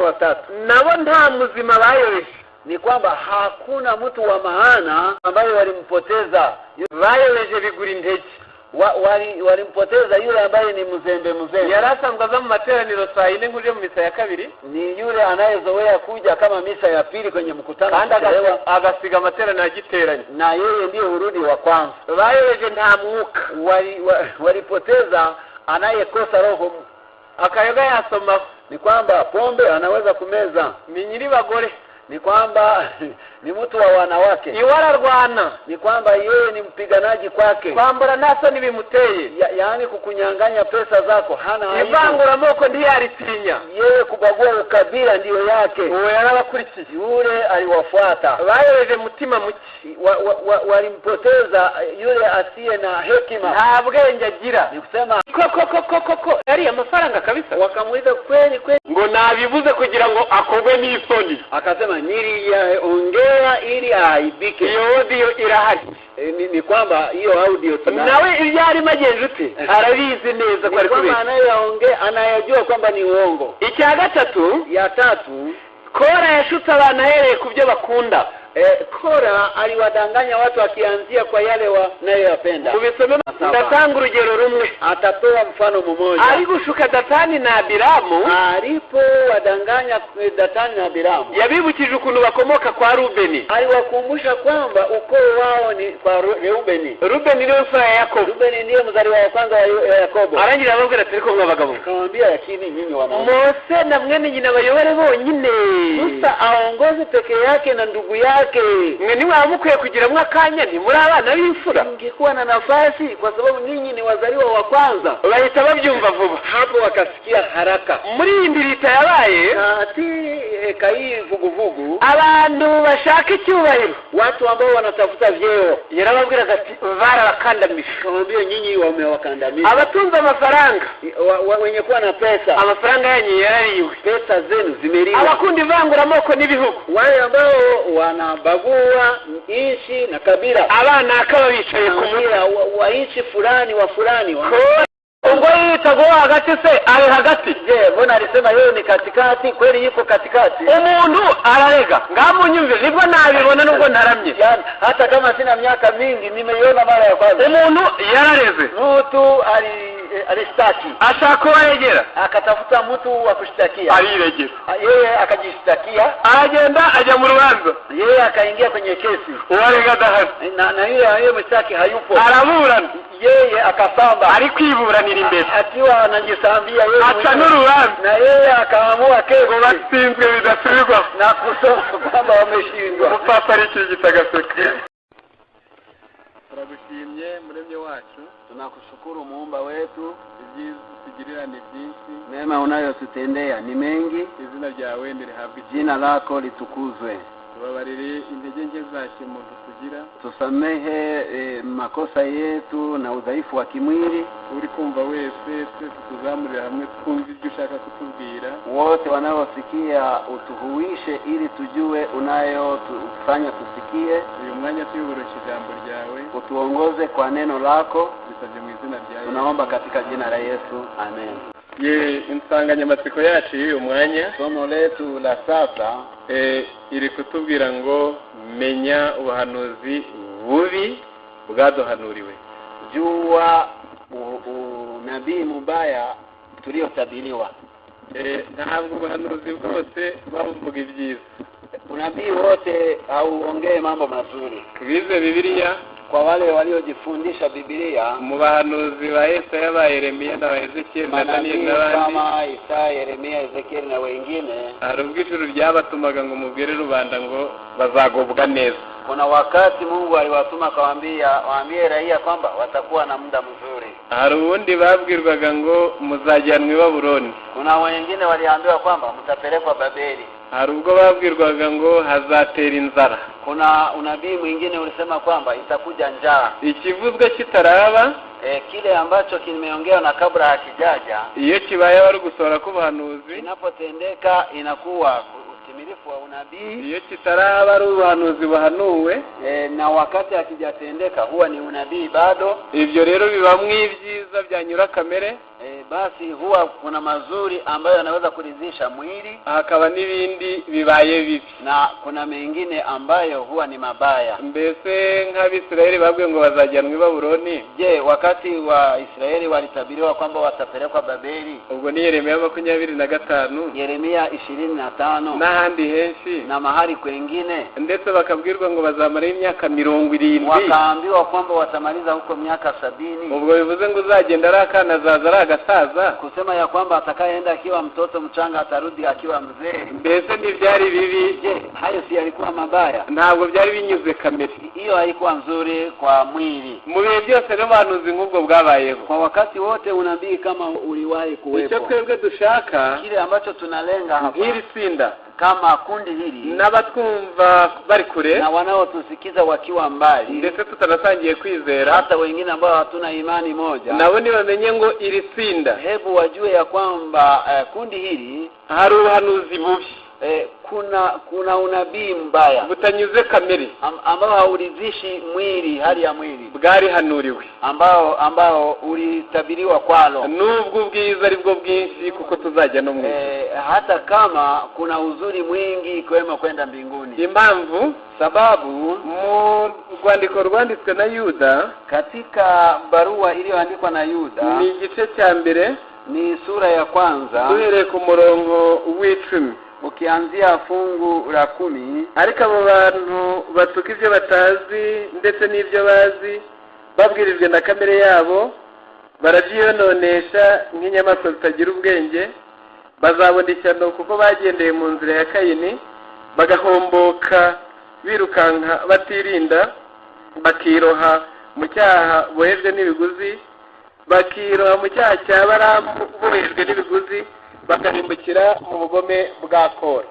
watatu Nabo nta muzima bayobeje. Ni kwamba hakuna mtu wa maana ambaye walimpoteza. Bayobeje bigura intege. Walimpoteza yule ambaye ni mzembe mzembe. Yari asanzwe aza mu materaniro saa yine nk'uje mu misa ya kabiri. Ni yule anayezoea kuja kama misa ya pili kwenye mkutano kandi kuchelewa, agasiga amateraniro agiteranye. Na yeye ndiye hurudi wa kwanza. Bayobeje nta mwuka. Walipoteza anayekosa roho. Akayoga yasomaho. Ni kwamba pombe anaweza kumeza. Ni nyiribagore. Ni kwamba ni mtu wa wanawake. Iwe ararwana. Ni kwamba yeye ni mpiganaji kwake. Kwambura nta soni bimuteye. Yaani kukunyang'anya pesa zako hana aibu. Ivanguramoko ntiyaritinya. Yeye kubagua ukabila ndiyo yake. Uwo yarabakurikiye. Yule aliwafuata. Bayobeje mutima muke. Walimpoteza yule asiye na hekima. Nta bwenge agira. Ni kusema koko koko koko yari amafaranga kabisa. Wakamuita kweli kweli. Ngo nabivuze kugira ngo akogwe n'isoni. Akasema niliyaongea ili aaibike. Iyo audio irahari. Ni kwamba hiyo audio tunayo. Nawe ibyo arimo agenza ute arabizi neza ko ari Ni kwamba kubeshya. Anayeongea anayajua kwamba ni uongo. Icya gatatu, Ya tatu, Kora yashutse abantu ahereye ku byo bakunda. Kora aliwadanganya watu akianzia kwa yale wanayoyapenda. Mubisome. Saba. Ndatanga urugero rumwe. Atatoa mfano mmoja. Ari gushuka Datani na Abiramu, Alipowadanganya Datani na Abiramu, yabibukije ukuntu bakomoka kwa Rubeni. Aliwakumbusha kwamba ukoo wao ni kwa Reubeni. Rubeni niwe mfura ya Yakobo. Rubeni ndiye mzaliwa wa kwanza wa Yakobo. Arangira arababwira ati ariko mwa bagabo, Akamwambia, lakini nyinyi wanaume, Mose na mwene nyina bayobore bonyine. Musa aongoze peke yake na ndugu yake. Mwe ntimwaba mukwiye kugiramo akanya, ntimuri abana b'imfura? Mngekuwa na nafasi, kwa sababu ninyi ni wazaliwa wa kwanza. Bahita babyumva vuba. Hapo wakasikia haraka. Muri iyi ndirita yabaye, Katika hii vuguvugu, abantu bashaka icyubahiro, watu ambao wanatafuta vyeo, yarababwiraga ati barabakandamije. Akamwambia, nyinyi wamewakandamiza. Abatunze amafaranga, Wenye kuwa na pesa, amafaranga yanyu yarariwe. Pesa zenu zimeliwa. Abakunda ivanguramoko n'ibihugu, Wale ambao wanabagua nchi na kabila, abana akaba bicaye ku mutwe. Kabila wa nchi fulani wa fulani Ubwo yitaga uwo hagati se ari hagati? Je, mbona alisema yeye ni katikati? Kweli yuko katikati? Umuntu ararega, ngamunyumve, nibwo nabibona nubwo ntaramye. Yaani hata kama sina miaka mingi, nimeiona mara ya kwanza. Umuntu yarareze. Mtu alishtaki, ashaka uwaregera, akatafuta mtu wa kushtakia, ariregera. Yeye akajishtakia. Aragenda ajya mu rubanza. Yeye akaingia kwenye kesi. Uwarega adahari. Na yule mshtaki hayupo. Araburana. Yeye akasamba. Ari kwiburanira imbere, akiwa anajisambia yeye aca mwenyewe. N'urubanza Na yeye akaamua kesi ngo batsinzwe bidasubirwaho, na kusema kwamba wameshindwa. Umupapa arikirigita agaseka. Turagushimye muremyi wacu. Tunakushukuru muumba wetu. Ibyiza utugirira ni byinshi. Mema unayotutendea ni mengi. Izina ryawe nirihabwe icyubahiro. Jina lako litukuzwe. Tubabarire intege nke za kimuntu tugira. Tusamehe makosa yetu na udhaifu wa kimwili. Uri kumva wese, twese tuzamurire hamwe twumve ibyo ushaka kutubwira. Wote wanaosikia utuhuishe ili tujue unayotufanya tusikie. Uyu mwanya tuyoboroshye ijambo ryawe. Utuongoze kwa neno lako. Bisabye mu izina rya Yesu. Tunaomba katika jina la Yesu, amen. Ye insanganyamatsiko yacu y'uyu mwanya, Somo letu la sasa iri kutubwira ngo menya ubuhanuzi bubi bwaduhanuriwe. Jua unabii mubaya tuliotabiriwa. Ntabwo ubuhanuzi bwose buba buvuga ibyiza. Unabii wote hauongee mambo mazuri. Bize Bibiliya, Kwa wale waliojifundisha Biblia, mu bahanuzi ba Yesaya, ba Yeremiya na ba Ezekiyeli na Daniyeli manabii n'abandi, kama Isaya, Yeremia, Ezekieli na wengine, hari ubwo ijuru ryabatumaga ngo mubwire rubanda ngo bazagubwa neza. Kuna wakati Mungu aliwatuma akawaambia waambie raia kwamba watakuwa na muda mzuri. Hari ubundi babwirwaga ngo muzajyanwa i Babuloni. Kuna wengine waliambiwa kwamba mtapelekwa Babeli. Hari ubwo babwirwaga ngo hazatera inzara. Kuna unabii mwingine ulisema kwamba itakuja njaa. Ikivuzwe kitaraba, Kile ambacho kimeongewa na kabla hakijaja, iyo kibaye wari gusohora k'ubuhanuzi, kinapotendeka inakuwa utimilifu. utimilifu wa unabii. Iyo kitaraba ari ubuhanuzi buhanuwe. Na wakati akijatendeka huwa ni unabii bado. Ibyo rero bibamwo ibyiza byanyura kamere. Basi huwa kuna mazuri ambayo yanaweza kuridhisha mwili, hakaba n'ibindi bibaye bibi, na kuna mengine ambayo huwa ni mabaya. Mbese nk'Abisirayeli babwiwe ngo bazajyanwa i Babuloni. Je, wakati wa Israeli walitabiriwa kwamba watapelekwa Babeli? Ubwo ni Yeremiya 25, Yeremia 25, n'ahandi henshi, na mahali kwengine, ndetse bakabwirwa ngo bazamara imyaka 70, wakaambiwa kwamba watamaliza huko miaka 70. Ubwo bivuze ngo uzagenda ari akana azaza ari agasaza, kusema ya kwamba atakayeenda akiwa mtoto mchanga atarudi akiwa mzee. Mbese ntibyari bibi? Je, hayo si yalikuwa mabaya? Ntabwo byari binyuze kamere, hiyo haikuwa nzuri kwa mwili. Mu bihe byose rero ubuhanuzi nk'ubwo bwabayeho. Kwa wakati wote unabii kama uliwahi kuwepo. Icyo twebwe dushaka, kile ambacho tunalenga hapa, nk'iri tsinda, kama kundi hili, n'abatwumva bari kure, na wanaotusikiza wakiwa mbali, ndetse tutanasangiye kwizera, hata wengine ambao hatuna imani moja, nabo nibamenye ngo iri tsinda, hebu wajue ya kwamba kundi hili hari ubuhanuzi bubi, kuna unabii mbaya butanyuze kamere, ambao hauridhishi mwili, hali ya mwili, bwarihanuriwe, ambao ulitabiriwa kwalo, nubwo ubwiza ari bwo bwinshi kuko tuzajya no mu ijuru. Hata kama kuna uzuri mwingi ikiwemo kwenda mbinguni. Impamvu, sababu, mu rwandiko rwanditswe na Yuda, katika barua iliyoandikwa na Yuda, ni igice cya mbere, ni sura ya kwanza, duhereye ku murongo w'10, ukianzia fungu la 10. Ariko abo bantu batuka ibyo batazi ndetse n'ibyo bazi, babwirijwe na kamere yabo, barabyiyononesha nk'inyamaswa zitagira ubwenge, bazabona ishyano kuko bagendeye mu nzira ya Kayini, bagahomboka birukanka batirinda, bakiroha mu cyaha bohejwe n'ibiguzi, bakiroha mu cyaha cya Balamu bohejwe n'ibiguzi, bakarimbukira mu bugome bwa Kora.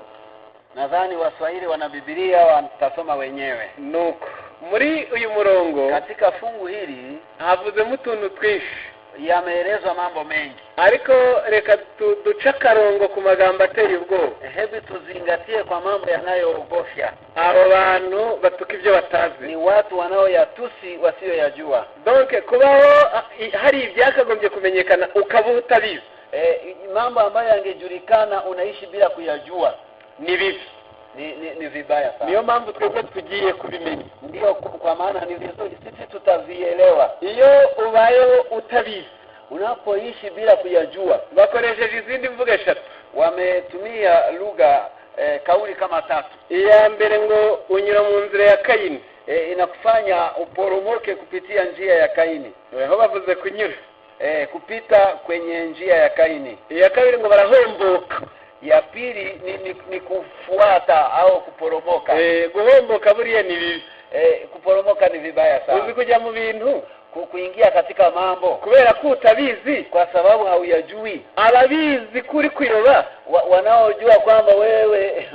Nadhani Waswahili wana Biblia watasoma wenyewe. Nuko muri uyu murongo, katika fungu hili, havuzemo utuntu twinshi, yameelezwa mambo mengi, ariko reka duce akarongo ku magambo ateye ubwoba. Hebu tuzingatie kwa mambo yanayoogofya. Abo bantu batuka ibyo batazi ni watu wanaoyatusi wasiyoyajua. Donc kubaho hari ibyakagombye kumenyekana ukaba utabizi, mambo ambayo yangejulikana unaishi bila kuyajua, ni bibi, ni vibaya sana. Niyo mpamvu twebwe tugiye kubimenya. Ndio kwa maana ni vizuri sisi tutavielewa. Iyo ubayeho utabizi, unapoishi bila kuyajua, bakoresheje izindi mvugo eshatu, wametumia lugha kauli kama tatu. Iya mbere ngo unyura mu nzira ya Kayini, inakufanya uporomoke kupitia njia ya Kaini. Aho bavuze kunyura, kupita kwenye njia ya Kaini. Iya kabiri ngo barahomboka. Ya pili ni kufuata au kuporomoka. Guhomboka buriya ni bibi. Kuporomoka ni vibaya sana. Uzi kujya mu bintu, kuingia katika mambo kubera ko utabizi, kwa sababu hauyajui. Ababizi kuri kuyoba, wanaojua kwamba wewe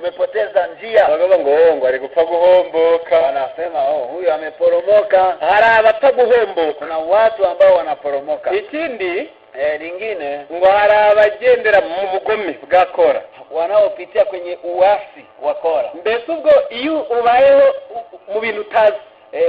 umepoteza njia, bakavuga ngo ngo ari gupfa guhomboka, wanasema oh, huyu ameporomoka. Hari abataguhomboka, kuna watu ambao wanaporomoka. Ikindi lingine ngo hari abagendera mu bugome bwa Kora, wanaopitia kwenye uasi wa Kora. Mbese ubwo iyo ubayeho mu bintu utazi,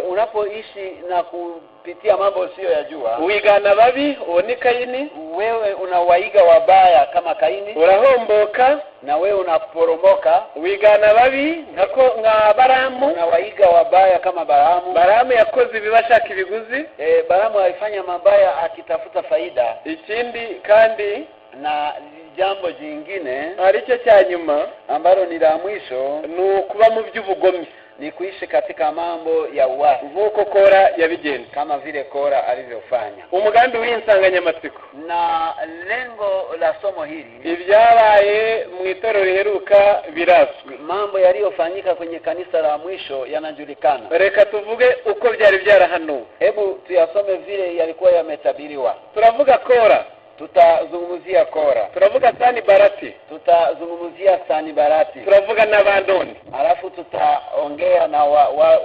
unapoishi na kupitia mambo usiyoyajua, wigana babi, uwo ni Kayini, wewe unawaiga wabaya kama Kaini, urahomboka na wewe unaporomoka. Wigana babi nka Balamu, unawaiga wabaya kama Balamu. Balamu yakoze ibibi ashaka ibiguzi. Balamu alifanya mabaya akitafuta faida. Ikindi kandi na jambo jingine aricyo cya nyuma ambalo ni la mwisho, ni ukuba mu by'ubugome, ni kuishi katika mambo ya uasi, nk'uko Kora yabigenza, kama vile Kora alivyofanya. Umugambi w'insanganyamatsiko na lengo la somo hili, ibyabaye mu itorero riheruka birazwi, mambo yaliyofanyika kwenye kanisa la mwisho yanajulikana. Reka tuvuge uko byari byarahanuwe. Hebu tuyasome vile yalikuwa yametabiriwa. Turavuga Kora, tutazungumzia Kora, turavuga Sanibarati, tutazungumzia Sanibarati, turavuga n'abandoni, alafu tutaongea na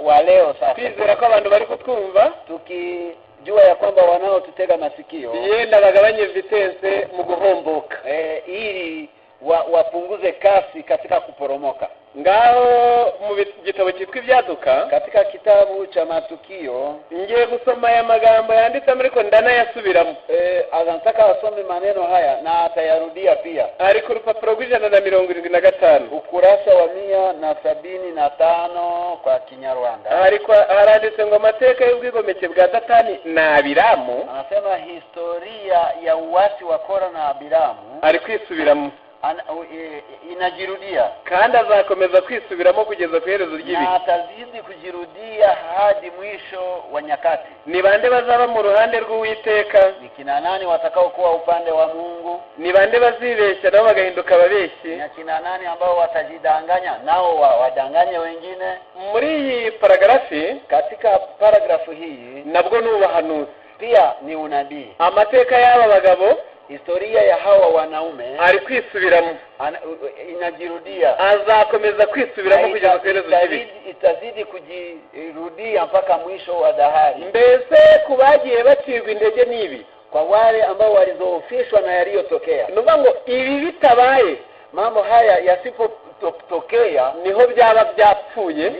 wa leo sasa. Twizera ko abantu bari kutwumva, tukijua ya kwamba wanaotutega masikio yenda bagabanye vitesse mu guhomboka, ili Wapunguze kasi katika kuporomoka. Ngaho mu gitabo cyitwa Ibyaduka, Katika kitabu cha Matukio, ngiye gusoma aya magambo yanditsemo, ariko ndanayasubiramo. Anataka asome maneno haya na atayarudia pia. Ari ku rupapuro rw'175. Ukurasa wa 175 kwa Kinyarwanda. Ariko haranditse ngo amateka y'ubwigomeke bwa Datani na Abiramu Anasema historia ya uasi wa Kora na Abiramu ari kwisubiramo, inajirudia, kandi azakomeza kwisubiramo kugeza ku iherezo ry'ibihe. Na atazidi kujirudia hadi mwisho wa nyakati. Ni bande bazaba mu ruhande rw'Uwiteka? Ni kina nani watakaokuwa upande wa Mungu? Ni bande bazibeshya nabo bagahinduka ababeshyi? Ni akina nani ambao watajidanganya nao wadanganye wengine? Muri iyi paragarafi, Katika paragrafu hii, nabwo ni ubuhanuzi. Pia ni unabii. Amateka y'aba bagabo Historia ya hawa wanaume ari kwisubiramo, inajirudia, azakomeza kwisubiramo na kugeza ku iherezo ry'ibihe. Itazidi kujirudia mpaka mwisho wa dahari. Mbese ku bagiye bacirwa intege n'ibi, Kwa wale ambao walizoofishwa na yaliyotokea, ni ukuvuga ngo ibi bitabaye, mambo haya yasipotokea, niho byaba byapfuye,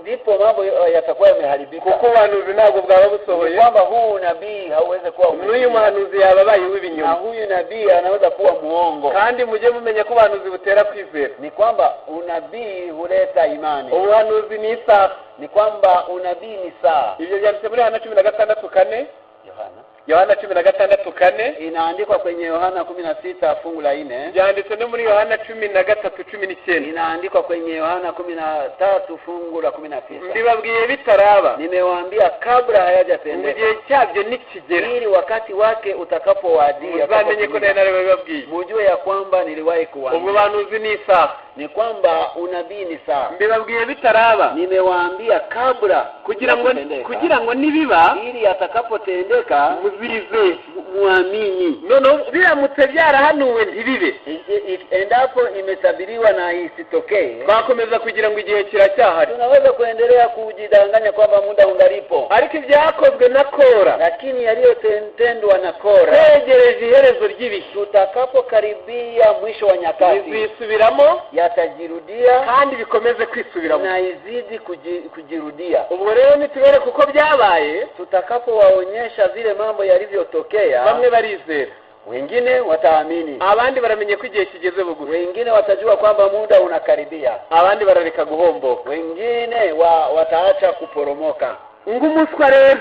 ndipo mambo yatakuwa yameharibika, kuko ubuhanuzi ntabwo bwaba ni busohoye, kwamba huu unabii hauwezi kuwa n'uyu umetimia. Muhanuzi yaba abaye Na uw'ibinyoma. Huyu nabii anaweza kuwa muongo. Kandi mujye mumenya ko ubuhanuzi butera kwizera. Ni kwamba unabii huleta imani. Ubuhanuzi ni isaha. Ni kwamba unabii ni saa. Ibyo byanditse muri Yohana 16:4. Yohana. Yohana 16:4. Inaandikwa kwenye Yohana 16 fungu la 4. Byanditse no muri Yohana 13:19. Inaandikwa kwenye Yohana 13 fungu la 19. Mbibabwiye bitaraba, Nimewaambia kabla ngo hayajatendeka, igihe cyabyo nikigera, ili wakati wake utakapowadia, muzamenye ko nari narabibabwiye. mujue ya kwamba niliwahi Ubwo kuwaambia. buhanuzi ni isaha. Ni kwamba unabii ni saa. Mbibabwiye bitaraba, Nimewaambia kabla kugira ngo kutendeka, kugira ngo nibiba ili atakapotendeka muzizere, muamini. Noneho biramutse byarahanuwe ntibibe, Endapo imetabiriwa na isitokee, twakomeza kugira ngo igihe kiracyahari, tunaweza kuendelea kujidanganya kwamba muda ungalipo, ariko ibyakozwe na Kora, lakini yaliyotendwa na Kora, twegereje iherezo ry'ibihe, tutakapokaribia mwisho wa nyakati, bizisubiramo yatajirudia kandi bikomeze kwisubiramo. Na izidi kujirudia. Ubwo rero nitubereke uko byabaye, Tutakapowaonyesha vile mambo yalivyotokea, bamwe barizera, wengine wataamini, abandi baramenye ko igihe kigeze bugufi, wengine watajua kwamba muda unakaribia, abandi barareka guhomboka. Wengine wataacha kuporomoka. Ngo umuswa rero,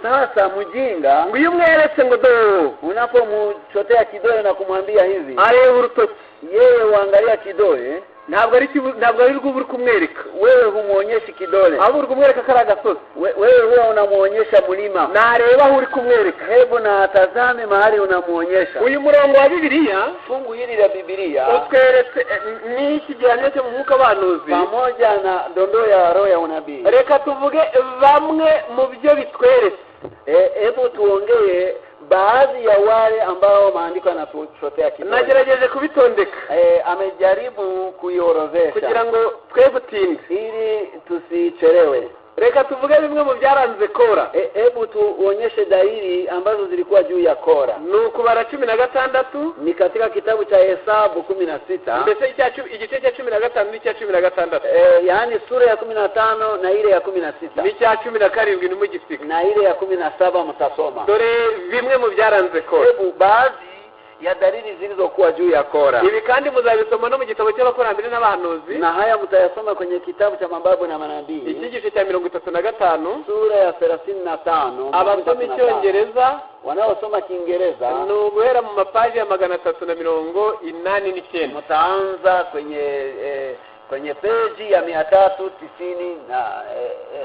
Sasa mjinga, ngo iyo umweretse ngo do, unapomchotea kidole na kumwambia hivi, areba urutoki, yeye huangalia kidole, ntabwo ari ntabwo ari rwo uri kumwereka. Wewe humuonyeshi kidole, ahubwo uri kumwereka ko ari agasozi. Wewe huwa unamuonyesha mlima. Nareba aho uri kumwereka. Hebu na atazame mahali unamuonyesha. Uyu murongo wa Bibiliya, Fungu hili la Biblia, utweretse n'iki gihamya cyo mu mwuka w'abahanuzi, pamoja na dondoo ya roho ya unabii, reka tuvuge bamwe mu byo bitweretse. Hebu tuongee baadhi ya wale ambao maandiko yanatuchotea kidole. Nagerageje kubitondeka Amejaribu kuiorodhesha kugira ngo twe gutinda, ili tusichelewe. Reka tuvuge bimwe mu byaranze Kora. Hebu tuonyeshe dalili ambazo zilikuwa juu ya Kora. Ni ukubara 16. Ni katika kitabu cha Hesabu 16. Mbese igice cya 15 n'icya 16. Yaani sura ya 15 na ile ya 16. N'icya 17 ntimugisiga. Na ile ya 17 mtasoma. Dore bimwe mu byaranze Kora. Hebu baadhi ya dalili zilizokuwa juu ya Kora. Ibi kandi muzabisoma no mu gitabo cy'abakurambere n'abahanuzi, Na haya mtayasoma kwenye kitabu cha mababu na manabii, icyigisho cya 35. Sura ya 35. Abasoma Icyongereza, Wanaosoma Kiingereza, ni uguhera mu mapaji ya 389. Mtaanza kwenye peji ya 390 na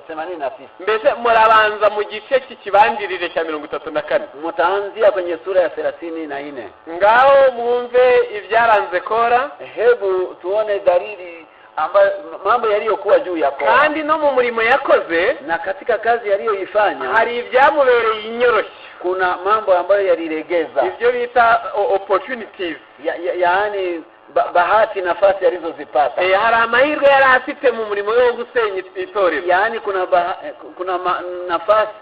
89. Mbese murabanza mu gice cy'ikibanjirire cya 34. Mtaanzia kwenye sura ya 34. Ngaho mwumve ibyaranze Kora. Hebu tuone dalili ambayo mambo yaliyokuwa juu ya Kora. Kandi no mu murimo yakoze, Na katika kazi aliyoifanya, hari ibyamubereye inyoroshyo, kuna mambo ambayo yalilegeza, ibyo bita opportunities. Yaani bahati, nafasi alizozipata. Hari amahirwe yari afite mu murimo we wo gusenya itorero. Yaani kuna nafasi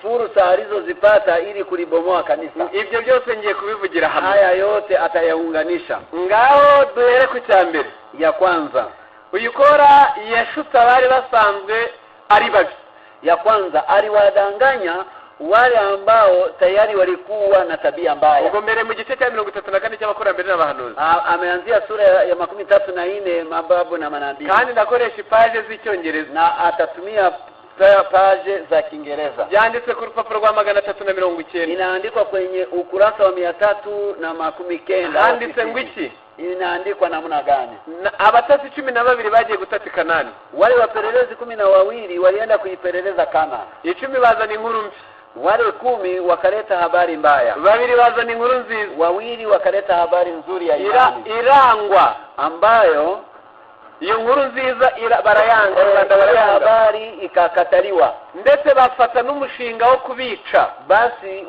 Fursa alizozipata ili kulibomoa kanisa. Ibyo byose ngiye kubivugira hamwe. Haya yote atayaunganisha. Ngaho duhere ku cya mbere. Ya kwanza, uyu Kora yashutse abari basanzwe ari babi. Ya kwanza, aliwadanganya wale ambao tayari walikuwa na tabia mbaya. Ubwo mbere mu gice cya 34 cy'abakurambere n'abahanuzi. Ameanzia sura ya 34 mababu na manabii. Kandi ndakoresha ipaje z'icyongereza. Na atatumia paje za Kiingereza. Byanditse ku rupapuro rwa 390. Inaandikwa kwenye ukurasa wa 390. Handitse ngo iki? Inaandikwa namna gani? Abatasi 12 bagiye gutata Kanani. Wale wapelelezi 12 walienda kuipeleleza Kanani. 10 bazana inkuru mbi. Wale 10 wakaleta habari mbaya. 2 bazana inkuru nziza. 2 wakaleta habari nzuri ya imani. Irangwa ambayo iyo nkuru nziza barayanga, rubanda barayanga. Habari ikakataliwa. Ndetse bafata n'umushinga wo kubica. Basi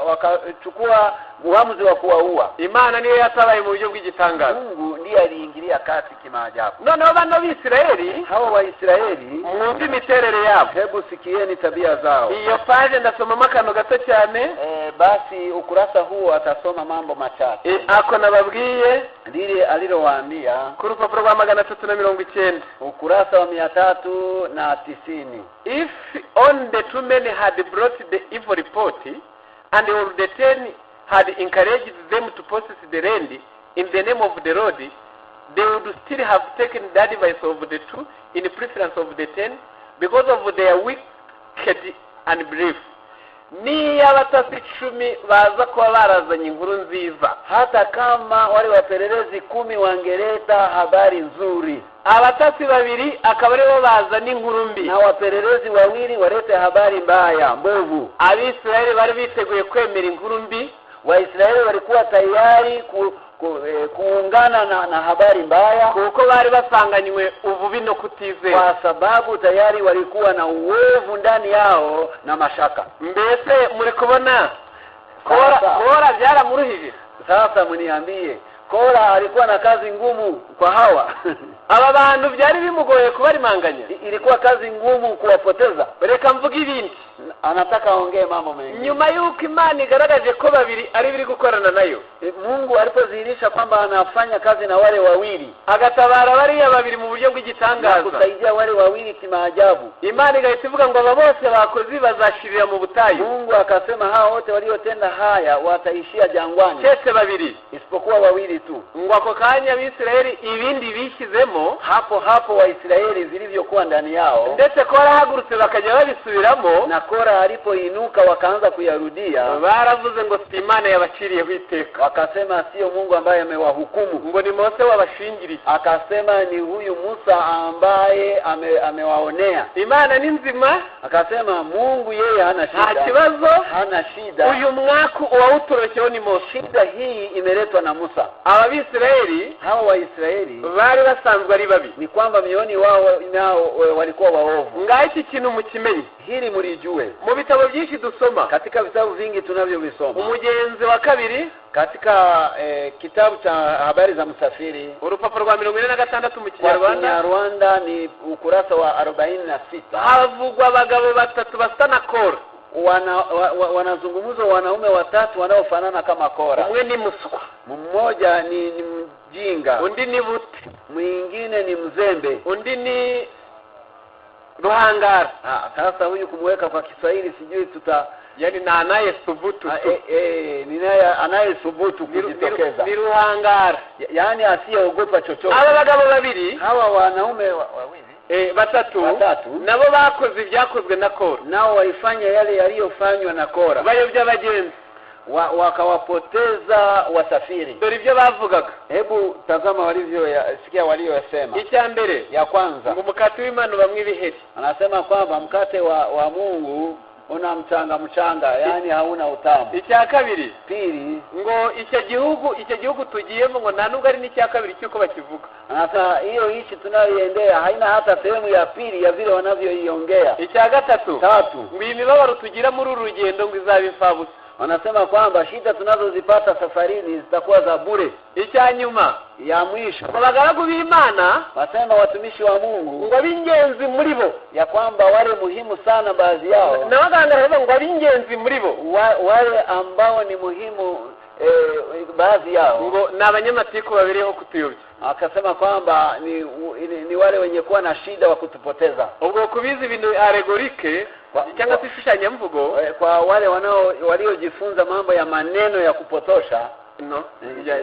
wakachukua uamuzi wa kuwaua. Imana niyo yatabaye mu buryo bw'igitangaza. Mungu ndiye aliingilia kati kimaajabu. Noneho bano b'Isirayeli, hawa Waisraeli, mwumve imiterere yabo. Hebu sikieni tabia zao. Iyo page ndasomamo akantu gato cyane. Basi ukurasa huo atasoma mambo machache. Ako nababwiye lile alilowaambia ku rupapuro rwa 390. Ukurasa wa 390. If on the two men had brought the evil report and all the 10 had encouraged them to possess the land in the name of the Lord, they would still have taken the advice of the two in preference of the 10 because of their wicked unbelief. Niyo abatasi 10 baza kuba barazanye inkuru nziza, hata kama wale wapelelezi 10 wangeleta habari nzuri, abatasi 2 akaba aribo bazana inkuru mbi, na wapelelezi 2 walete habari mbaya mbovu. Abisirayeli bari biteguye kwemera inkuru mbi. Waisraeli walikuwa tayari kuungana na habari mbaya, kuko bari basanganywe ububi no kutizera, kwa sababu tayari walikuwa na uovu ndani yao na mashaka. Mbese muri kubona Kora byaramuruhije. Sasa mniambie, Kora alikuwa na kazi ngumu kwa hawa. Aba bantu byari bimugoye kubarimanganya. Ilikuwa kazi ngumu kuwapoteza. Reka mvuge ibindi. Anataka aongee mambo mengi. Nyuma yuko Imana igaragaje ko babiri ari biri gukorana nayo, Mungu alipodhihirisha kwamba anafanya kazi na wale wawili, agatabara bariya babiri mu buryo bw'igitangaza, kusaidia wale wawili kimaajabu, Imana igahita ivuga ngo aba bose bakozi bazashirira mu butayu. Mungu akasema hao wote waliotenda haya wataishia jangwani, keretse babiri, isipokuwa wawili tu. Ngo ako kanya Abisirayeli ibindi bishyizemo, hapo hapo Waisraeli vilivyokuwa ndani yao, ndetse Kora ahagurutse bakajya babisubiramo, na Kora alipoinuka wakaanza kuyarudia, baravuze ngo si Imana yabaciriyeho iteka, wakasema sio Mungu ambaye amewahukumu, ngo ni Mose wabashingiriye, akasema ni huyu Musa ambaye amewaonea. Imana ni nzima, akasema Mungu yeye hana shida, nta kibazo, hana shida. Uyu mwaku uwawuturokeho ni Mose. Shida hii imeletwa na Musa. Abisirayeli, hawa Waisraeli bari basanzwe ari babi, ni kwamba mioni wao nao walikuwa waovu. Ngaho iki kintu mukimenye, hili mulijue. Mu bitabo byinshi dusoma, katika vitabu vingi tunavyovisoma, umugenzi wa kabiri, katika kitabu cha habari za msafiri, urupapuro rwa 46 mu Kinyarwanda, Kinyarwanda ni ukurasa wa 46, havugwa abagabo batatu basa na Kora. Wanazungumzwa wanaume watatu wanaofanana kama Kora. Umwe ni muswa, mmoja ni mjinga, undi ni buti, mwingine ni mzembe, undi ni ruhangara. Sasa huyu kumweka kwa Kiswahili sijui tuta, yani na anayethubutu tu. Ni naye anayethubutu kujitokeza. Ni ruhangara, yani asiyeogopa chochote. Aba bagabo babiri, hawa wanaume wawili, batatu nabo bakoze ibyakozwe na Kora, nao walifanya yale yaliyofanywa na Kora, bayobya abagenzi, wakawapoteza wasafiri. Dore ibyo bavugaga. Hebu tazama walivyo sikia waliyosema. Icya mbere, ya kwanza, ngo umukate w'Imana ubamwe ibiheri. Anasema kwamba mkate wa Mungu una mchanga mchanga, yani hauna utamu. Icya kabiri, pili, ngo icyo gihugu tugiyemo ngo nta nubwo ari n'icya kabiri cyuko bakivuga. Anasema hiyo nchi tunayoiendea haina hata sehemu ya pili ya vile wanavyoiongea. Icya gatatu, tatu, ngo imibabaro tugira muri uru rugendo ngo izaba imfabusa. Wanasema kwamba shida tunazozipata safarini zitakuwa za bure. Icya nyuma Ya mwisho, abagaragu b'Imana wasema watumishi wa Mungu ngo ab'ingenzi muri bo, ya kwamba wale muhimu sana baadhi yao, nabaganira ngo ab'ingenzi muri bo wale ambao ni muhimu baadhi yao ngo ni abanyamatiku babiriho kutuyobya. Akasema kwamba ni wale wenye kuwa na shida wa kutupoteza. Ubwo kubizi ibintu allegorique cyangwa se ishushanyamvugo, kwa wale waliojifunza mambo ya maneno ya kupotosha, no ya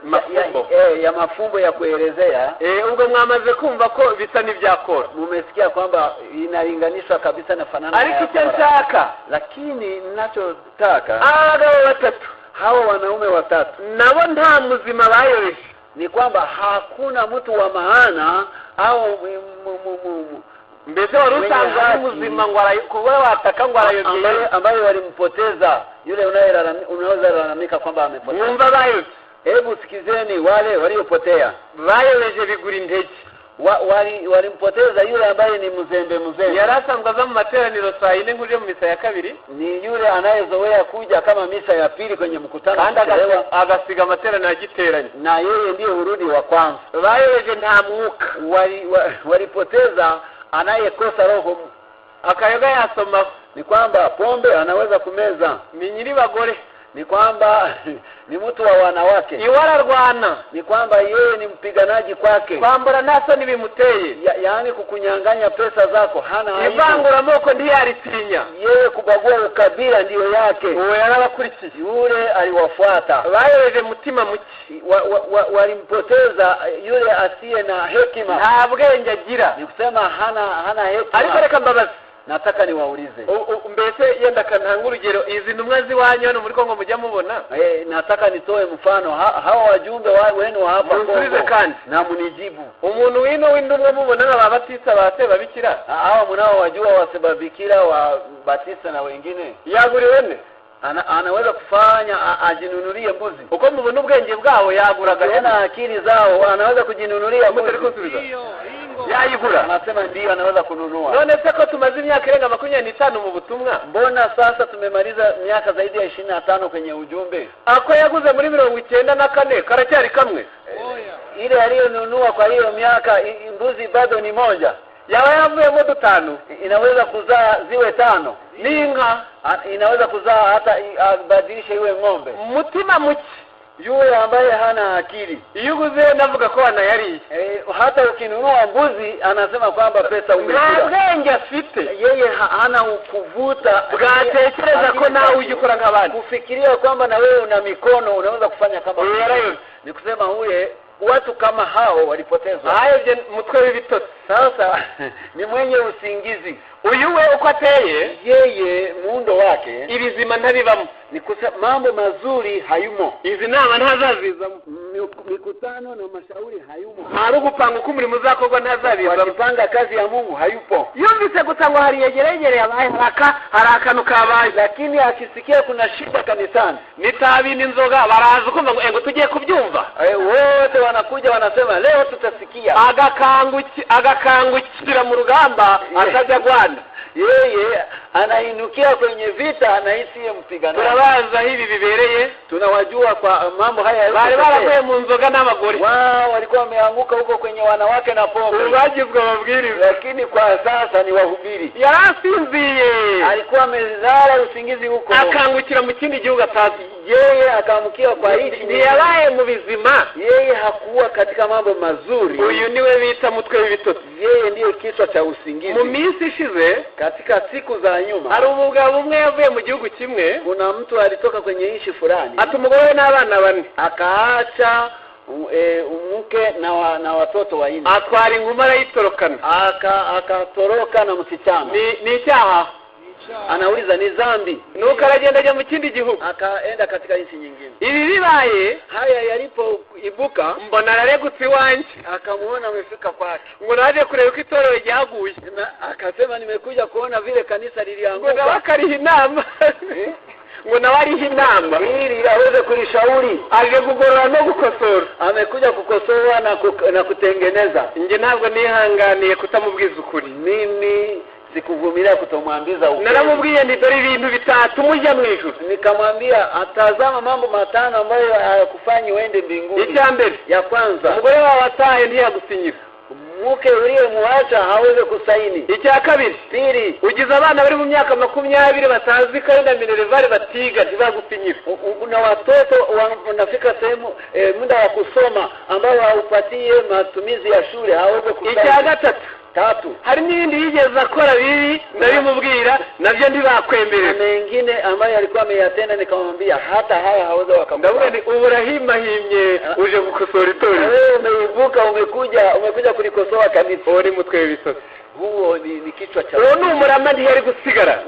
mafumbo, ya mafumbo ya kuelezea. Ubwo mwamaze kumva ko bisa n'ibyakora, mumesikia kwamba inalinganishwa kabisa na fanana. Ariko icyo nshaka, lakini ninachotaka, abagabo batatu, hawa wanaume watatu nabo nta muzima bayobeje, ni kwamba hakuna mtu wa maana au mbese wari usanzwe ari muzima ngo kuba wataka ngo arayobye, ambaye walimpoteza yule unaweza lalamika kwamba amepotea. Mwumva bayobye. Hebu sikizeni wale waliopotea. Bayobeje bigura intege. Walimpoteza yule ambaye ni mzembe. Yari asanzwe aza mu materaniro saa yine nk'uje mu misa ya kabiri, ni yule anayezoea kuja kama misa ya pili kwenye mkutano, kandi agasiga amateraniro agiteranye, na yeye ndiye urudi wa kwanza. Bayobeje nta mwuka. Walipoteza anayekosa roho. Akayoga yasomaho, ni kwamba pombe anaweza kumeza, ni nyiri bagore, ni kwamba ni mtu wa wanawake, iwararwana, ni kwamba yeye ni mpiganaji kwake, kwambura nta soni bimuteye, yaani kukunyang'anya pesa zako hana aibu, ivanguramoko ntiyaritinya, yeye kubagua ukabila ndiyo yake. Uwo yarabakurikiye, yule aliwafuata. Bayobeje mutima muke, walimpoteza yule asiye na hekima, nta bwenge agira, ni kusema hana hekima. Ariko reka mbabaze, nataka niwaulize, mbese yenda kantanga urugero, izi ntumwa ziwanyu hano muri Kongo mujya mubona? Nataka nitoe mfano, hawa wajumbe wenu wa hapa Kongo, kandi na munijibu. Umuntu wino w'intumwa mubona nka Batista ba Sebabikira, hawa mnao wajua wa Sebabikira wa Batista na wengine, yagura ihene? Anaweza kufanya ajinunulie mbuzi. Uko mubona ubwenge bwabo yaguraga ihene, akili zao anaweza kujinunulia mbuzi. Yayigura. Anasema ndio anaweza kununua. None se ko tumaze imyaka irenga 25 mu butumwa, mbona sasa tumemaliza miaka zaidi ya 25 kwenye ujumbe? Ako yaguze muri 94 karacyari kamwe. Ile aliyonunua kwa hiyo miaka mbuzi bado ni moja. Yaba yavuyemo dutanu, inaweza kuzaa ziwe 5. N'inka inaweza kuzaa hata abadilishe iwe ng'ombe. Mutima muke, yule ambaye hana akili, iyo uguze navuga ko anayariye. Hata ukinunua mbuzi anasema kwamba pesa umekula. Nta bwenge afite, yeye hana ukuvuta bwatekereza ko nawe ujya nk'abandi, kufikiria kwamba na wewe una mikono unaweza kufanya kama wewe. Ni kusema huye watu kama hao walipotezwa. Hayobye mutwe w'ibitotsi. Sasa ni mwenye usingizi. Uyu we uko ateye, yeye muundo wake ibizima ntabibamo, ni kusema mambo mazuri hayumo, izi nama ntazazizamo, mikutano na mashauri hayumo, hari gupanga uko umurimo uzakorwa ntazabizamo, wakipanga kazi ya Mungu hayupo. Yumvise gusa ngo hari yegeregere yabaye hari akantu kabaye, lakini akisikia kuna shida kanisani, nitabi n'inzoga baraza kumva ngo tugiye kubyumva, wote wanakuja wanasema leo tutasikia. Agakangukira mu rugamba atajya gwana, yeye anainukia kwenye vita na isiye mpiganaji. Turabaza hivi bibereye, tunawajua kwa mambo haya. Bari baravuye mu nzoga n'abagore, wao walikuwa wameanguka huko kwenye wanawake na pombe, bagizwe ababwiriza, lakini kwa sasa ni wahubiri. Yarasinziye, alikuwa amelala usingizi huko, akangukira mu kindi gihugu atazi. Yeye akaamkia kwa hili, ntiyabaye mu bizima, yeye hakuwa katika mambo mazuri. Uyu niwe bita mutwe w'ibitotsi, yeye ndiye kichwa cha usingizi. Mu minsi ishize, katika siku za nyuma, hari umugabo umwe yavuye mu gihugu kimwe, kuna mtu alitoka kwenye nchi fulani, ati umugore we n'abana bane, akaacha mke na watoto wanne, atwara inkumi arayitorokana, akatoroka na msichana. Ni icyaha? Anauliza ni dhambi. Nuko aragenda ajya mu kindi gihugu, akaenda katika nchi nyingine. Ibi bibaye, haya yalipoibuka, mbona araregutse iwanjye, akamuona amefika kwake, ngo naje kureba uko itorero ryaguye, akasema nimekuja kuona vile kanisa lilianguka, ngo nawe akariha inama, ngo nawe ariha inama ili aweze kulishauri, aje kugorora no gukosora, amekuja kukosoa na kutengeneza. Nje ntabwo nihanganiye kutamubwiza ukuri, mimi Sikuvumilia kutomwambiza ukweli. Naramubwiye nti dore ibintu bitatu mujya mu ijuru. Nikamwambia atazama mambo matano ambayo hayakufanyi uende mbinguni. Icya mbere, Ya kwanza, umugore wawe wataye ntiyagusinyira. mke uliyemuacha hawezi kusaini. Icya kabiri, Pili, ugize abana bari mu myaka 20 batazi ko ari na minerivare batiga ntibagusinyira. Una watoto wanafika sehemu muda wa kusoma ambao haupatie matumizi ya shule hawezi Icya kusaini. gatatu, Tatu, hari n'ibindi yigeze akora bibi ndabimubwira nabyo na ntibakwemerera. mengine ambayo alikuwa ameyatenda nikamwambia hata haya hawezi Ndavuga wakamkubali. nti ubu urahimahimye uje gukosora itorero. Wewe umeibuka umekuja kulikosoa kanisa. Uwo ni mutwe w'ibisasi. Huo ni kichwa cha Uwo ni umurama ntiyari gusigara.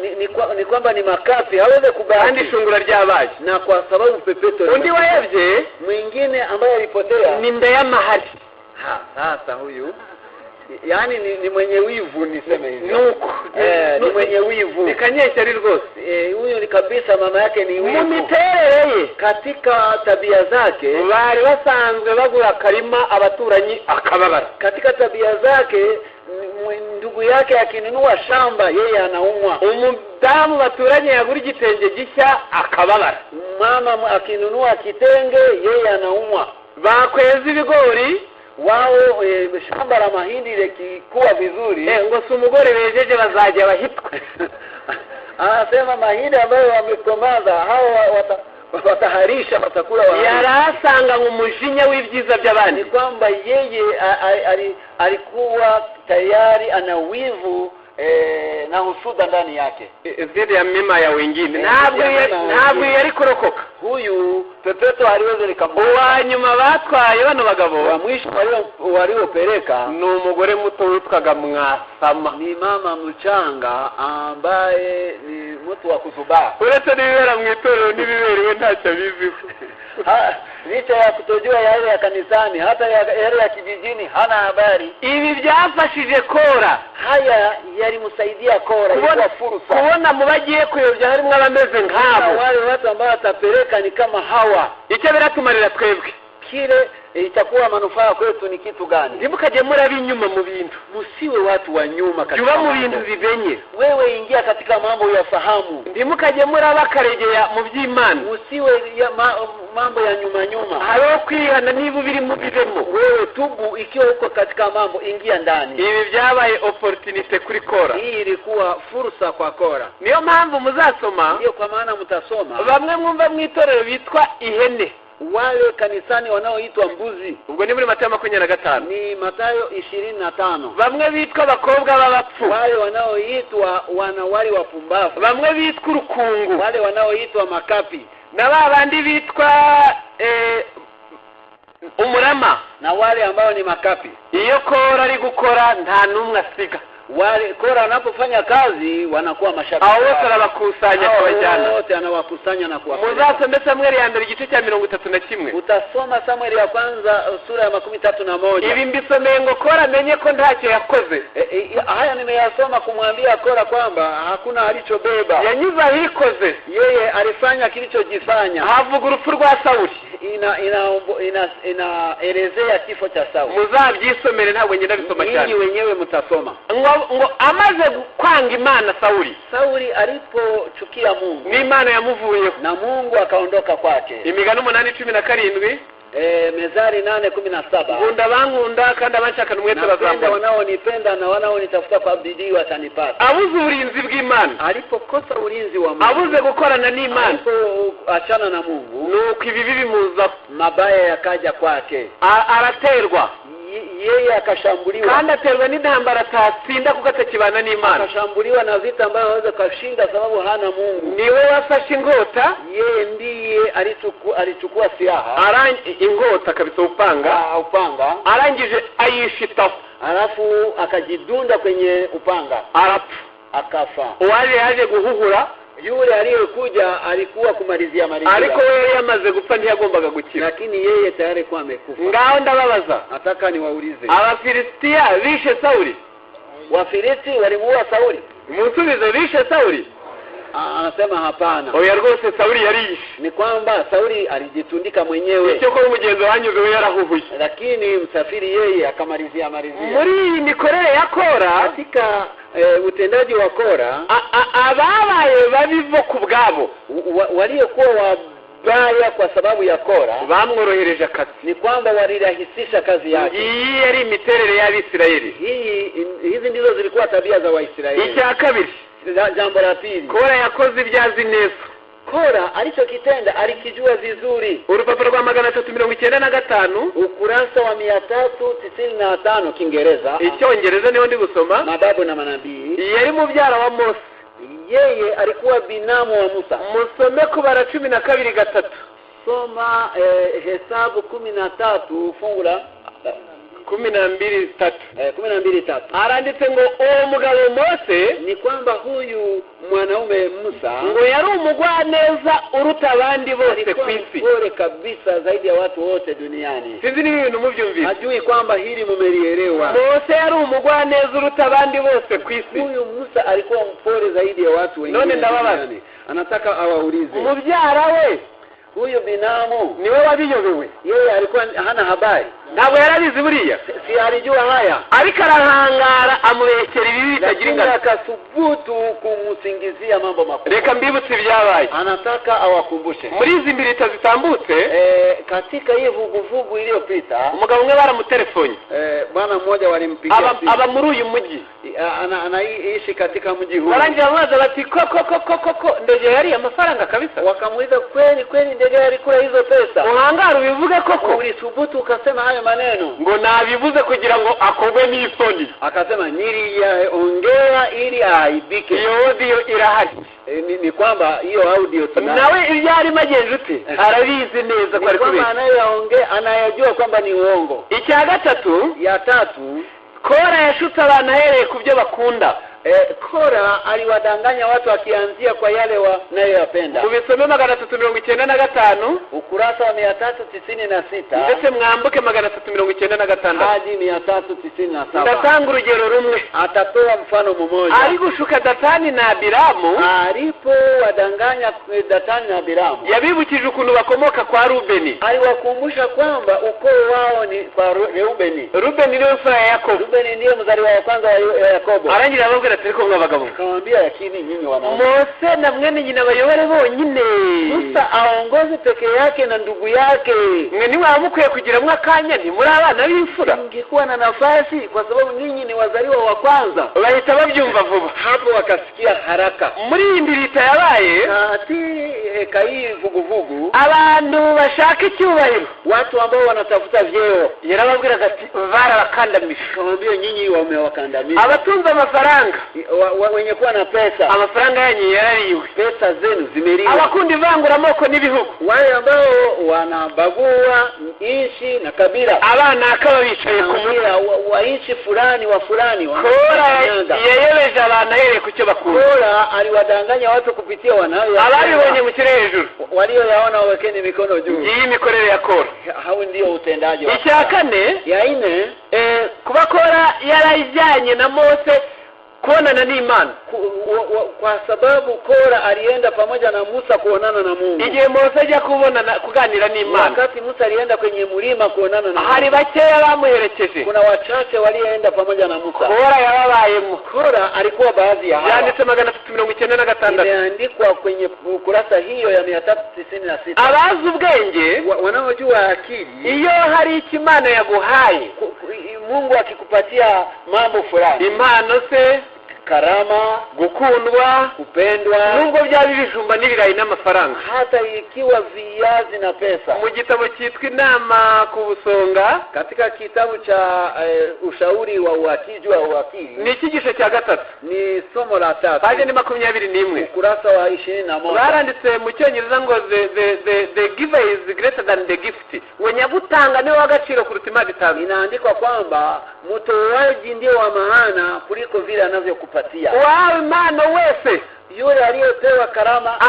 Ni kwamba ni makapi hawezi Kandi kubaki, ishungura ryabaye. na kwa sababu pepeto Undi wayabye mwingine ambaye alipotea ni ndayamahari. Ha, sasa huyu yaani ni mwenye wivu, niseme hivyo. Nuko Ni mwenye wivu. Ni kanyeshyari rwose. Huyu ni kabisa mama yake ni Mu wivu. miterere ye Katika tabia zake, bari basanzwe bagura akarima abaturanyi akababara. katika tabia zake ndugu yake akinunua shamba yeye anaumwa. Umudamu baturanye yagura igitenge gishya akababara. Mama akinunua kitenge yeye anaumwa. Bakweza ibigori Wao shamba la mahindi likikuwa vizuri, ngo si umugore bejeje bazajya bahitwa. Anasema mahindi ambayo wamekomaza hao wataharisha watakula waharishi. Yari asanga umujinya w'ibyiza Ni by'abandi. kwamba yeye alikuwa tayari ana wivu na husuda ndani yake. Zidi ya mema ya wengine. Dhidi ya mema ya Ntabwo wengine. yari kurokoka. Huyu pepeto haliwezi likamwokoa. Uwa nyuma batwaye bano bagabo Wa mwisho waliopeleka ni umugore muto witwaga Mwasama. ni mama mchanga ambaye ni mtu wa kuzubaa. Uretse n'ibibera mu itorero n'ibibera iwe ntacyo abiziho. Licha ya kutojua yale ya kanisani, hata yale ya kijijini hana habari. Ibi byafashije Kora Haya yalimsaidia Kora, ilikuwa fursa. kubona mu bagiye kuyobya harimo abameze nk'abo. Wale watu ambao watapeleka ni kama hawa. Icyo biratumarira twebwe, Kile itakuwa manufaa kwetu ni kitu gani? ntimukajye muraba inyuma mu bintu, Msiwe watu wa nyuma katika jya uba mu mambo. bintu bibenye. Wewe ingia katika mambo ya fahamu, Ntimukajye muraba akaregeya mu by'Imana. usiwe ya mambo ya nyuma nyuma. Hariho kwihana niba ubirimo ubibemo. Wewe tubu ikiwa uko katika mambo, ingia ndani. Ibi byabaye opportunité kuri Kora. Hii ilikuwa fursa kwa Kora. Niyo mpamvu muzasoma Ndiyo kwa maana mtasoma bamwe mwumva mu itorero bitwa ihene. wale kanisani wanaoitwa mbuzi, Ubwo ni muri Matayo 25. ni Mathayo 25. Bamwe bitwa abakobwa b'abapfu, Wale wanaoitwa wanawali wapumbavu, bamwe bitwa urukungu, wale wanaoitwa makapi, na ba bandi bitwa umurama. na wale ambao ni makapi. Iyo Kora ari gukora nta n'umwe asiga. Wale Kora wanapofanya kazi wanakuwa mashabiki. Abo bose arabakusanya Hao akabajyana. wote anawakusanya na kuwapeleka. Muzasome Samweli ya mbere igice cya 31. Utasoma Samueli ya kwanza sura ya 31. Ibi mbisomeye ngo Kora amenye ko ntacyo yakoze. Haya nimeyasoma kumwambia Kora kwamba hakuna alichobeba. Yanyuze ahikoze, Yeye alifanya kilichojifanya. havuga urupfu rwa Sawuli. Inaelezea kifo cha Sauli. Muzabyisomere ntabwo ngenda bisoma Ninyi cyane. wenyewe mtasoma. Ngo amaze kwanga Imana Sawuli, Sauli alipochukia Mungu n'Imana yamuvuyeho. na Mungu akaondoka kwake. Imigani 8:17. Mezali 8:17. Nkunda bankunda kandi abanshakana umwete Napenda bazambona. wanaonipenda na wanaonitafuta kwa bidii watanipata. Abuze uburinzi bw'Imana, Alipokosa ulinzi wa Mungu, abuze gukorana n'Imana, alipoachana na Mungu, nuko ibibi bimuzaho. mabaya yakaja kwake. Araterwa, Yeye akashambuliwa, kandi aterwa n'intambara atatsinda kuko atakibana n'Imana. akashambuliwa na vita ambayo hawezi kashinda sababu hana Mungu. Niwe wafashe inkota, Yeye ndiye alichukua silaha, inkota kabisa upanga, upanga, arangije ayishitaho, alafu akajidunda kwenye upanga, arapfa. akafa. Uwaje yaje guhuhura, Yule aliyekuja alikuwa kumalizia malizia, ariko we yari yamaze gupfa ntiyagombaga gukira. lakini yeye tayari kuwa amekufa. Ngaho ndababaza, Nataka niwaulize, Abafilisitiya bishe Sawuli? Wafilisti walimuua Sauli? Munsubize, bishe Sawuli? Anasema hapana. Oya rwose Sawuli yariyishe. Ni kwamba Sauli alijitundika mwenyewe, Icyo kora umugenzi wanyuze we yarahuhuye. lakini msafiri yeye akamalizia malizia. Muri iyi mikorere ya Kora, Katika Utendaji wa Kora, ababaye babi bo ku bwabo, waliokuwa wabaya kwa sababu ya Kora, bamworohereje akazi. Ni kwamba walirahisisha kazi yake. Iyi yari imiterere y'Abisirayeli. Hizi ndizo zilikuwa tabia za Waisraeli. Icya kabiri, Jambo la pili, Kora yakoze ibyo azi neza. Kora alichokitenda alikijua vizuri. Urupapuro rwa 395, ukurasa wa 395 Kiingereza, Icyongereza niho ndi gusoma. Mababu na manabii. Yari mubyara wa Mose, yeye alikuwa binamu wa Musa. Musome Kubara 12:3. Soma Hesabu 13 fungu la 12:3. 12:3. Aranditse ngo uwo mugabo Mose, ni kwamba huyu mwanaume Musa ngo yari umugwaneza uruta abandi bose ku isi, mpole kabisa zaidi ya watu wote duniani. Sinzi niba ibintu mubyumvise. Hajui kwamba hili mumelielewa. Mose yari umugwaneza uruta abandi bose ku isi. Huyu Musa alikuwa mpole zaidi ya watu wengine. None ndababaza, anataka awaulize, mubyara we huyu binamu niwe wabiyobewe? Yeye alikuwa hana habari, ntabwo yarabizi buriya, si alijua haya, ariko arahangara amubekera ibibi bitagira ingano, akathubutu kumusingizia mambo makubwa. Reka mbibutse ibyabaye. Anataka awakumbushe muri izi mbirita zitambutse. Katika hii vuguvugu iliyopita, umugabo umwe baramutelefone, bwana mmoja walimpigia simu, aba muri uyu mujyi, anaishi katika mji huu. Barangira bamubaza bati koko koko koko ndege yari amafaranga kabisa. Wakamuuliza kweli kweli ndege alikula hizo pesa? Uhangara ubivuge koko? Ulithubutu ukasema hayo maneno? Ngo nabivuze kugira ngo akogwe n'isoni. Akasema niliyaongea ili aaibike. Iyo audio irahari. Ni kwamba hiyo audio tunayo. Nawe ibyo arimo agenje ute arabizi neza ko ari kubeshya. Anayeongea anayajua kwamba ni uongo. Icya gatatu, ya tatu, Kora yashutse abantu ahereye ku byo bakunda. Kora aliwadanganya watu akianzia kwa yale wanayoyapenda. Mubisome 395, ukurasa wa 396, ndetse mwambuke 396 hadi 397. Ndatanga urugero rumwe. Atatoa mfano mmoja. Ari gushuka Datani na Abiramu, alipo wadanganya Datani na Abiramu, yabibukije ukuntu bakomoka kwa Rubeni. Aliwakumbusha kwamba ukoo wao ni kwa Rubeni. Rubeni niwe mfura ya Yakobo. Rubeni ndiye mzaliwa wa kwanza wa Yakobo. Arangira ababwira ati ariko mwabagabo, akamwambia lakini nyinyi wanaume, Mose na mwene nyina bayobore bonyine, Musa aongoze peke yake na ndugu yake. Mwe nimwaba mukwiye kugiramwo akanya, ntimuri abana b'imfura, mngekuwa na nafasi kwa sababu ninyi ni wazaliwa wa kwanza. Bahita babyumva vuba, hapo wakasikia haraka. Muri iyi mbirita yabaye katika hii vuguvugu, abantu bashaka icyubahiro, watu ambao wanatafuta vyeo, yarababwiraga ati barabakandamije. Akamwambia nyinyi wamewakandamiza. Abatunze amafaranga, wenye kuwa na pesa, amafaranga yanyu yarariwe, pesa zenu zimeliwa. Abakunda ivanguramoko n'ibihugu, wale ambao wanabagua nchi na kabila, abana akaba bicaye ku mutwe wa nchi fulani wa fulani. Kora yayobeje abantu ahereye ku cyo bakunda. Kora aliwadanganya watu kupitia wanayo. Ababibonye mushyire hejuru, walioyaona wawekeni mikono juu. Iyi mikorere ya Kora, hao ndio utendaji wa. Icya kane, ya ine, kuba Kora yarajyanye na Mose kuonana n'Imana, kwa sababu Kora alienda pamoja na Musa kuonana na Mungu. Igihe Mose ajya kubonana kuganira n'Imana, wakati Musa alienda kwenye mlima kuonana na Mungu, hari bakeya bamuherekeje, kuna wachache walioenda pamoja na Musa. Kora yababayemo. Kora alikuwa baadhi ya hawa. Yanditse 396, imeandikwa kwenye ukurasa hiyo ya 396. Abazi ubwenge, wanaojua akili, iyo hari ikimana yaguhaye, Mungu akikupatia mambo fulani, impano se, karama, gukundwa, kupendwa, nubwo byaba ibijumba n'ibirayi n'amafaranga, hata ikiwa viazi na pesa. Mu gitabo cyitwa Inama ku Busonga, katika kitabu cha ushauri wa uwakili wa uwakili, ni icyigisho cya gatatu, ni somo la tatu, paje ni 21, ukurasa wa 21. Baranditse mu Cyongereza ngo the giver is greater than the gift, ngo nyagutanga niwe w'agaciro kuruta imana itanga. Inaandikwa kwamba mtoaji ndiye wa maana kuliko vile anavyokupatia. Uwawe impano wese, yule aliyepewa karama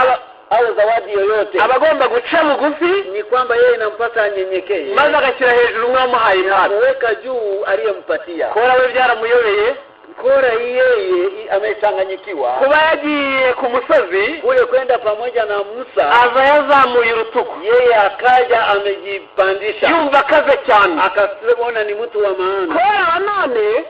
au zawadi yoyote, abagomba guca bugufi, ni kwamba yeye inampasa anyenyekee, maze agashyira hejuru umwamuhaye impano, kuweka juu aliyempatia. Kora we byaramuyobeye. Kora yeye amechanganyikiwa. Kuba yagiye ku musozi kule kwenda pamoja na Musa, aza yazamuye urutugu, yeye akaja amejipandisha, yumva akaze cyane, akasema ni mtu wa maana. Kora wa none,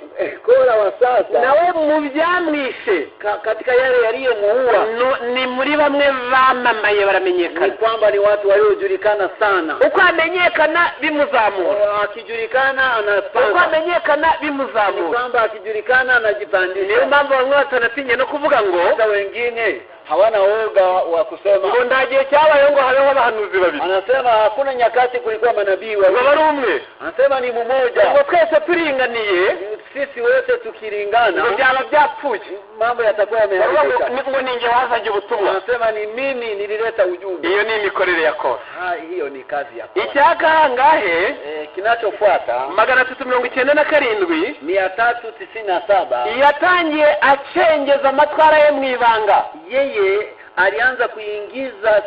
Kora Kora wa sasa nawe mu byamwishe katika yale yaliyomuua ni muri bamwe bamamaye baramenyekana, ni kwamba ni watu waliojulikana sana. Uko amenyekana bimuzamura, akijulikana anapanda, uko amenyekana bimuzamura, ni kwamba akijulikana anajipandisha. Niyo mpamvu bamwe batanatinye no kuvuga ngo hata wengine hawana woga wa kusema ngo nta gihe cyabayeho ngo habeho abahanuzi babiri. Anasema hakuna nyakati kulikuwa manabii wawili, ngo bari umwe. Anasema ni mmoja, ngo twese turinganiye, sisi wote tukilingana, ngo byaba byapfuye, mambo yatakuwa yameharibika. Ngo ninjye wazanye ubutumwa. Anasema ni mimi nilileta ujumbe. Iyo ni imikorere ya Kora. Hiyo ni kazi ya Kora. Icyakangahe kinachofuata 397 397 yatangiye acengeza amatwara ye mu ibanga. Yeye alianza kuingiza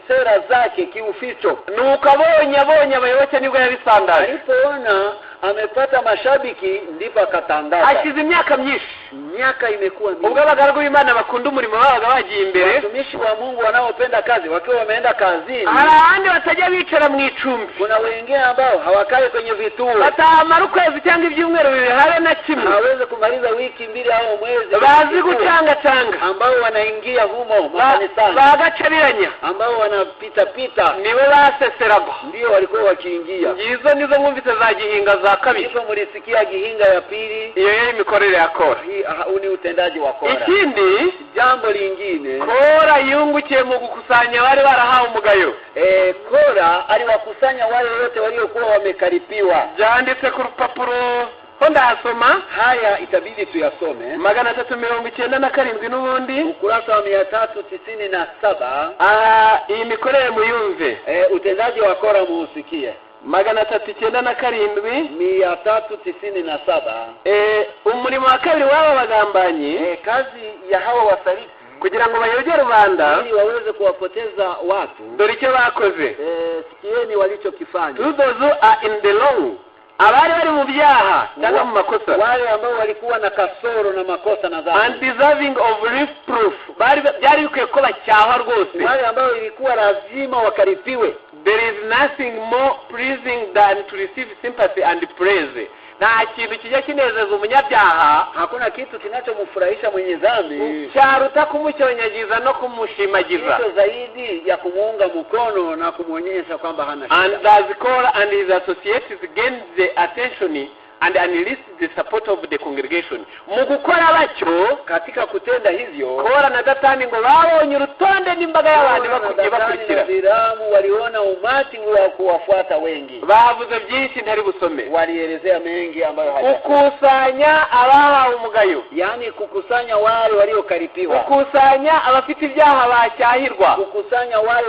sera zake kiuficho. Nuko abonye abayoboke nibwo yabisandaje. Alipoona amepata mashabiki ndipo akatangaza. Hashize imyaka myinshi, miaka imekuwa mingi. Ubwo abagaragu b'Imana bakunda umurimo babaga bagiye imbere, watumishi wa Mungu wanaopenda kazi wakiwa wameenda kazini, hari abandi batajya bicara mu icumbi. Kuna wengine ambao hawakai kwenye vituo, batamara ukwezi cyangwa ibyumweru bibiri habe na kimwe, hawezi kumaliza wiki mbili au mwezi, bazi gucangacanga, ambao wanaingia humo makanisani, bagacabiranya, ambao wanapita pita, niwe baseseraga, ndio walikuwa wakiingia. Ngizo nizo mwumvise za Gihinga za kabiri. Ndipo mulisikia Gihinga ya pili. Iyo yari imikorere ya Kora. Hii ni utendaji wa Kora. Ikindi jambo lingine, Kora yungukiye mu gukusanya bari barahawe umugayo. Kora aliwakusanya wale wote waliokuwa wamekaripiwa. Byanditse ku rupapuro ho ndasoma. Haya itabidi tuyasome. 397 n'ubundi ukurasa wa 397. Iyi mikorere muyumve. Utendaji wa Kora muusikie. 397 397. Umurimo wa kabiri w'aba bagambanyi, kazi ya hawa wasaliti kugira ngo bayobye rubanda ili waweze kuwapoteza watu. Dore icyo bakoze. Sikieni walichokifanya. To those who are in the law, abari bari mu byaha cyangwa mu makosa, wale ambao walikuwa na kasoro na makosa na dhambi, and deserving of reproof, bari byari bikwiye ko bacyahwa rwose, wale ambao ilikuwa lazima wakaripiwe. There is nothing more pleasing than to receive sympathy and praise. Nta kintu kijya kinezeza umunyabyaha, hakuna kitu kinachomfurahisha mwenye dhambi cyaruta kumucyonyagiza no kumushimagiza, kitu zaidi ya kumuunga mkono na kumuonyesha kwamba hana shida. And as Korah and his associates gained the attention and enlist the support of the congregation. Mu gukora batyo, katika kutenda hivyo, Kora na Datani ngo babonye urutonde n'imbaga y'abantu bakurikira. Abiramu waliona umati wa kuwafuata wengi. Bavuze byinshi ntari busome. Walielezea mengi ambayo hayakuwa. Kukusanya abahawe umugayo, yani kukusanya wale waliokaripiwa, kukusanya abafite ibyaha bacyahirwa, kukusanya wale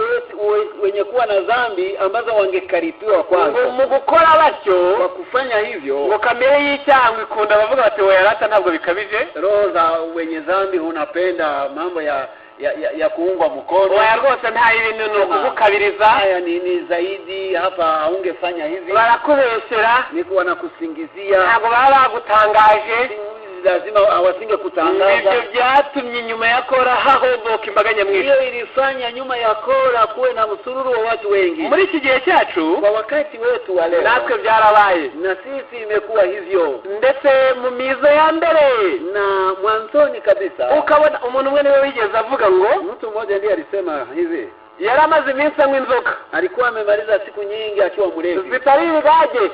wenye kuwa na dhambi ambazo wangekaripiwa kwanza. Mu gukora batyo, kwa kufanya hivyo, kamere y'icyaha ikunda bavuga bati oya rata ntabwo bikabije. Roho za wenye dhambi unapenda mambo ya kuungwa mkono. Oya rwose nta ibintu ni ukugukabiriza. Haya ni zaidi hapa haungefanya hivi. Barakubesera, niko wanakusingizia. Ntabwo baba bagutangaje. Lazima awasinge kutangaza. Ibyo byatumye nyuma ya Kora hahoboka imbaga nyamwinshi. Hiyo ilifanya nyuma ya Kora kuwe na msururu wa watu wengi. Muri iki gihe cyacu, kwa wakati wetu wa leo, natwe byarabaye, na sisi imekuwa hivyo. Ndetse mu mizo ya mbere na mwanzoni kabisa, ukabona umuntu umwe niwe wigeze avuga ngo, mtu mmoja ndiye alisema hivi, yari amaze iminsi anywa inzoga, alikuwa amemaliza siku nyingi akiwa mlevi, zitari ibigage,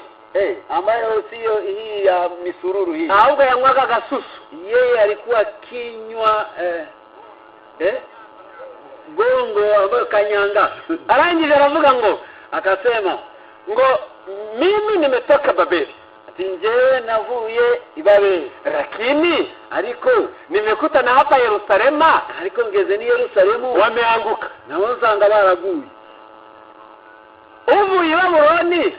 ambayo sio hii ya misururu hii, ahubwo yanywaga gasusu. Yeye alikuwa kinywa gongo ambayo kanyanga. Arangije aravuga ngo, akasema ngo mimi nimetoka Babeli, ati njewe navuye Babeli, lakini ariko nimekuta na hapa Yerusalema, ariko ngeze ni Yerusalemu wameanguka, na wonsanga baraguye. Uvuye Babuloni,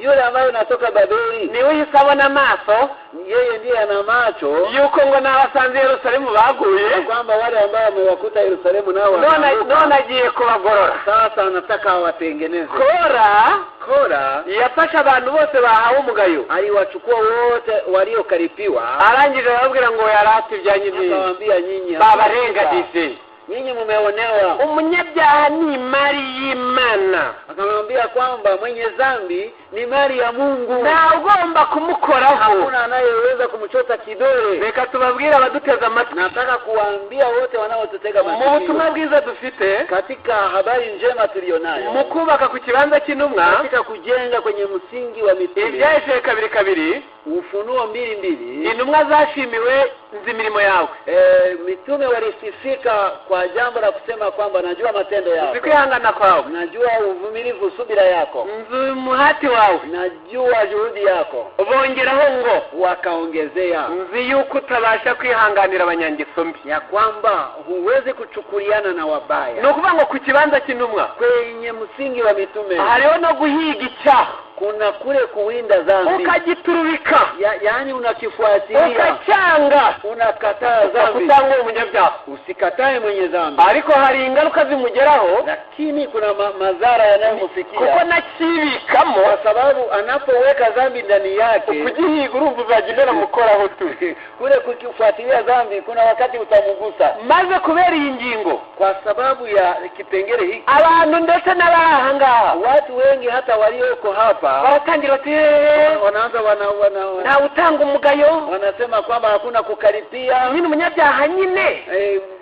yule ambaye natoka Babeli niwe yisabona amaso, yeye ndiye ana macho yuko ngo nabasanze Yerusalemu baguye, kwamba wale ambao wamewakuta Yerusalemu nao none agiye kubagorora. Sasa anataka awatengeneze. Kora yafashe abantu bose bahawe umugayo, aliwachukua wote waliokaripiwa, arangije arababwira ngo yarati ibyanyu ni, akawaambia nyinyi babarenganije, nyinyi mumeonewa. Umunyabyaha ni imari y'Imana. Akamwambia kwamba mwenye dhambi Ni mali ya Mungu. Ntawe ugomba kumukoraho. Hakuna anayeweza kumchota kidole. Reka tubabwire abaduteze amatwi. Nataka kuwaambia wote wanaotutega Mu masikio, butumwa bwiza dufite, katika habari njema tuliyonayo, mu kubaka ku kibanza cy'intumwa, katika kujenga kwenye msingi wa mitume, Ibyahishuwe 2:2, Ufunuo 2:2, intumwa zashimiwe nzi imirimo yawe, mitume walisifika kwa jambo la kusema kwamba najua matendo nzi yako, kwihangana kwawe, najua uvumilivu, subira yako, nzi umuhati wawe, najua juhudi yako. Bongeraho ngo Wakaongezea nzi yuko utabasha kwihanganira abanyangeso mbi. ya kwamba huwezi kuchukuliana na Ni wabaya. ukuvuga ngo ku kibanza cy'intumwa Kwenye msingi wa mitume hariho no guhiga icyaha, kuna kule kuwinda dhambi, ukagiturubika, yaani unakifuatilia, ukacyanga, unakataa dhambi. Utanga umunyabyaha. Usikatae mwenye dhambi, Ariko hari ingaruka zimugeraho, lakini kuna madhara yanayomfikia, kuko nakibikamo, kwa sababu anapoweka dhambi ndani yake, kugihiga urumva uzajya umera mukoraho tu. Kule kukifuatilia dhambi, kuna wakati utamugusa. Maze kubera iyi ngingo, Kwa sababu ya kipengele hiki, abantu ndetse n'abari aha ngaha watu wengi hata walioko hapa baratangira bati "Eh, wanaanza wana ntawe utanga umugayo, wanasema kwamba hakuna kukaripia, nyine umunyabyaha nyine."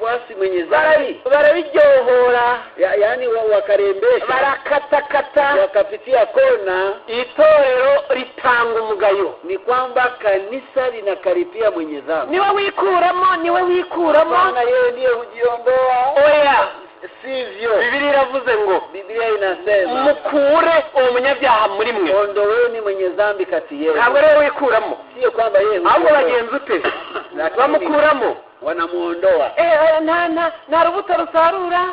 Basi mwenye dhambi Barabiryohora, yaani wakarembesha, barakatakata, wakapitia kona. Itorero ritanga umugayo. Ni kwamba kanisa linakaripia mwenye dhambi. Niwe wikuramo, niwe wikuramo. Bwana yeye ndiye hujiondoa, Oya, sivyo? Bibiliya iravuze ngo Biblia inasema mukure uwo munyabyaha muri mwe. ondoweni mwenye dhambi kati yenu. Ntabwo rero wikuramo, Sio kwamba yeye ahubwo hujiondoa, bagenza ute? Lakini Bamukuramo. wanamuondoa. Eh, nta rubuto rusarura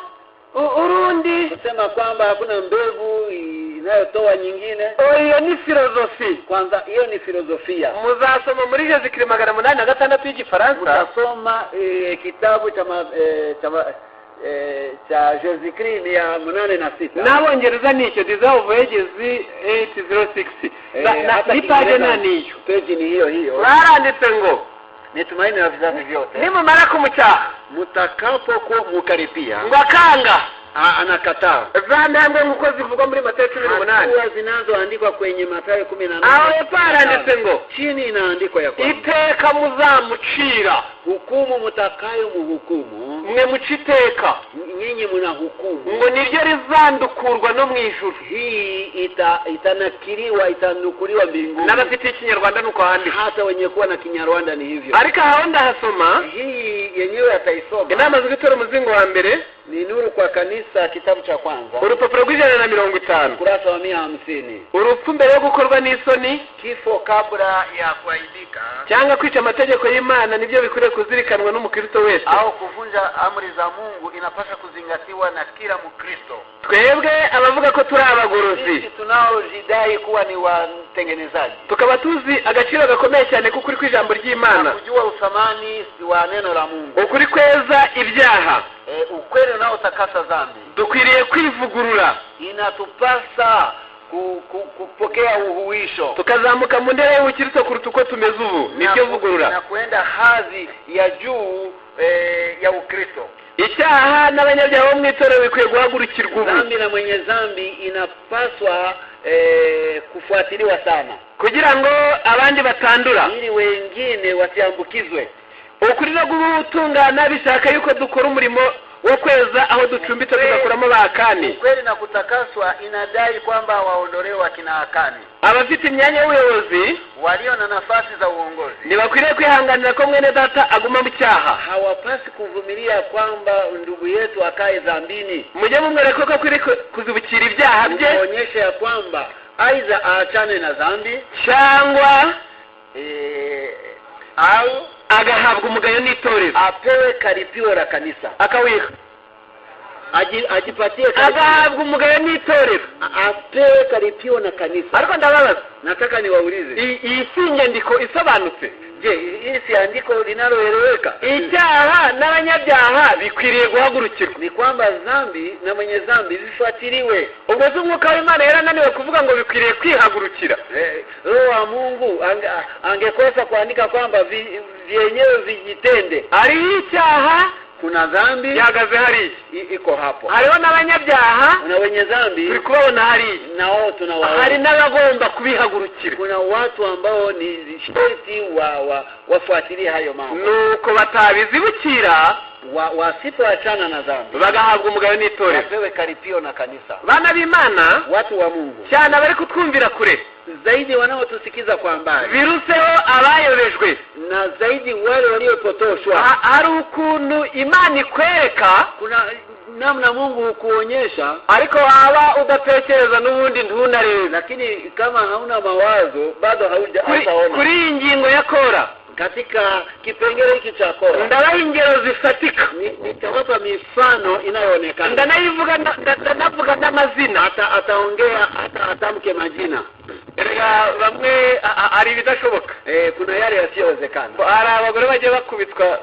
urundi. Kusema kwamba hakuna mbegu inayotoa nyingine. Iyo ni filozofi. Kwanza hiyo ni filosofia. Muzasoma muri Jésus-Christ 806 y'igifaransa. Utasoma kitabu cha Jésus-Christ 806. N'abongereza nicyo Desire of Ages 806. Hata Ni page Kiingereza, na niyo peji ni hiyo hiyo. Baranditse ngo Ni tumaini la vizazi vyote. Nimumara kumucyaha, Mtakapokuwa mukaripia, ngo akanga anakataa za ntambwe nk'uko zivugwa muri Matayo 18, hatua zinazoandikwa kwenye Mathayo 18, aho hepfo haranditse ngo chini inaandikwa ya kwamba iteka muzamucira, hukumu mtakayo muhukumu, mwe muca iteka, nyinyi mnahukumu, ngo niryo rizandukurwa no mu ijuru. Hii itanakiriwa, itanukuliwa mbinguni. N'abafite ikinyarwanda nuko handitse. Hata wenye kuwa na Kinyarwanda ni hivyo. Ariko aho ndahasoma. Hii yenyewe ataisoma. Inama z'itora umuzingo wa mbere, Ni Nuru kwa Kanisa, kitabu cha kwanza, urupapuro rw'150, ukurasa wa 150. Urupfu mbere yo gukorwa n'isoni Kifo kabla ya kuaibika cyangwa kwica amategeko y'Imana nibyo bikwiriye kuzirikanwa n'umukristo wese. Au kuvunja amri za Mungu inapaswa kuzingatiwa na kila Mkristo. Twebwe abavuga ko turi abagorozi, Sisi tunaojidai kuwa ni watengenezaji tukaba tuzi agaciro gakomeye cyane k'ukuri kw'ijambo na ry'Imana, kujua uthamani wa neno la Mungu, ukuri kweza ibyaha, ukweli unaotakasa dhambi, dukwiriye kwivugurura, inatupasa kupokea uhuisho, tukazamuka mu ntera y'ubukristo kuruta uko tumeze ubu. Nibyo vugurura. Na kuenda hadhi ya juu ya Ukristo. Icyaha n'abanyabyaha bo mu itorero bikwiye guhagurukirwa ubu, Dhambi na mwenye dhambi inapaswa kufuatiliwa sana, kugira ngo abandi batandura, ili wengine wasiambukizwe. Ukuri no gutungana bishaka yuko dukora umurimo wo kweza aho ducumbitse, tugakuramo ba Akani. Ukweli na kutakaswa inadai kwamba waondolewe wakina Akani. Abafite imyanya y'ubuyobozi Walio na nafasi za uongozi ntibakwiriye kwihanganira ko mwene data aguma mu cyaha. Hawapasi kuvumilia kwamba ndugu yetu akae dhambini. Mujye mumwereka ko akwiriye kuzibukira ibyaha bye, Muonyeshe ya kwamba aidha aachane na dhambi cyangwa au agahabwa umugayo n'itorero, apewe karipio la kanisa, akawiha, ajipatie karipio. Agahabwa umugayo n'itorero. Apewe karipio na kanisa. Ariko ndababaza, Nataka niwaulize, iyi si inyandiko isobanutse? Je, hii si andiko linaloeleweka? Icyaha n'abanyabyaha bikwiriye guhagurukirwa. Ni kwamba dhambi na mwenye dhambi vifuatiliwe. Ubwo se umwuka w'Imana yarananiwe kuvuga ngo bikwiriye kwihagurukira? Roho wa Mungu angekosa kuandika kwamba vyenyewe vijitende? Hariho icyaha, Kuna dhambi Ihagaze hariya. Iko hapo. Hariho n'abanyabyaha. Kuna wenye dhambi. Turi kubabona hariya. Na wao Hari tunawaona. N'abagomba kubihagurukira. Kuna watu ambao ni sharti wafuatilie hayo mambo. Nuko batabizibukira, Wasipoachana na dhambi, bagahabwa umugayo n'itorero. Wapewe karipio na kanisa. Bana b'Imana, Watu wa Mungu, cyane abari kutwumvira kure, zaidi wanaotusikiza kwa mbali, biruseho abayobejwe, na zaidi wale waliopotoshwa. Hari ukuntu Imana ikwereka, Kuna namna Mungu hukuonyesha, ariko waba udatekereza n'ubundi ntunarebe. Lakini kama hauna mawazo bado hautaona. Kuri iyi ngingo ya Kora, Katika kipengele hiki cha Kora, ndabaha ingero zifatika. Nitawapa mifano inayoonekana. Ndanayivuga, ndanavuga n'amazina. Ataongea, atamke majina. Erega bamwe hari ibidashoboka. Kuna yale yasiyowezekana. Hari abagore bagiye bakubitwa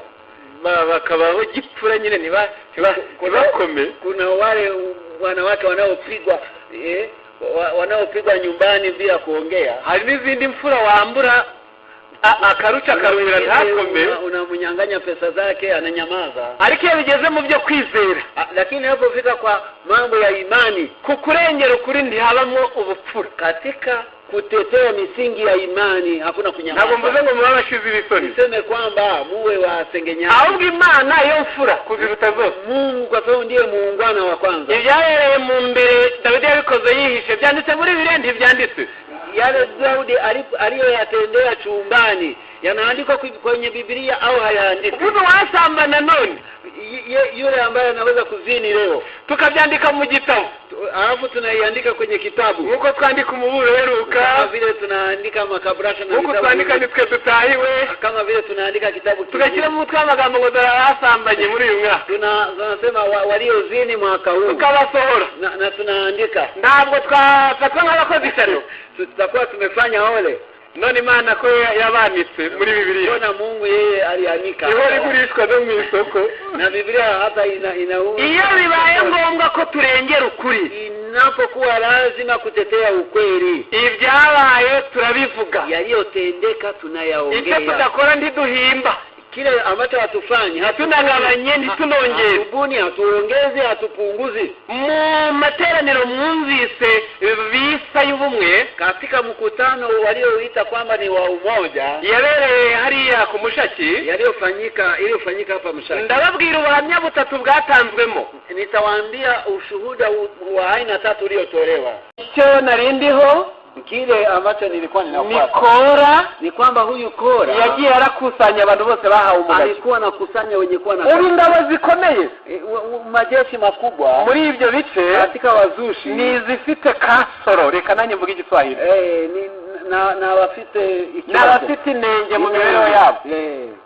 bakabaho gipfura nyine, ntibakome. Kuna wale wanawake wanaopigwa wanaopigwa nyumbani bila kuongea. Hari n'izindi mfura wambura akaruca akarumira ntakome. Unamnyang'anya pesa zake, ananyamaza. Ariko iyo bigeze mu byo kwizera, Lakini inapofika kwa mambo ya imani, ku kurengera ukuri ntihabamo ubupfura. Katika kutetea misingi ya imani hakuna Ntabwo mvuze kunyamaza. ngo mube abashizi b'isoni, Niseme kwamba muwe wasengenyaji. Ahubwo Imana yo mfura kuziruta zose. Mungu kwa sababu ndiye muungwana wa kwanza. Ibyabereye mu mbere Dawidi yabikoze yihishe, byanditse muri Bibiliya, ntibyanditse? Yale Daudi aliyoyatendea chumbani yanaandikwa kwenye Biblia au hayaandikwi? Ubu wasambana none, Yule ambaye anaweza kuzini leo, tukabyandika mu gitabo, alafu tunaiandika kwenye kitabu, nk'uko twandika umuburo uheruka, kama vile tunaandika makabrasha na nk'uko vitabu twandika vingine, nitwe dutahiwe, kama vile tunaandika kitabu kingine. Tugashyiramo umutwe w'amagambo ngo dore abasambanye muri uyu mwaka, Tunasema waliozini mwaka huu, tukabasohora, na tunaandika. Ntabwo twafatwa nk'abakoze ishyano? Tutakuwa tumefanya ole? None Imana ko yabanitse muri Bibiliya, Mbona Mungu yeye alianika ihora igurishwa no mu isoko. Na Biblia hata ina Iyo bibaye ngombwa ko turengera ukuri, inapokuwa lazima kutetea ukweli, ibyabaye turabivuga. Yaliyotendeka Icyo tunayaongea. Tudakora ntiduhimba. Kile ambacho hatufanyi, Hatunagabanye, ntitunongere. hatubuni, hatuongezi, hatupunguzi. Mu materaniro mwumvise bise y'ubumwe, Katika mkutano walioita kwamba ni wa umoja, yabereye hariya ku Mushaki, iliyofanyika hapa Mshaki, ndababwira ubuhamya butatu bwatanzwemo. Nitawaambia ushuhuda wa aina tatu uliotolewa. Icyo narindiho, Kile ambacho nilikuwa ni ninafuata Kora ni kwamba huyu Kora yagiye arakusanya abantu bose bahawe umugayo. Alikuwa anakusanya wenye kuwa na Ubu ingabo zikomeye majeshi makubwa muri ibyo bice katika wazushi ni izifite kasoro, reka nanjye mvuge Igiswahili, ni na wafite ni ikibazo. Abafite inenge mu mibereho yabo.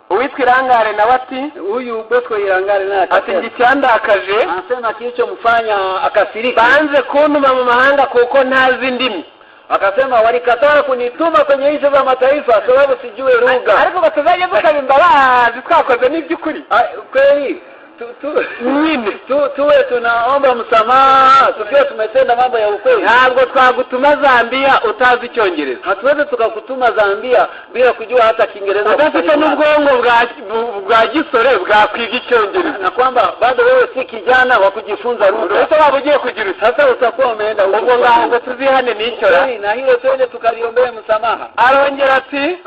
Uwitwa Irangare nawe ati, Huyu Bosco Irangare naye ati akasema, njye icyandakaje, anasema kilichomfanya akasirika, banze kuntuma mu mahanga kuko ntazi indimi. Akasema walikataa kunituma kwenye nchi za mataifa sababu sijue lugha. Ariko ngo tuzajye dusaba imbabazi twakoze n'iby'ukuri. Ah, kweli Nyine. tuwe tunaomba msamaha tukiwa tumetenda mambo ya ukweli. Ntabwo twagutuma Zambia utazi Icyongereza, Hatuwezi tukakutuma Zambia bila kujua hata Kiingereza udafite kusalimiana. N'ubwonko bwa gisore bwakwiga Icyongereza, na kwamba bado wewe si kijana wa kujifunza lugha. Uretse waba ugiye kugira uti Sasa utakuwa umeenda huko. Ubwo ngaho ngo tuzihane n'icyo ra. Kweli, na hilo twende tukaliombee msamaha. Arongera ati,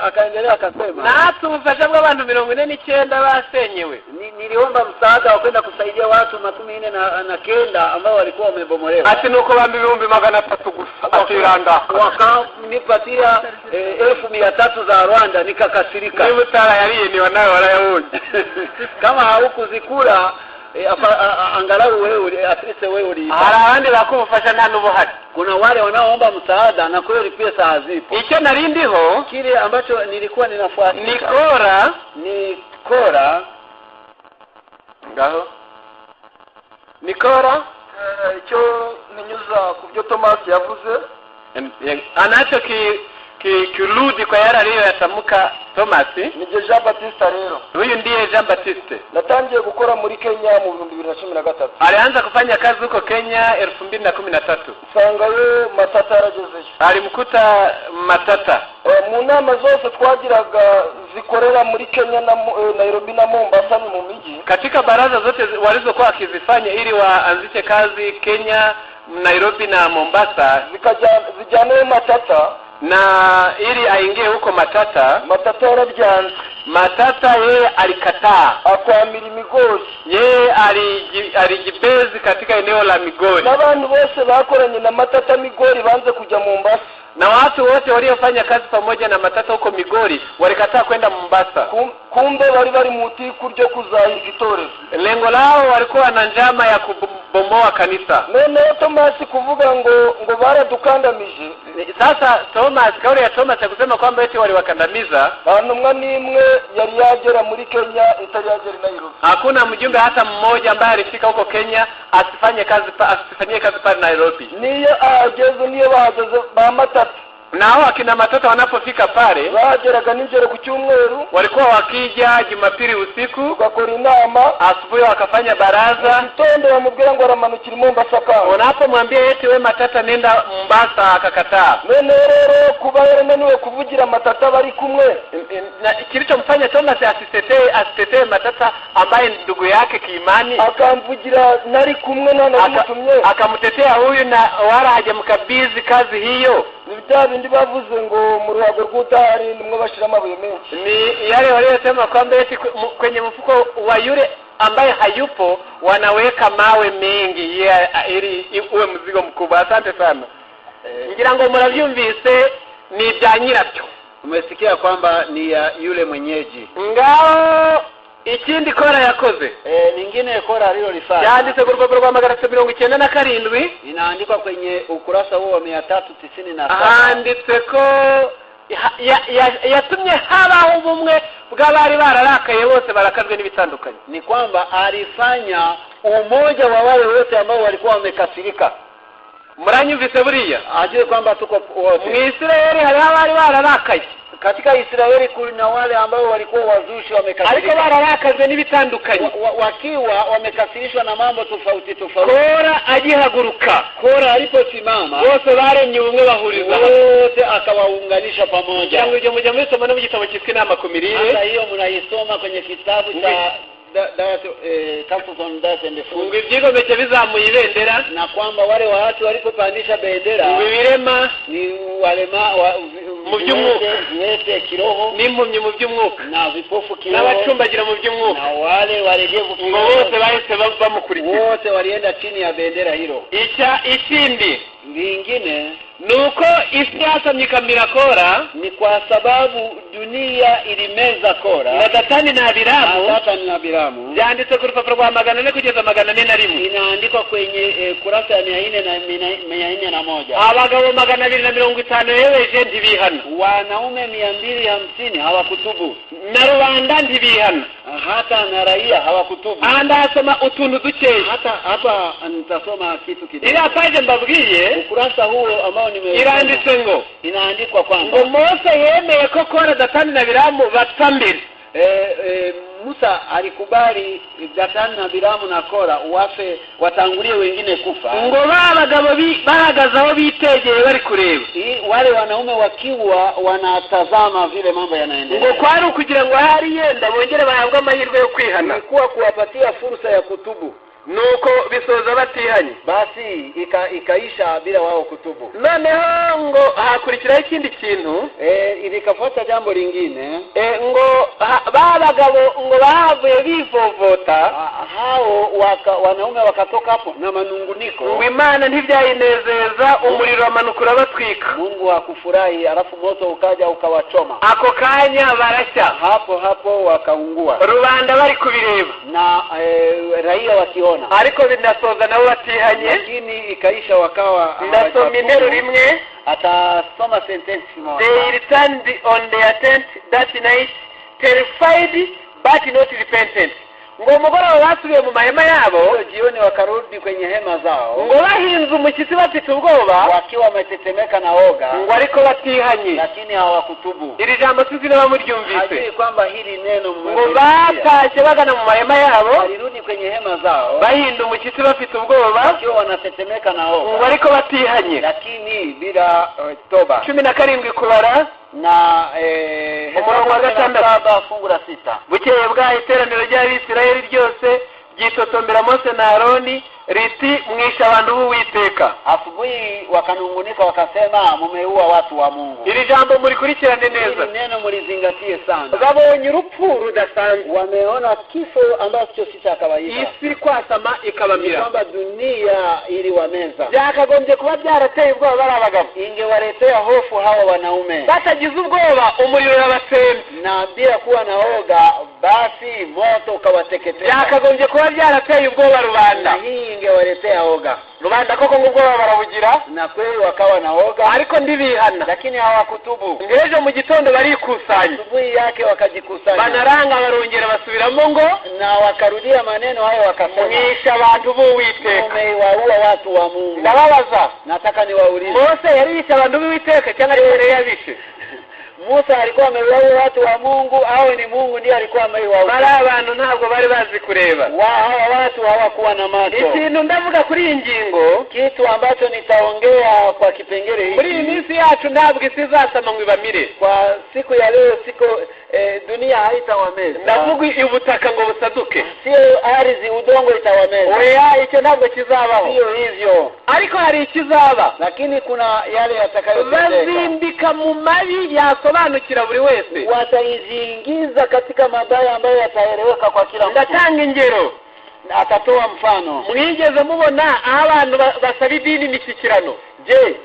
Akaendelea akasema, natse ubufasha bw'abantu 49 basenyewe. Niliomba msaada wa kwenda kusaidia watu 49 ambao walikuwa wamebomolewa. Ati nuko bampa 300,000 gusa, ati irandaka. Wakanipatia 300,000 za Rwanda, nikakasirika. Niba utarayariye niba nawe warayabonye. Kama haukuzikula angalau wewe at least wewe uliipata. Hari abandi baka ubufasha nta n'ubuhari. Kuna wale wanaoomba msaada na kweli pesa hazipo. Icyo nari ndiho, Kile ambacho nilikuwa ninafuata ni Kora ni Kora. Ngaho ni Kora. Icyo ntinyuza ku byo Tomasi yavuze, Anacho kirudi kwa yale aliyoyatamka Thomas. Ni jye Jean Batista rero. Huyu ndiye Jean Baptiste. Natangiye gukora muri Kenya mu 2013. Alianza kufanya kazi huko Kenya 2013. Nsangayo Matata yaragezeyo. Alimkuta Matata. Mu nama zose twagiraga Zikorera muri Kenya na Nairobi na Mombasa ni mu miji. Katika baraza zote walizokuwa wakizifanya ili waanzishe kazi Kenya, Nairobi na Mombasa, zijyanayo Matata, na ili aingie huko Matata. Matata yarabyanze. Matata yeye alikataa. Akwamira Migori. Yeye alijibezi katika eneo la Migori. N'abantu bose bakoranye na Matata Migori banze kujya Mombasa. Na watu wote waliofanya kazi pamoja na Matata huko Migori walikataa kwenda Mombasa. Kumbe bari bari mu itiku ryo kuzahirika itorero. Lengo lao walikuwa na njama ya kubomoa kanisa. Noneho Thomas kuvuga ngo baradukandamije. Sasa Thomas, kauli ya Thomas ya kusema kwamba eti waliwakandamiza, nta ntumwa n'imwe yari yagera muri Kenya itari yagera i Nairobi. Hakuna mjumbe hata mmoja ambaye alifika huko Kenya asifanye kazi asifanyie kazi pale Nairobi. Niyo ahageze, niyo bahageze ba Matata, na hao akina Matata wanapofika pale bahageraga nijoro ku cyumweru, walikuwa wakija Jumapili usiku bagakora inama, asubuhi wakafanya baraza, gitondo bamubwira ngo aramanukira i Mombasa kandi. Unapomwambia eti we Matata nenda Mombasa, akakataa. None rero kuba yarananiwe kuvugira Matata bari kumwe, na kilichomfanya Thomas asitetee Matata ambaye ni ndugu yake kiimani, akamvugira nari kumwe na namutumye, akamtetea huyu na wala hajamkabidhi kazi hiyo. Ni bya bindi bavuze ngo mu ruhago rw'udahari nimwo bashira amabuye menshi. Ni yale waliyosema kwamba eti kwenye mfuko wa yule ambaye hayupo wanaweka mawe mengi ili uwe mzigo mkubwa. Asante sana. Ngira ngo murabyumvise ni bya nyirabyo. Umesikia kwamba ni ya yule mwenyeji. Ngao ikindi Kora yakoze, lingine Kora alilolifanya yanditse ku rupapuro rwa 397, inaandikwa kwenye ukurasa huo wa 397. Handitse ko yatumye habaho ubumwe bw'abari bararakaye bose barakajwe n'ibitandukanye. Ni kwamba alifanya umoja wa wale wote ambao walikuwa wamekasirika. Muranyumvise buriya? Ajue kwamba tuko wote. Mu Israeli hari abari bararakaye. Katika Israeli kuna wale ambao walikuwa wazushi wamekasirika. Ariko bararakajwe n'ibitandukanye. Wakiwa wamekasirishwa na mambo tofauti tofauti. Kora agihaguruka, Kora aliposimama, bose baremye ubumwe bahuriza wote akawaunganisha pamoja. Cyangwa ibyo mujya mubisoma no mu gitabo cyitwa Inama ku mirire. Hata hiyo mnaisoma kwenye kitabu cha Councils on Diet and Food. Ngo ibyigomeke bizamuye ibendera, na kwamba wale watu walipopandisha bendera, ngo ibirema ni walema mu by'umwuka, viwete kiroho, n'impumyi mu by'umwuka, na vipofu kiroho, n'abacumbagira mu by'umwuka, na wale walegevu ngo bose bahise bamukurikira, wote walienda chini ya bendera hilo. Ikindi lingine nuko isi yasamye ikamira Kora, ni kwa sababu dunia ilimeza Kora na Datani na Abiramu. Datani na Abiramu byanditse ku rupapuro rwa 400 kugeza 401, inaandikwa kwenye kurasa ya 400 na 401. Abagabo 250 yeweje ntibihana, wanaume 250 hawakutubu, na rubanda ntibihana, hata na raia hawakutubu. Ndasoma utuntu dukeya, hata hapa nitasoma kitu kidogo. Iriya paje mbabwiye, ukurasa huo ambao iranditse ngo, inaandikwa kwamba ngo Mose yemeye ko Kora, Datani na Abiramu bapfa mbere. Musa alikubali Datani na Abiramu na Kora wafe, watangulie wengine kufa. Ngo ba bagabo bahagaze aho bitegeye bari kureba, wale wanaume wakiwa wanatazama vile mambo yanaendelea. Ngo kwari ukugira ngo hari yenda bongere bahabwe amahirwe yo kwihana, ilikuwa kuwapatia fursa ya kutubu. Nuko bisoza batihanye, basi ikaisha bila wao kutubu. Noneho ngo hakurikiraho ikindi kintu, ilikafuata jambo lingine, ngo ba bagabo ngo bahavuye bivovota, hao wanaume wakatoka hapo na manunguniko, ngo Imana ntibyayinezeza, umuriro wamanukura batwika. Mungu hakufurahi, alafu moto ukaja ukawachoma. Ako kanya barashya, hapo hapo wakaungua, rubanda bari kubireba na raia wakiona. Ariko binasoza nabo batihanye, lakini ikaisha wakawa. Ndasoma interuro imwe, atasoma sentence moja. They returned on their tent that night terrified but not repentant. Ngo mugoroba basubiye mu mahema yabo, jioni wakarudi kwenye hema zao, ngo bahinze umushyitsi bafite ubwoba, wakiwa wametetemeka na woga, ngo ariko batihanye, lakini hawakutubu. Iri jambo sinzi niba muryumvise, hajui kwamba hili neno ngo batashye bagana mu mahema yabo, walirudi kwenye hema zao, bahinda umushyitsi bafite ubwoba, wakiwa wanatetemeka na woga, ngo ariko batihanye, lakini bila toba. 17 kubara na Umurongo wa gatandatu. 17 fungu la 6. Bukeye bwaho iteraniro ry'Abisirayeli ryose ryitotombera Mose na Aroni riti mwishe abantu b'Uwiteka. Asubuhi wakanungunika wakasema, mumeua watu wa Mungu. Iri jambo murikurikirane neza. Hili neno mlizingatie sana. Babonye urupfu rudasanzwe. Wameona kifo ambacho si cha kawaida, isi kwasama ni ikabamira. kwamba dunia iliwameza. Byakagombye kuba byarateye ubwoba bari abagabo. Ingewaletea hofu hawa wanaume, batagize ubwoba umuriro urabatsemba. na bila kuwa na oga, basi moto ukawateketeza. Byakagombye kuba byarateye ubwoba Na rubanda. hii ingewaletea oga, Rubanda koko ngo ubwoba barabugira, na kweli wakawa na oga, ariko ntibihana. lakini hawakutubu. Ng'ejo mu gitondo barikusanya, Asubuhi yake wakajikusanya banaranga barongera basubiramo ngo na wakarudia maneno hayo, wakasema mwishe abantu b'Uwiteka. mumewaua watu wa Mungu. Ndababaza, Nataka niwaulize, Mose yari yishe abantu b'Uwiteka cyangwa yari yabishe? Musa alikuwa amewaua watu wa Mungu au ni Mungu ndiye alikuwa amewaua? Bari abantu ntabwo bari bazi kureba. Hawa watu hawakuwa na macho. Ikintu ndavuga kuri iyi ngingo, Kitu ambacho nitaongea kwa kipengele muri iyi hiki, minsi yacu ntabwo isi izasama ngo ibamire. kwa siku ya leo, siku dunia haitawameza, Ndavuga ubutaka ngo busaduke. sio ardhi, udongo itawameza, Oya, icyo ntabwo kizabaho, sio hivyo, ariko hari ikizaba. lakini kuna yale yatakayotendeka. Bazimbika mu mabi yasobanukira buri wese. Wataiziingiza katika mabaya ambayo yataeleweka kwa kila mtu. Ndatanga ingero. Atatoa mfano. Mwigeze mubona aho abantu basaba idini imishyikirano? Je,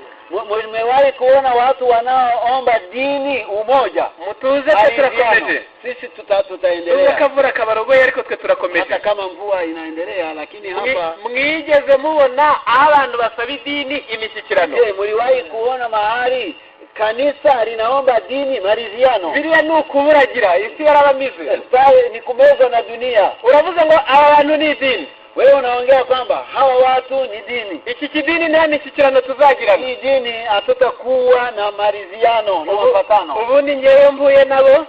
mmewahi kuona watu wanaoomba dini umoja? Mutuze twe Maridhiano. turakomeje. Sisi Nubwo tutaendelea akavura kabarogoye ariko twe turakomeje. hata kama mvua inaendelea, lakini hapa. Mwigeze mubona aho abantu basaba idini imishyikirano? Je, mliwahi kuona mahali kanisa linaomba dini maridhiano? Biriya ni ukuburagira isi yarabamize. Pale ni kumezwa na dunia. Uravuze ngo aba bantu ni idini. Wewe unaongea kwamba hawa watu ni dini. Iki kidini nta mishyikirano tuzagirana. Hii dini hatutakuwa na maridhiano na mapatano. Ubundi ngewe mvuye nabo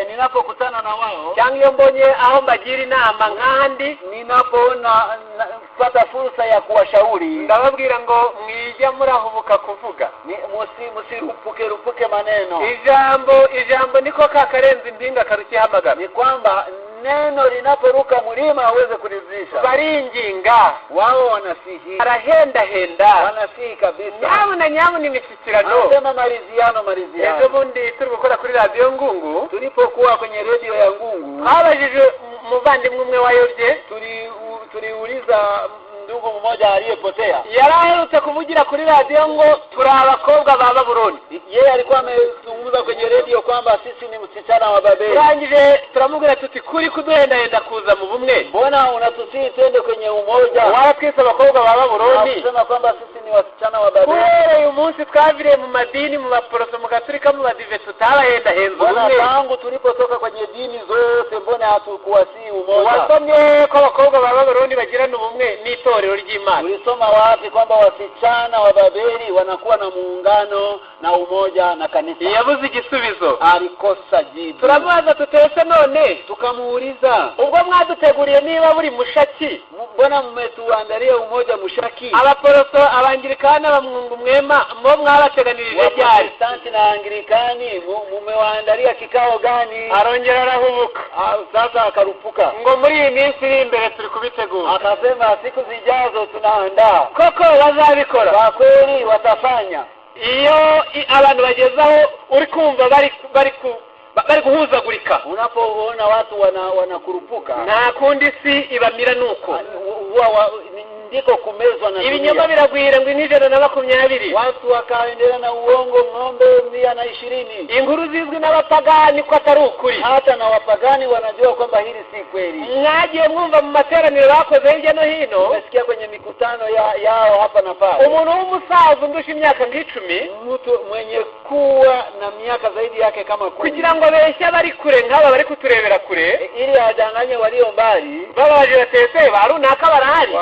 Ninapokutana na wao, cyangwa iyo mbonye aho mbagira inama nk'ahandi, ninapoona pata fursa ya kuwashauri, ndababwira ngo mwijya murahubuka kuvuga. Msirupuke rupuke maneno. Ijambo niko kakarenza impinga karukihamagara. Ni kwamba neno linaporuka mlima hawezi kulizisha. Baringinga, Wao wanasihi, barahendahenda, wanasihi kabisa. nyabuna nyabuna imishyikirano. Anasema maridhiano, Ejo maridhiano. bundi turi gukora kuri radiyo Ngungu, Tulipokuwa kwenye redio ya Ngungu, twabajije umuvandimwe umwe wayobye, tuliuliza ndugu mmoja aliyepotea. Yari aherutse kuvugira kuri radiyo ngo turi abakobwa ba Babuloni. Yeye alikuwa amezungumza kwenye redio kwamba sisi ni msichana wa Babeli. Turangije turamubwira tuti kuri kuduhendahenda kuza mu bumwe, Mbona unatusihi twende kwenye umoja? Waratwise abakobwa ba Babuloni. Unasema kwamba sisi ni wasichana wa Babeli. Uhereye umunsi twaviriye mu madini, mu baporoso, mu gaturika, mu badive, tutabahendahenza Mbona ubumwe. tangu tulipotoka kwenye dini zote, mbona hatukuwasihi umoja? Wasomye ko abakobwa ba Babuloni bagirana ubumwe n'itorero ry'Imana? Ulisoma wapi kwamba wasichana wa Babeli wanakuwa na muungano na umoja na kanisa? Yabuze igisubizo. Alikosa jibu. Turamubaza tutese none, Tukamuuliza, ubwo mwaduteguriye niba buri mushaki, mbona mmetuandalia umoja mushaki? Abaporoso, abangirikani, abamwungu mwema mo mwabateganirije ryari? Waprotestanti na Anglikani mumewaandalia kikao gani? Arongera arahubuka. Sasa akarupuka, ngo muri iyi minsi iri imbere turi kubitegura. Akasema siku zijazo tunaandaa. Koko bazabikora. Kwa kweli watafanya. Iyo abantu bagezaho uri kumva bari bari bari guhuzagurika, Unapoona watu wanakurupuka, nta kundi isi ibamira nuko. Huwa ndiko kumezwa na Ibinyoma dunia. biragwira ngo 120. Watu wakaendelea na uongo, ng'ombe 120. Inkuru zizwi n'abapagani ko atari ukuri. Hata na wapagani wanajua kwamba hili si kweli. Mwagiye mwumva mu materaniro bakoze hirya no hino, Umesikia kwenye mikutano yao hapa na pale, umuntu w'umusaza undusha imyaka nk'icumi, mtu mwenye kuwa na miaka zaidi yake kama 10, kugira ngo abeshye abari kure nk'aba bari kuturebera kure, ili awadanganye walio mbali, babaje batese ba runaka barahari,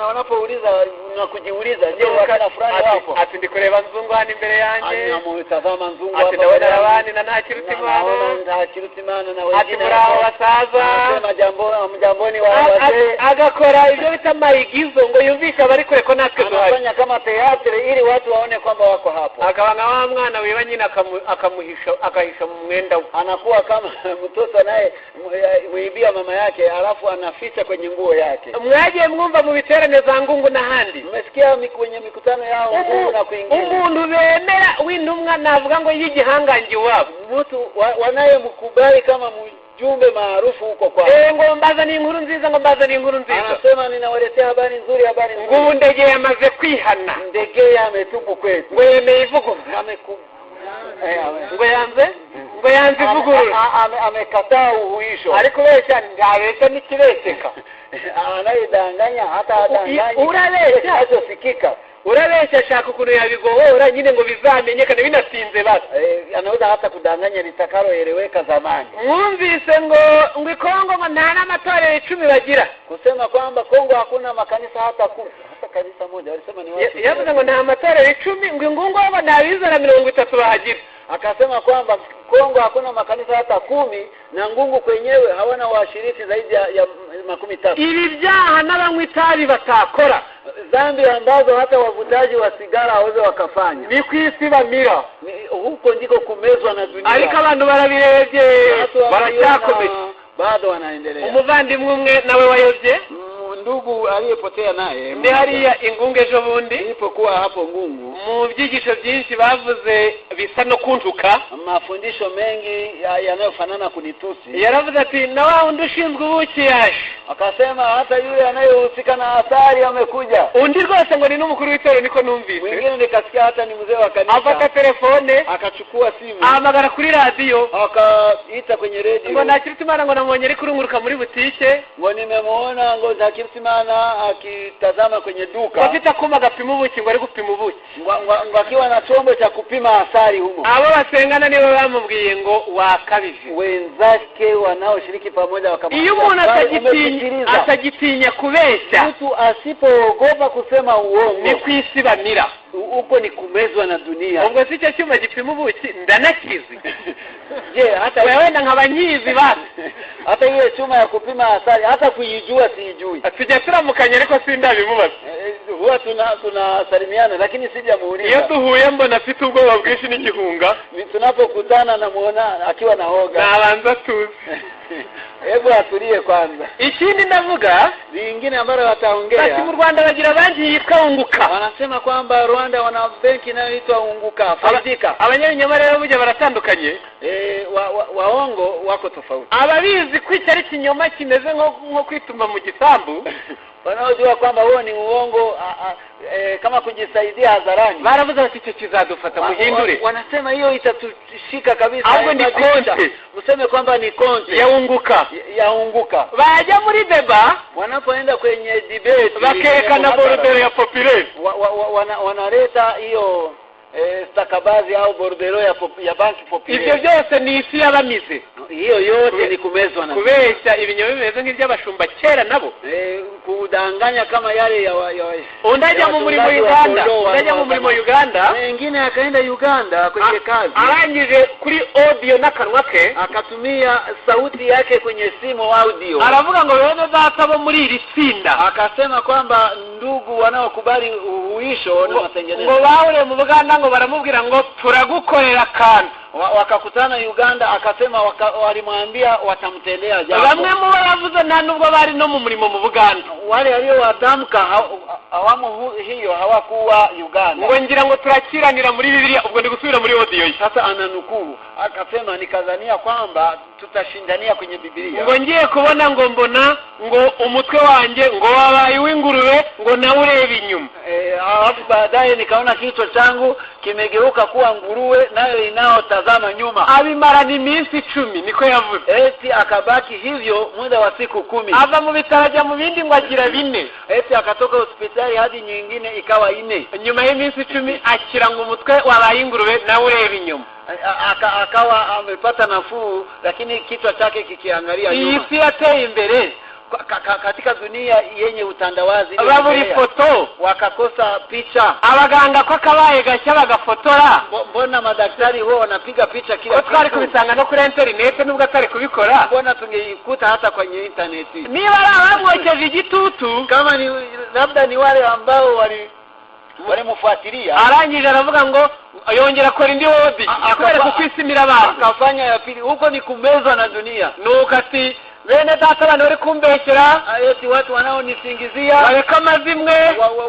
Na wanapouliza na kujiuliza, je, wakina fulani wapo? Ati ndi kureba Nzungu hano imbere yanjye. Anamutazama Nzungu ati hapa ndabona mbele yangu. Rabani na Ntakirutimana. Naona Ntakirutimana na ati wengine muri aho hapa. basaza. Anasema jambo jamboni wa wazee. Agakora ibyo bita maigizo ngo yumvishe abari kure ko natwe duhari. Anafanya kama teatre ili watu waone kwamba wako hapo. Akaba nka wa mwana wiba nyina akamuhisha akahisha mu mwenda we. Anakuwa kama mtoto naye muibia mama yake alafu anaficha kwenye nguo yake. Mwagiye mwumva mu biterane za Ngungu n'ahandi. Mmesikia kwenye mikutano yao Ngungu na kwingine. Umuntu bemera w'intumwa navuga ngo y'igihangange iwabo. Mtu wanayemkubali kama mjumbe maarufu huko kwao. Ngo mbazaniye inkuru nziza, ngo mbazaniye inkuru nziza. Anasema ninawaletea habari nzuri, habari ngo ubu nzuri. Ndege yamaze kwihana. Ndege ametubu kwetu. Ngo yemeye ivugurura. Ngo yanze ivugurura. Amekataa uhuisho. Ari kubeshya ntabeshya n'ikibeseka. Anayedanganya hata hadanganyi. Urabeshya. Kinachosikika. Urabeshya ashaka ukuntu yabigohora nyine ngo bizamenyekane binatinze basi. Anaweza hata kudanganya litakaloeleweka zamani. Mwumvise ngo ikongo ngo nta n'amatorero 10 bagira. Kusema kwamba Kongo hakuna makanisa hata 10, hata kanisa moja walisema ni watu. Yavuze ngo nta matorero 10 ngo ingungu ngo nta bizera 30 bahagira. Akasema kwamba Kongo hakuna makanisa hata 10 na Ngungu kwenyewe hawana washiriki zaidi ya 30. Ibi byaha n'abanywa itabi batakora. Dhambi ambazo hata wavutaji wa sigara hawezi wakafanya. Ni ku isi bamira. Huko ndiko kumezwa na dunia. Ariko abantu barabirebye baracyakomeje. Bado wanaendelea. Umuvandimwe umwe nawe wayobye. Ndugu aliyepotea naye ndi hariya Ingungu ejo bundi. Nilipokuwa hapo Ngungu mu byigisho byinshi bavuze bisa no kuntuka. Mafundisho mengi yanayofanana kunitusi. Yaravuze ati na wa wundi ushinzwe ubuki yaje. Akasema hata yule anayehusika na asali amekuja. Undi rwose ngo ni n'umukuru w'itorero niko numvise. Mwingine nikasikia hata ni mzee wa kanisa. Afata telefone akachukua simu ahamagara kuri radiyo akaita kwenye radio. Ngo Ntakirutimana ngo namubonye ari kurunguruka muri butike. Ngo nimemuona ngo Ntakirutimana akitazama kwenye duka. Afite akuma gapima ubuki ngo ari gupima ubuki. Ngo akiwa na chombo cha kupima asali humo. Abo basengana nibo bamubwiye ngo wakabije. Wenzake wanaoshiriki pamoja wakamwambia. Iyo umuntu atagitinya kubeshya. Mtu asipoogopa kusema uongo. Ni ku isi bamira. Uko ni kumezwa na dunia. Ubwo si icyo cyuma gipima ubuki ndanakizi. Je, hata wewe nkaba nkizi basi. Hata ile chuma ya kupima asali hata kuijua siijui. Tujya turamukanya ariko sindabimubaza. Huwa tunasalimiana lakini sijamuuliza. Iyo duhuye mbona afite ubwoba bwinshi n'igihunga. Tunapokutana namuona akiwa na hoga. Nabanza tuzi. Hebu atulie kwanza. Ikindi ndavuga lingine ambalo wataongea. Basi mu Rwanda bagira banki yitwa Unguka. Wanasema kwamba Rwanda wana benki inayoitwa Unguka, Faidika. Abanyabinyoma rero burya baratandukanye. Waongo wako tofauti. Ababizi ko icyo ari ikinyoma kimeze nko kwituma mu gisambu. Wanaojua kwamba huo ni uongo kama kujisaidia hadharani. Baravuze bati icyo kizadufata muhindure. Wanasema hiyo itatushika kabisa. Ahubwo ni konti. Useme kwamba ni konti ya Unguka. Ya Unguka. Bajya muri deba wanapoenda kwenye debate bakerekana borudero ya populaire. Wanaleta hiyo stakabadhi au bordero ya banki populaire. Ibyo byose ni isi y'abamize. Hiyo yote ni kumezwa na kubeshya ibinyoma bimeze nk'iby'abashumba kera nabo. Kudanganya kama yale ya undi ajya mu murimo Uganda, undi ajya mu murimo Uganda, mwingine akaenda Uganda kwenye kazi. Arangije kuri audio n'akanwa ke akatumia sauti yake kwenye simu audio. Aravuga ngo bene data bo muri iri tsinda. Akasema kwamba ndugu wanaokubali uhuisho na matengenezo. Ngo bahure mu Buganda ngo baramubwira ngo turagukorera akantu. Wakakutana Uganda akasema walimwambia watamtendea jambo. Bamwe mu bavuze nta nubwo bari no mu murimo mu Buganda. Wale waliowatamka awamu hiyo hawakuwa Uganda. Ngo ngira ngo turakiranira muri Bibiliya ubwo ndi gusubira muri audio ye. Sasa ananukuu akasema nikazania kwamba tutashindania kwenye Biblia. Ngo ngiye kubona ngo mbona ngo umutwe wanjye ngo wabaye w'ingurube ngo nawe urebe inyuma. Alafu baadaye nikaona kichwa changu kimegeuka kuwa nguruwe nayo inaotazama nyuma. Abimara ni minsi 10 niko yavuze. Eti akabaki hivyo muda wa siku 10. Ava mu bitaro ajya mu bindi ngo agira 4. Eti akatoka hospitali hadi nyingine ikawa 4. Nyuma y'iminsi 10 akira ngo umutwe wabaye ingurube nawe urebe inyuma. Akawa amepata nafuu lakini kichwa chake kikiangalia nyuma. Iyi si yateye imbere. Katika dunia yenye utandawazi Babura iliyoendelea, ifoto. Wakakosa picha. Abaganga ko akabaye gashya bagafotora. Mbona madaktari huwa wanapiga picha Ko kila twari kitu? Kubisanga no kuri interineti nubwo atari kubikora. Mbona tungeikuta hata kwenye intaneti? Niba ari abamwokeje igitutu. Kama ni labda ni wale ambao walimfuatilia. Arangije aravuga ngo yongera akora indi wodi kubera kukwisimira abantu. Akafanya ya pili, huko ni kumezwa na dunia. Nuko ati bene data, abantu bari kumbeshyera, Eti watu wanaonisingizia bareke amazimwe.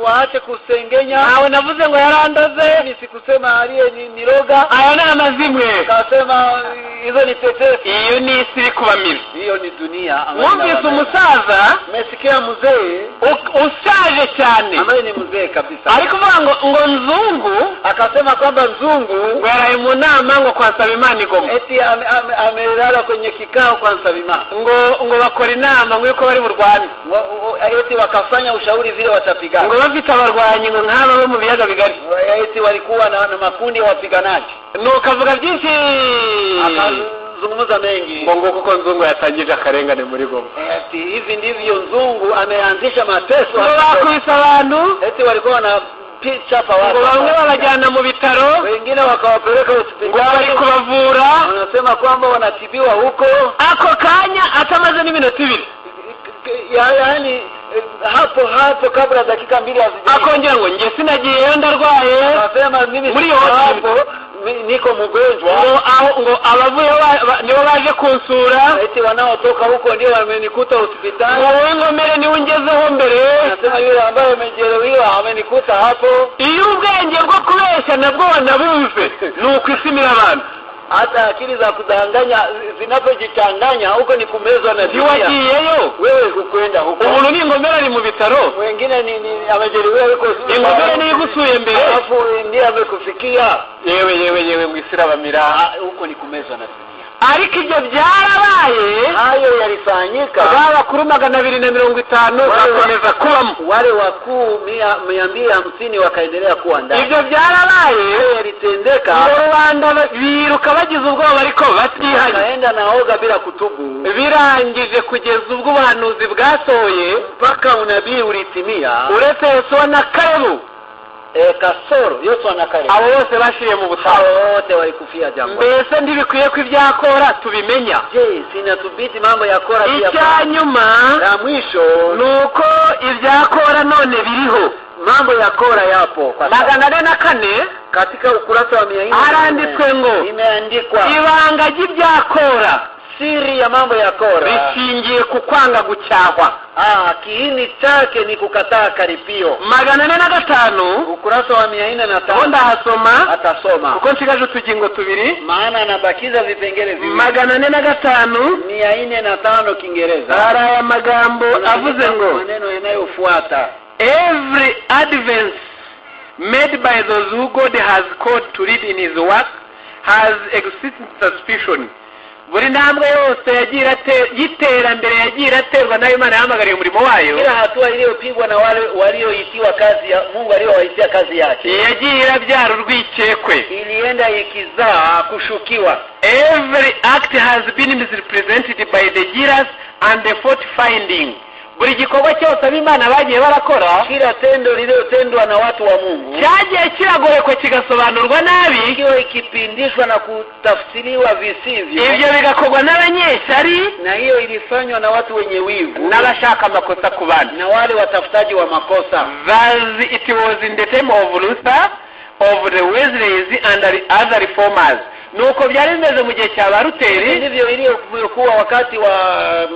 Waache kusengenya. Ntawe navuze ngo yarandoze. Mimi sikusema aliye ni niroga. Aya ni amazimwe. Akasema hizo ni tetesi. Iyo ni isi iri kubamira. Hiyo ni dunia ambayo Wumvise inawameza. umusaza Umesikia mzee ushaje cyane ambaye ni mzee kabisa ari kuvuga ngo nzungu akasema kwamba mzungu ngo yaraye mu nama ngo kwa Nsabimana i Goma. Eti amelala kwenye kikao kwa Nsabimana. Ngo bakora inama ngo yuko bari burwane. Eti wakafanya ushauri vile watapigana. Ngo bafite abarwanyi ngo nk'aba bo mu biyaga bigari. Eti walikuwa na makundi ya wapiganaji. Nuko avuga byinshi. Akazungumza mengi. Ngo nguko uko nzungu yatangije akarengane muri Goma. Eti hivi ndivyo nzungu ameanzisha mateso. Ngo bakubise abantu. Eti walikuwa wanapichapa watu, Ngo bamwe babajyana mu bitaro. Wengine wakawapeleka Ngo bari hospitali, kubavura. Wanasema kwamba wanatibiwa huko. Ako kanya atamaze n'iminota 2, Yaani hapo hapo kabla dakika 2 hazijaisha, akongera ngo njye sinagiyeyo, ndarwaye. Akasema mimi Muri siko hiyo hapo, niko mgonjwa. Ngo aho ngo abavuye nibo baje kunsura. Eti wanaotoka huko ndio wamenikuta Ngo hospitali. Wowe ngomere niwe ungezeho mbere. Anasema yule ambaye amejeruhiwa amenikuta hapo. Iyo ubwenge bwo kubeshya nabwo wanabuze, ni ukwisimira abantu. Hata akili za kudanganya zinapojichanganya, huko ni kumezwa na dunia. Ntiwagiyeyo. Wewe hukwenda huko. Umuntu ni ingomere ari mu bitaro. Mwingine ni amejeruhiwa huko. Ingomere niyo igusuye mbere. Alafu ndiye amekufikia. Yewe yewe yewe, mu isi irabamira. Ah, huko ni kumezwa na dunia. Ariko ibyo byarabaye. Hayo yalifanyika. Ba bakuru 250 bakomeza kubamo. Wale wakuu 250 wakaendelea kuwa ndani. Ibyo byarabaye. Hayo yalitendeka. Ngo rubanda biruka bagize ubwoba ariko batihanye. Wakaenda na oga bila kutubu. Birangije kugeza ubwo ubuhanuzi bwasohoye, Mpaka unabii ulitimia. Uretse Yosuwa na Kalebu. Kasoro Yoshua na Kalebu. Abo bose bashiriye mu butayu. Hao wote walikufia jangwani. Mbese ntibikwiye ko ibya Kora tubimenya? Je, si inatubidi mambo ya Kora pia? Icya nyuma La mwisho, ni uko ibya Kora none biriho. Mambo ya Kora yapo kwa sasa. 404 Katika ukurasa wa 400 haranditswe ngo imeandikwa ibanga ry'ibya Kora siri ya mambo ya Kora rishingiye ku kwanga gucyahwa. Kiini chake ni kukataa karipio. 405. Ukurasa wa mia nne na Aho tano ndahasoma atasoma kuko nshigaje utugingo tubiri. Maana anabakiza vipengele viwili. 405. 405 Kiingereza. Hari aya magambo avuze ngo maneno yanayofuata: every advance made by those who God has called to lead in his work has excited suspicion. Buri ntambwe yose yagiye y'iterambere yagiye iraterwa nayo Imana yahamagariye umurimo wayo, kila hatua iliyopigwa na wale walioitiwa kazi ya Mungu, aliyowaitia kazi yake, yagiye irabyara urwikekwe. Ilienda ikizaa kushukiwa. Every act has been misrepresented by the jealous and the fault finding. Buri gikorwa cyose ab'Imana bagiye barakora Kila tendo lililotendwa na watu wa Mungu cyagiye kiragorekwa kigasobanurwa nabi, ikiwa ikipindishwa na kutafsiriwa visivyo, ibyo bigakorwa n'abanyeshyari na hiyo ilifanywa na watu wenye wivu n'abashaka amakosa ku bandi. Na wale watafutaji wa makosa. Thus it was in the time of Luther, of the Wesleys and the other reformers. Nuko byari bimeze mu gihe cya ba Luteri, Ndivyo ilivyokuwa wakati wa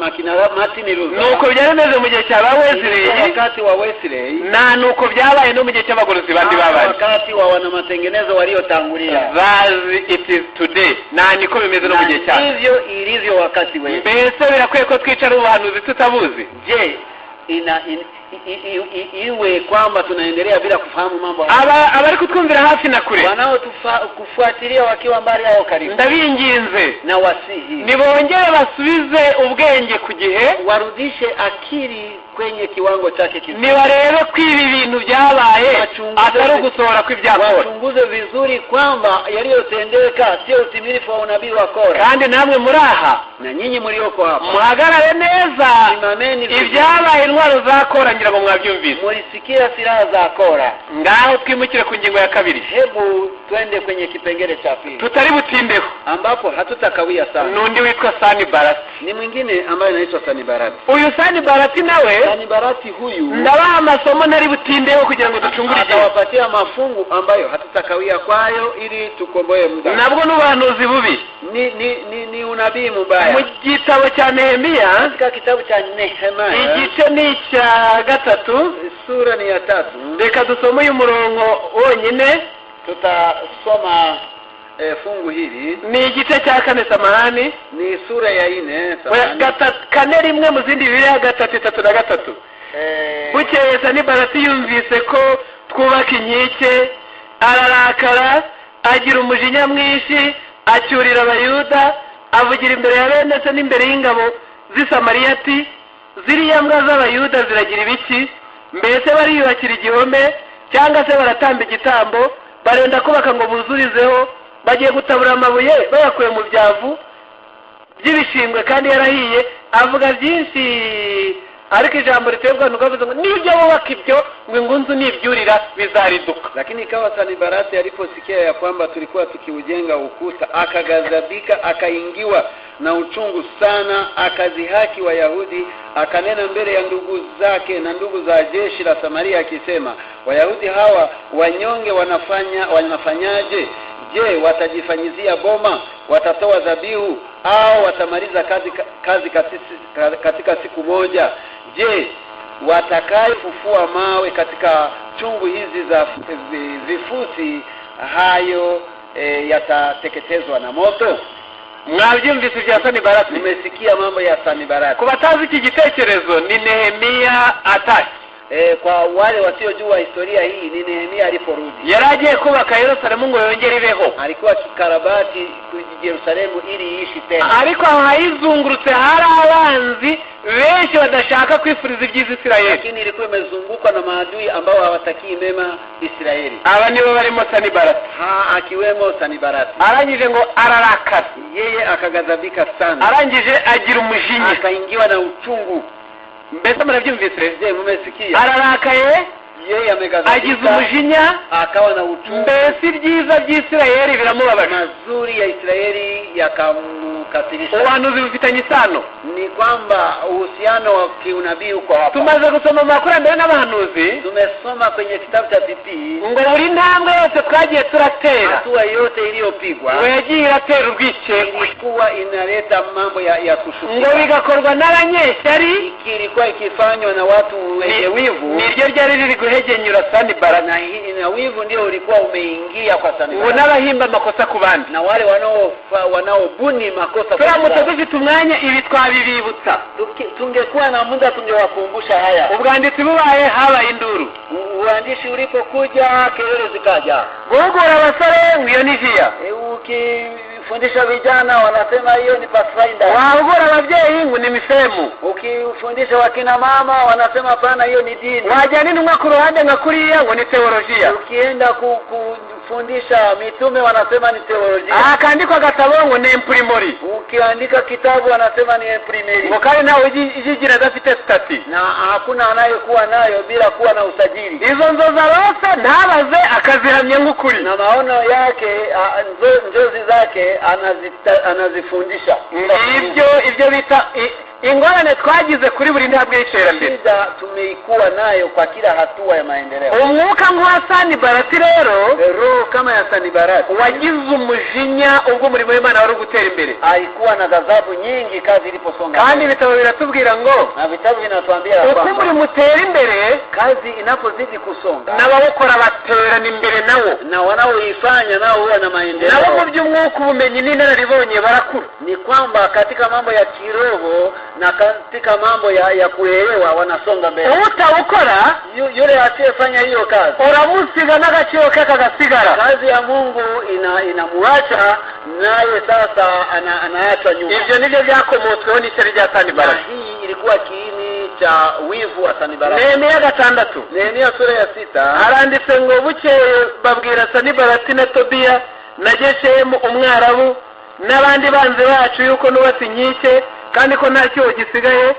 makina Martin Luther, nuko byari bimeze mu gihe cya ba ilikuwa Wesley, wakati wa Wesley, na nuko byabaye no mu gihe cy'abagorozi bandi hata babanje. Wakati wa wanamatengenezo waliotangulia. Thus it is today, na niko bimeze no mu gihe Na cyacu. ndivyo ilivyo wakati wetu. Mbese birakwiye ko twicara ubuhanuzi tutabuzi? Je, ina, in, Iwe kwamba tunaendelea bila kufahamu mambo haya. Abari kutwumvira hafi na kure, wanaotufuatilia wakiwa mbali au karibu, ndabinginze na wasihi nibongere basubize ubwenge ku gihe, warudishe akili kwenye kiwango chake kizuri, nibarebe ko ibi bintu byabaye atari ugusohora kw'ibyakora, wachunguze vizuri kwamba yaliyotendeka sio utimilifu wa unabii wa Kora. Kandi namwe muri aha, na nyinyi mlioko hapa, muhagarare neza, ibyabaye intwaro za Kora ngira ngo mwabyumvise, mulisikia silaha za Kora. Ngaho twimukire ku ngingo ya kabiri, hebu twende kwenye kipengele cha pili tutari butindeho, ambapo hatutakawia sana. Nundi witwa Sanibarati, ni mwingine ambaye anaitwa Sanibarati. Uyu Sanibarati nawe, Sanibarati huyu ndabaha amasomo ntari butindeho kugira ngo ducungure igihe, atawapatia mafungu ambayo hatutakawia kwayo ili tukomboe muda. Nabwo n'ubuhanuzi bubi, ni unabii mubaya. Mu gitabo cya Nehemiya, katika kitabu cha Nehemia, igice ni icya 3, sura ni ya 3. Reka dusome uyu murongo wonyine, tutasoma fungu hili. Ni igice cya 4, samahani, ni sura ya 4, samahani, 4 rimwe mu zindi Bibiliya 3, 3 na 3. Bukeye Sanibarati yumvise ko twubaka inkike, ararakara, agira umujinya mwinshi, acyurira Abayuda, avugira imbere ya bene se n'imbere y'ingabo z'i Samariya ati: ziriya mbwa z'Abayuda ziragira ibiki? Mbese bariyubakira igihome cyangwa se baratamba igitambo? Barenda kubaka ngo buzurizeho, bagiye gutabura amabuye bayakuye mu byavu by'ibishingwe kandi yarahiye. Avuga byinshi, ariko ijambo ritebwa nuko avuze ngo nibyo bubaka ibyo ngo ingunzu nibyurira bizariduka. Lakini ikawa Sanibarati aliposikia ya kwamba tulikuwa tukiujenga ukuta, akagazabika, akaingiwa na uchungu sana, akazihaki Wayahudi, akanena mbele ya ndugu zake na ndugu za jeshi la Samaria akisema, Wayahudi hawa wanyonge wanafanyaje? Je, watajifanyizia boma? Watatoa dhabihu au watamaliza kazi katika siku moja? Je, watakayefufua mawe katika chungu hizi za vifusi, hayo yatateketezwa na moto? Mwabyumvise bya Sanibarati? Nimesikia mambo ya Sanibarati. Ku batazi iki gitekerezo ni Nehemiya atashye. Kwa wale wasiojua historia hii, ni Nehemia aliporudi. Yaragiye kubaka Yerusalemu ngo yongere ibeho. Alikuwa akikarabati Yerusalemu ili iishi tena. Ariko ahayizungurutse hari abanzi benshi badashaka kwifuriza ibyiza Isirayeli. Lakini ilikuwa imezungukwa na maadui ambao hawatakii mema Israeli. Aba nibo barimo Sanibarati. Akiwemo Sanibarati. Arangije ngo ararakara. Yeye akaghadhabika sana. Arangije agira umujinya. Akaingiwa na uchungu. Mbese murabyumvise? Je, mumesikia? Ararakaye, yeye ameghadhabika, agize umujinya, akawa na uchungu. Mbese ibyiza by'Isirayeli biramubabaje, mazuri ya Israeli yakamkasirisha. Ubuhanuzi bufitanye isano, ni kwamba uhusiano wa kiunabii uko hapa. Tumaze gusoma abakurambere n'abahanuzi, tumesoma kwenye kitabu cha PP ngo buri ntambwe yose twagiye turatera, hatua yote iliyopigwa ngo yagiye iratera urwikekwe, ilikuwa inaleta mambo ya kushukiwa, ngo bigakorwa n'abanyeshyari, ilikuwa ikifanywa na watu wenye wivu. Niryo ryari riri guhegenyura Sanibarati, na wivu ndio ulikuwa umeingia kwa Sanibarati, ngo n'abahimba amakosa ku bandi, na wale wanaobuni makosa. Turamutse dufite umwanya ibi twabibibutsa, tungekuwa na muda tungewakumbusha haya. Ubwanditsi bubaye habaye induru, uandishi ulipokuja kelele zikaja. Guhugura abasore ngo iyo ni via, ukifundisha vijana wanasema hiyo ni pathfinder, wahugura ababyeyi ngo ni mifemu, ukifundisha wakina mama wanasema hapana, hiyo ni dini, wajyana intumwa ku ruhande nka kuriya ngo ni teolojia, ukienda kufundisha mitume wanasema ni teolojia, akandikwa agatabo ngo ni imprimori, ukiandika kitabu wanasema ni imprimeri, ngo kandi nawe ujigira adafite stati, na hakuna anayekuwa nayo bila kuwa na usajili. Izo nzoza rose ntabaze akazihamya nk'ukuri, na maono yake, njozi zake anazifundisha. Ibyo bita ingorane twagize kuri buri ntambwe y'iterambere, shida tumeikuwa nayo kwa kila hatua ya maendeleo. Umwuka nk'uwa Sanibarati rero, roho kama ya Sanibarati wagize umujinya ubwo umurimo w'Imana wari gutera imbere, alikuwa na ghadhabu nyingi kazi iliposonga. Kandi ibitabo biratubwira ngo, na vitabu vinatuambia uko umurimo utera imbere, kazi inapozidi kusonga, n'abawukora baterana imbere nawo, na wanaoifanya nao huwa na maendeleo, nabo mu by'umwuka ubumenyi n'inararibonye barakura. Ni kwamba katika mambo ya kiroho na katika mambo ya kuelewa wanasonga mbele. Utawukora yule asiyefanya hiyo kazi uramusiga n'agaciro ke kagasigara. Kazi ya Mungu inamuacha naye sasa anaachwa nyuma. Ivyo nivyo byakomotsweho n'ishyari rya Sanibalati. Hii ilikuwa kiini cha wivu wa Sanibalati. Nehemiya 6. Nehemiya sura ya 6 haranditse ngo bukeye babwira Sanibalati na Tobiya na Geshemu umwarabu n'abandi banzi bacu yuko nubatse inkike kandi ko nta cyobo gisigaye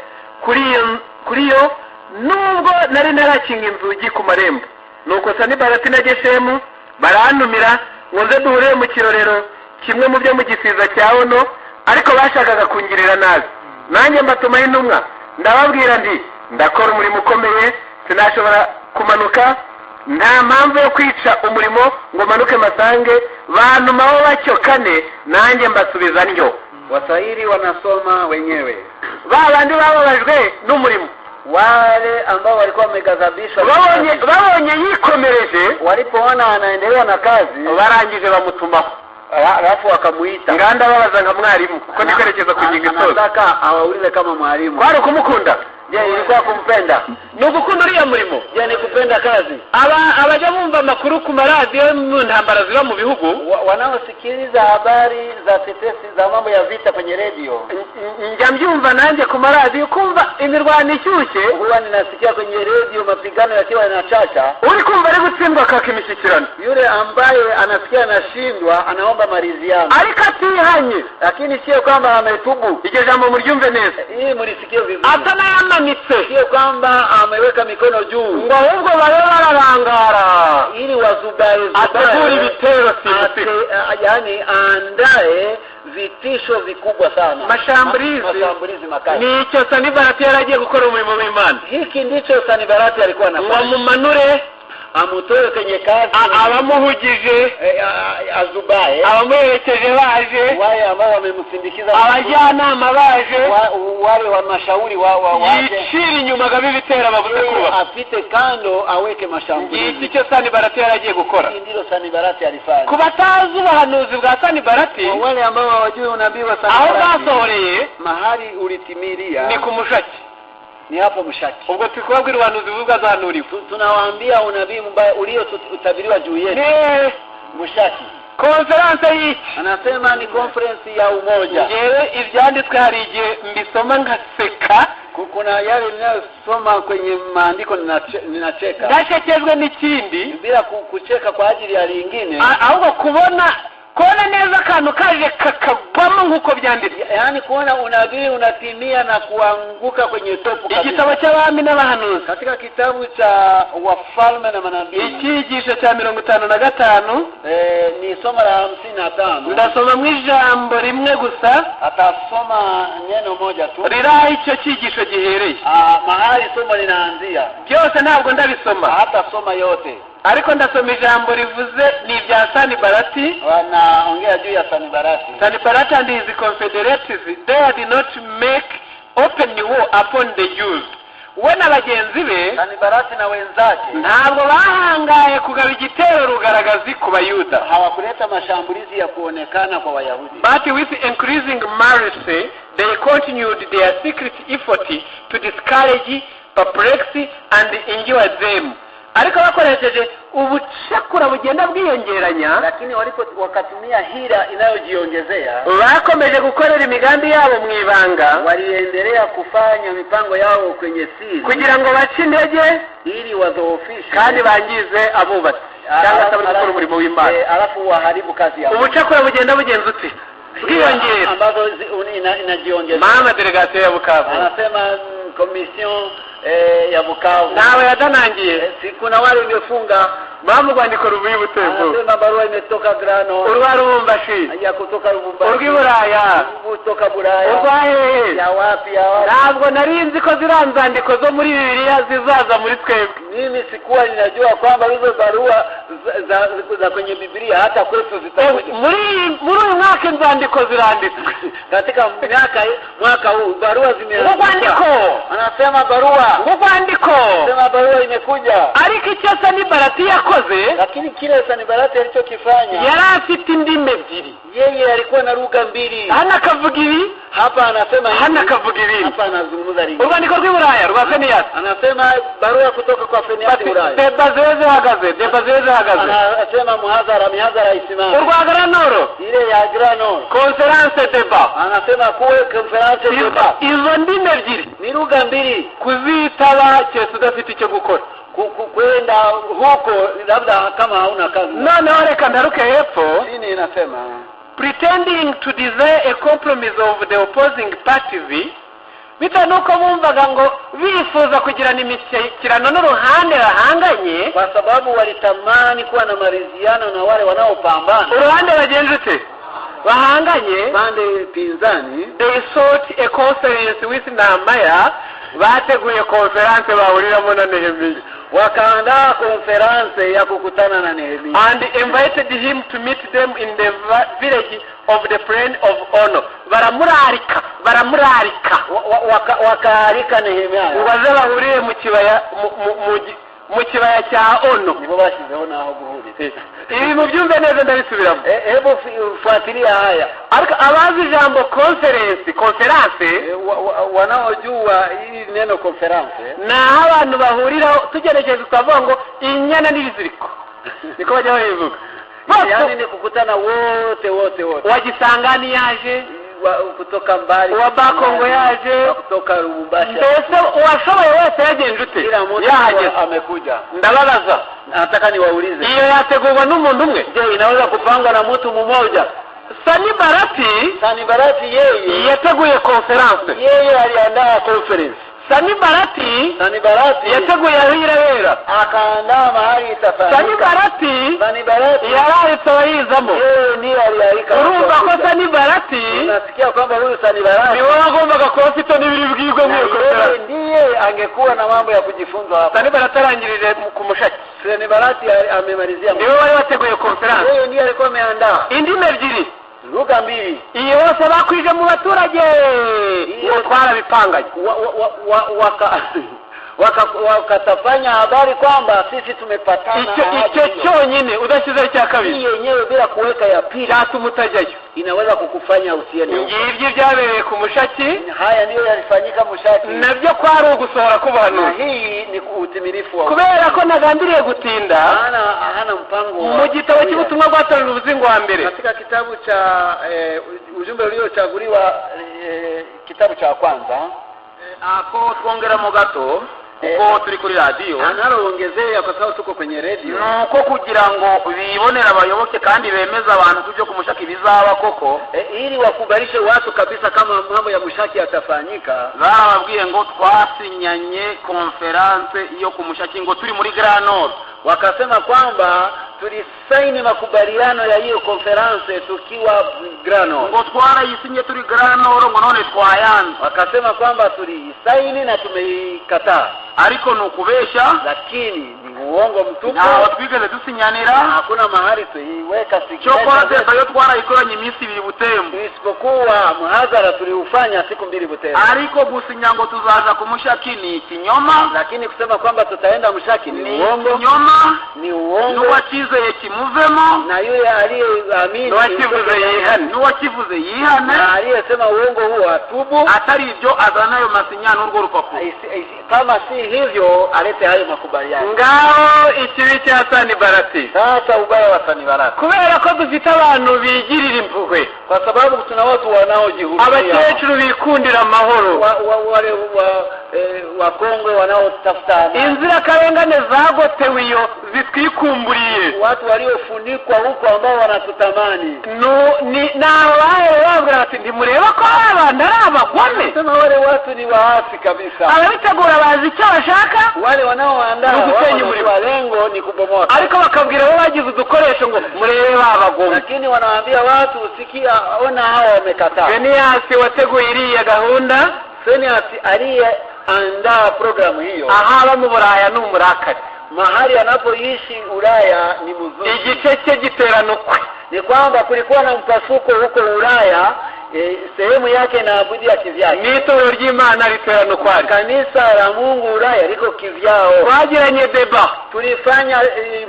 kuri yo nubwo nari narakinga inzugi ku marembo. Nuko Sanibalati na Geshemu barantumira ngo nze duhurire mu kirorero kimwe mu byo mu gisiza cya Ono, ariko bashakaga kungirira nabi. Nanjye mbatumaho intumwa ndababwira nti ndakora umurimo ukomeye sinashobora kumanuka, nta mpamvu yo kwica umurimo ngo manuke masange. Bantumaho batyo kane nanjye mbasubiza ndyo. Waswahili wanasoma wenyewe. Ba bandi bababajwe n'umurimo, wale ambao walikuwa wameghadhabishwa babonye yikomereje, walipoona anaendelea na kazi barangije bamutumaho, alafu wakamuita. Nganda babaza nka mwarimu kuko ndikwerekeza ku ngingo isoza. Anataka awaulize kama mwalimu. Kwari kumukunda? Je, ilikuwa kumpenda? Ni ugukunda uriya murimo? Je, ni kupenda kazi? Abajya bumva amakuru ku maradiyo mu ntambara ziba mu bihugu, wanaosikiliza habari za tetesi za mambo ya vita kwenye radio, njya mbyumva nanjye ku maradiyo, kumva imirwano ishyushye, huwa ninasikia kwenye radio mapigano yakiwa yanachacha. Uri kumva ari gutsindwa akaka imishyikirano. Yule ambaye anasikia anashindwa anaomba maridhiano, ariko atihanye, lakini sio kwamba ametubu. Iryo jambo muryumve neza, hii mlisikie vizuri. Atanayamanitse, sio kwamba ameweka mikono juu, ngo ahubwo babe bararangara ili wazubae, ategure ibitero simusiga, yani aandae vitisho vikubwa sana, mashambulizi makali. Nicyo Sanibalati yaragiye gukora umurimo w'Imana. Hiki ndicho Sanibalati alikuwa anafanya, ngo amutoe kwenye kazi, abamuhugije azubae, abamuherekeje baje, wale ambao wamemsindikiza, abajyanama baje, wale wa mashauri waje, yicira inyuma gabe ibitera babuze kuba, apite kando aweke mashambulizi. Iki cyo Sanibalati yaragiye gukora. Hiki ndilo Sanibalati alifanya. Ku batazi ubuhanuzi bwa Sanibalati, wale ambao hawajui unabii wa Sanibalati, aho bwasohoreye, mahali ulitimilia ni ku Mushaki, ni hapo Mushaki. Ubwo tukubabwira ubuhanuzi bwazanuriwe, tunawaambia unabii mbaya uliotabiriwa juu yetu. Mushaki. Konferanse y'iki? Anasema ni conference ya umoja. Ngewe ibyanditswe hari igihe mbisoma nkaseka. Kuna yale ninayosoma kwenye maandiko ninacheka. Ndashekejwe n'ikindi bila kucheka kwa ajili ya lingine, ahubwo kubona neza akantu kaje kakagwamo nk'uko byanditse, yaani kuona unabii unatimia na kuanguka kwenye topu kabisa. Igitabo cy'abami n'abahanuzi, katika kitabu cha wafalme na manabii, icyigisho cya 55, ni somo la 55. Ndasoma mu ijambo rimwe gusa, atasoma neno moja tu riraho icyo cyigisho gihereye, mahali somo linaanzia. Byose ntabwo ndabisoma, hatasoma yote, ariko ndasoma ijambo rivuze ni ibya Sanibalati. Wanaongea juu ya Sanibalati. Sanibalati and his confederates dared not make open war upon the Jews. We na bagenzi be, Sanibalati na wenzake, ntabwo bahangaye kugaba igitero rugaragazi ku Bayuda. Hawakuleta mashambulizi ya kuonekana kwa Wayahudi. But with increasing malice they continued their secret effort to discourage, perplex and injure them. Ariko bakoresheje ubucakura bugenda bwiyongeranya, lakini walipo wakatumia hila inayojiongezea, bakomeje gukorera imigambi yabo mu ibanga, waliendelea kufanya mipango yao kwenye siri, kugira ngo bace intege ili wadhoofishe kandi bangize abubatsi cyangwa se abari gukora umurimo w'Imana, alafu waharibu kazi yao. Ubucakura bugenda bugenza uti bwiyongera, ambazo inajiongezea. Mama delegation ya Bukavu anasema commission ya Bukavu nawe yadanangiye, kuna wale wamefunga. Mama rwandiko ruvuye Butembo, anasema barua imetoka Grano, urwa Lubumbashi, ya kutoka Lubumbashi, urw'i Buraya, kutoka Buraya, urwa hehe, ya wapi ya wapi. Ntabwo nari nzi ko ziriya nzandiko zo muri Bibiliya zizaza muri twebwe. Mimi sikuwa ninajua kwamba hizo barua za kwenye Biblia hata kwetu zitakuja. Muri uyu mwaka inzandiko ziranditswe. Katika mwaka huu barua zimeandikwa. Urwandiko, anasema barua, urwandiko, anasema barua imekuja. Ariko icyo Sanibalati yakoze, lakini kile Sanibalati alichokifanya, yari afite indimi ebyiri. Yeye alikuwa na lugha mbili. Hano akavuga ibi, Hapa anasema hivi, Hano akavuga ibindi. Hapa anazungumza lingine. Urwandiko rw'i Buraya rwa Feniyasi. Anasema barua kutoka kwa Feniasi Ulaya. Débat zibe zihagaze, débat zibe zihagaze. Anasema muhadhara, mihadhara isimame. Urwa Grand Nord. Ile ya Grand Nord. Conférence débat. Anasema kuwe conférence débat. Izo ndimi ebyiri. Ni lugha mbili. Kuzitaba keretse udafite icyo gukora. Kwenda huko labda kama hauna kazi. Noneho reka ndaruke hepfo. Chini inasema pretending to desire a compromise of the opposing parties, bitewe n'uko bumvaga ngo bifuza kugirana imishyikirano n'uruhande bahanganye. Kwa sababu walitamani kuwa na maridhiano na wale wanaopambana. Uruhande bagenzi ute bahanganye. Pande pinzani. They sought a conference with Nehemiah. Bateguye conference bahuriramo na Nehemiya. Wakaandaa conference ya kukutana na Nehemia. And invited him to meet them in the village of the plain of Ono. Baramurarika, baramurarika. Wakaalika Nehemia ngo baze bahurire mu kibaya mu kibaya cya Ono. Nibo bashyizeho naho guhurira. Ibi mubyumve neza, ndabisubiramo. Hebu fuatilia haya. Ariko abazi ijambo conference, conference, Wanaojua hili neno conference, ni aho abantu bahuriraho, tugenekereje tukavuga ngo inyana n'ibiziriko, niko bajya babivuga. Yaani ni kukutana wote wote wote. Wa Kisangani yaje, Kutoka mbali, uwa Bakongo yaje, wa kutoka Lubumbashi. Mbese uwashoboye wese yagenje ute? Kila mtu Yahageze. Amekuja. Ndababaza, Nataka niwaulize, iyo yategurwa n'umuntu umwe? Je, inaweza kupangwa na mtu mmoja? Sanibarati Sanibarati yeye yateguye conference. Yeye aliandaa conference. Sanibarati Sanibarati yateguye aho irabera. Akaandaa mahali itafanyika. Sanibarati Sanibarati yararitse abayizamo. Yeye ndiye alialika. Urumva ko Sanibarati, Unasikia kwamba huyu Sanibarati ni wowe wagombaga kuba ufite n'ibiri bwigwe muri na iyo yeye conference. Ndiye angekuwa na mambo ya kujifunza hapa. Sanibarati arangirije ku Mushaki. Sanibarati amemalizia. Niwe wari wateguye conference. Yeye ndiye alikuwa ameandaa. Indimi ebyiri. Lugha mbili. Iyo bose bakwije mu baturage ngo twarabipanganye. Wakatafanya habari kwamba sisi tumepatana. Icyo ahadi icyo hiyo. Cyonyine udashyizeho icya kabiri, Hii yenyewe bila kuweka ya pili cyatuma utajyayo. Inaweza kukufanya usiende huko. Ngibyo byabereye ku Mushaki. Haya ndiyo yalifanyika Mushaki. Nabyo kwari ugusohora Na k'ubuhanuzi. Hii ni utimilifu wa Kubera ko nagambiriye gutinda, hana mpango wa mu gitabo cy'ubutumwa bwatoranyije umuzingo wa mbere, katika kitabu cha ujumbe uliochaguliwa kitabu cha kwanza. Ako twongeramo gato kuko turi kuri radiyo. Analoongezea kwa sababu tuko kwenye redio. Ni uko kugira ngo bibonere abayoboke kandi bemeze abantu ko ibyo ku Mushaki bizaba koko. Ili wakubalishe watu kabisa kama mambo ya Mushaki yatafanyika. Barababwiye ngo twasinyanye conférence yo ku Mushaki ngo turi muri Grand Nord. Wakasema kwamba tulisaini makubaliano ya hiyo conference tukiwa Grand Nord. Ngo twarayisinye turi Grand Nord ngo none twayanze. Wakasema kwamba tuliisaini na tumeikataa. Ariko ni ukubeshya. Lakini ni uongo mtupu. Ntaho twigeze dusinyanira. Hakuna mahali tuiweka Cyokora signature. débat yo twarayikoranye iminsi 2 Butembo. Isipokuwa muhadhara tuliufanya siku 2 Butembo. Ariko gusinya ngo tuzaza ku Mushaki ni ikinyoma. Lakini kusema kwamba tutaenda Mushaki ni Ni uongo. ikinyoma. Ni uongo. N'uwakizeye kimuvemo. Na yule aliyeamini N'uwakivuze yihane. N'uwakivuze yihane. Na aliyesema uongo huo atubu. Atari ibyo azana ayo masinya n'urwo rupapuro. Kama si hivyo alete hayo makubaliano. Ngaho ikibi cya Sanibarati. Sasa ubaya wa Sanibarati. Kubera ko dufite abantu bigirira impuhwe, Kwa sababu tuna watu wanaojihurumia. Abakecuru bikundira amahoro, Wale wakongwe wanaotafuta amani. Inzirakarengane zagotewe iyo zitwikumburiye. Watu waliofunikwa huko ambao wanatutamani. Nu- ni ni abahere babwira bati ntimureba ko aba bantu ari abagome. Sema wale watu ni waasi kabisa. Ababitegura bazi icyo bashaka. Wale wanaoandaa Ni wao ugusenya umurimo. wanajua lengo ni kubomoa. Ariko bakabwira abo bagize udukoresho ngo murebe ba bagome. Lakini wanawaambia watu, sikia, ona hawa wamekataa. Feniyasi wateguye iriya gahunda, Phineas aliyeandaa programu hiyo, ahaba mu Buraya ni umurakari. Mahali anapoishi Ulaya ni mzuri. Igice cye giterana ukwe. Ni kwamba kulikuwa na mpasuko huko Ulaya, Sehemu yake inaabudia kivyake. N'itorero ry'Imana riterana ukwaryo. Kanisa la Mungu Ulaya liko kivyao. Twagiranye débat. Tulifanya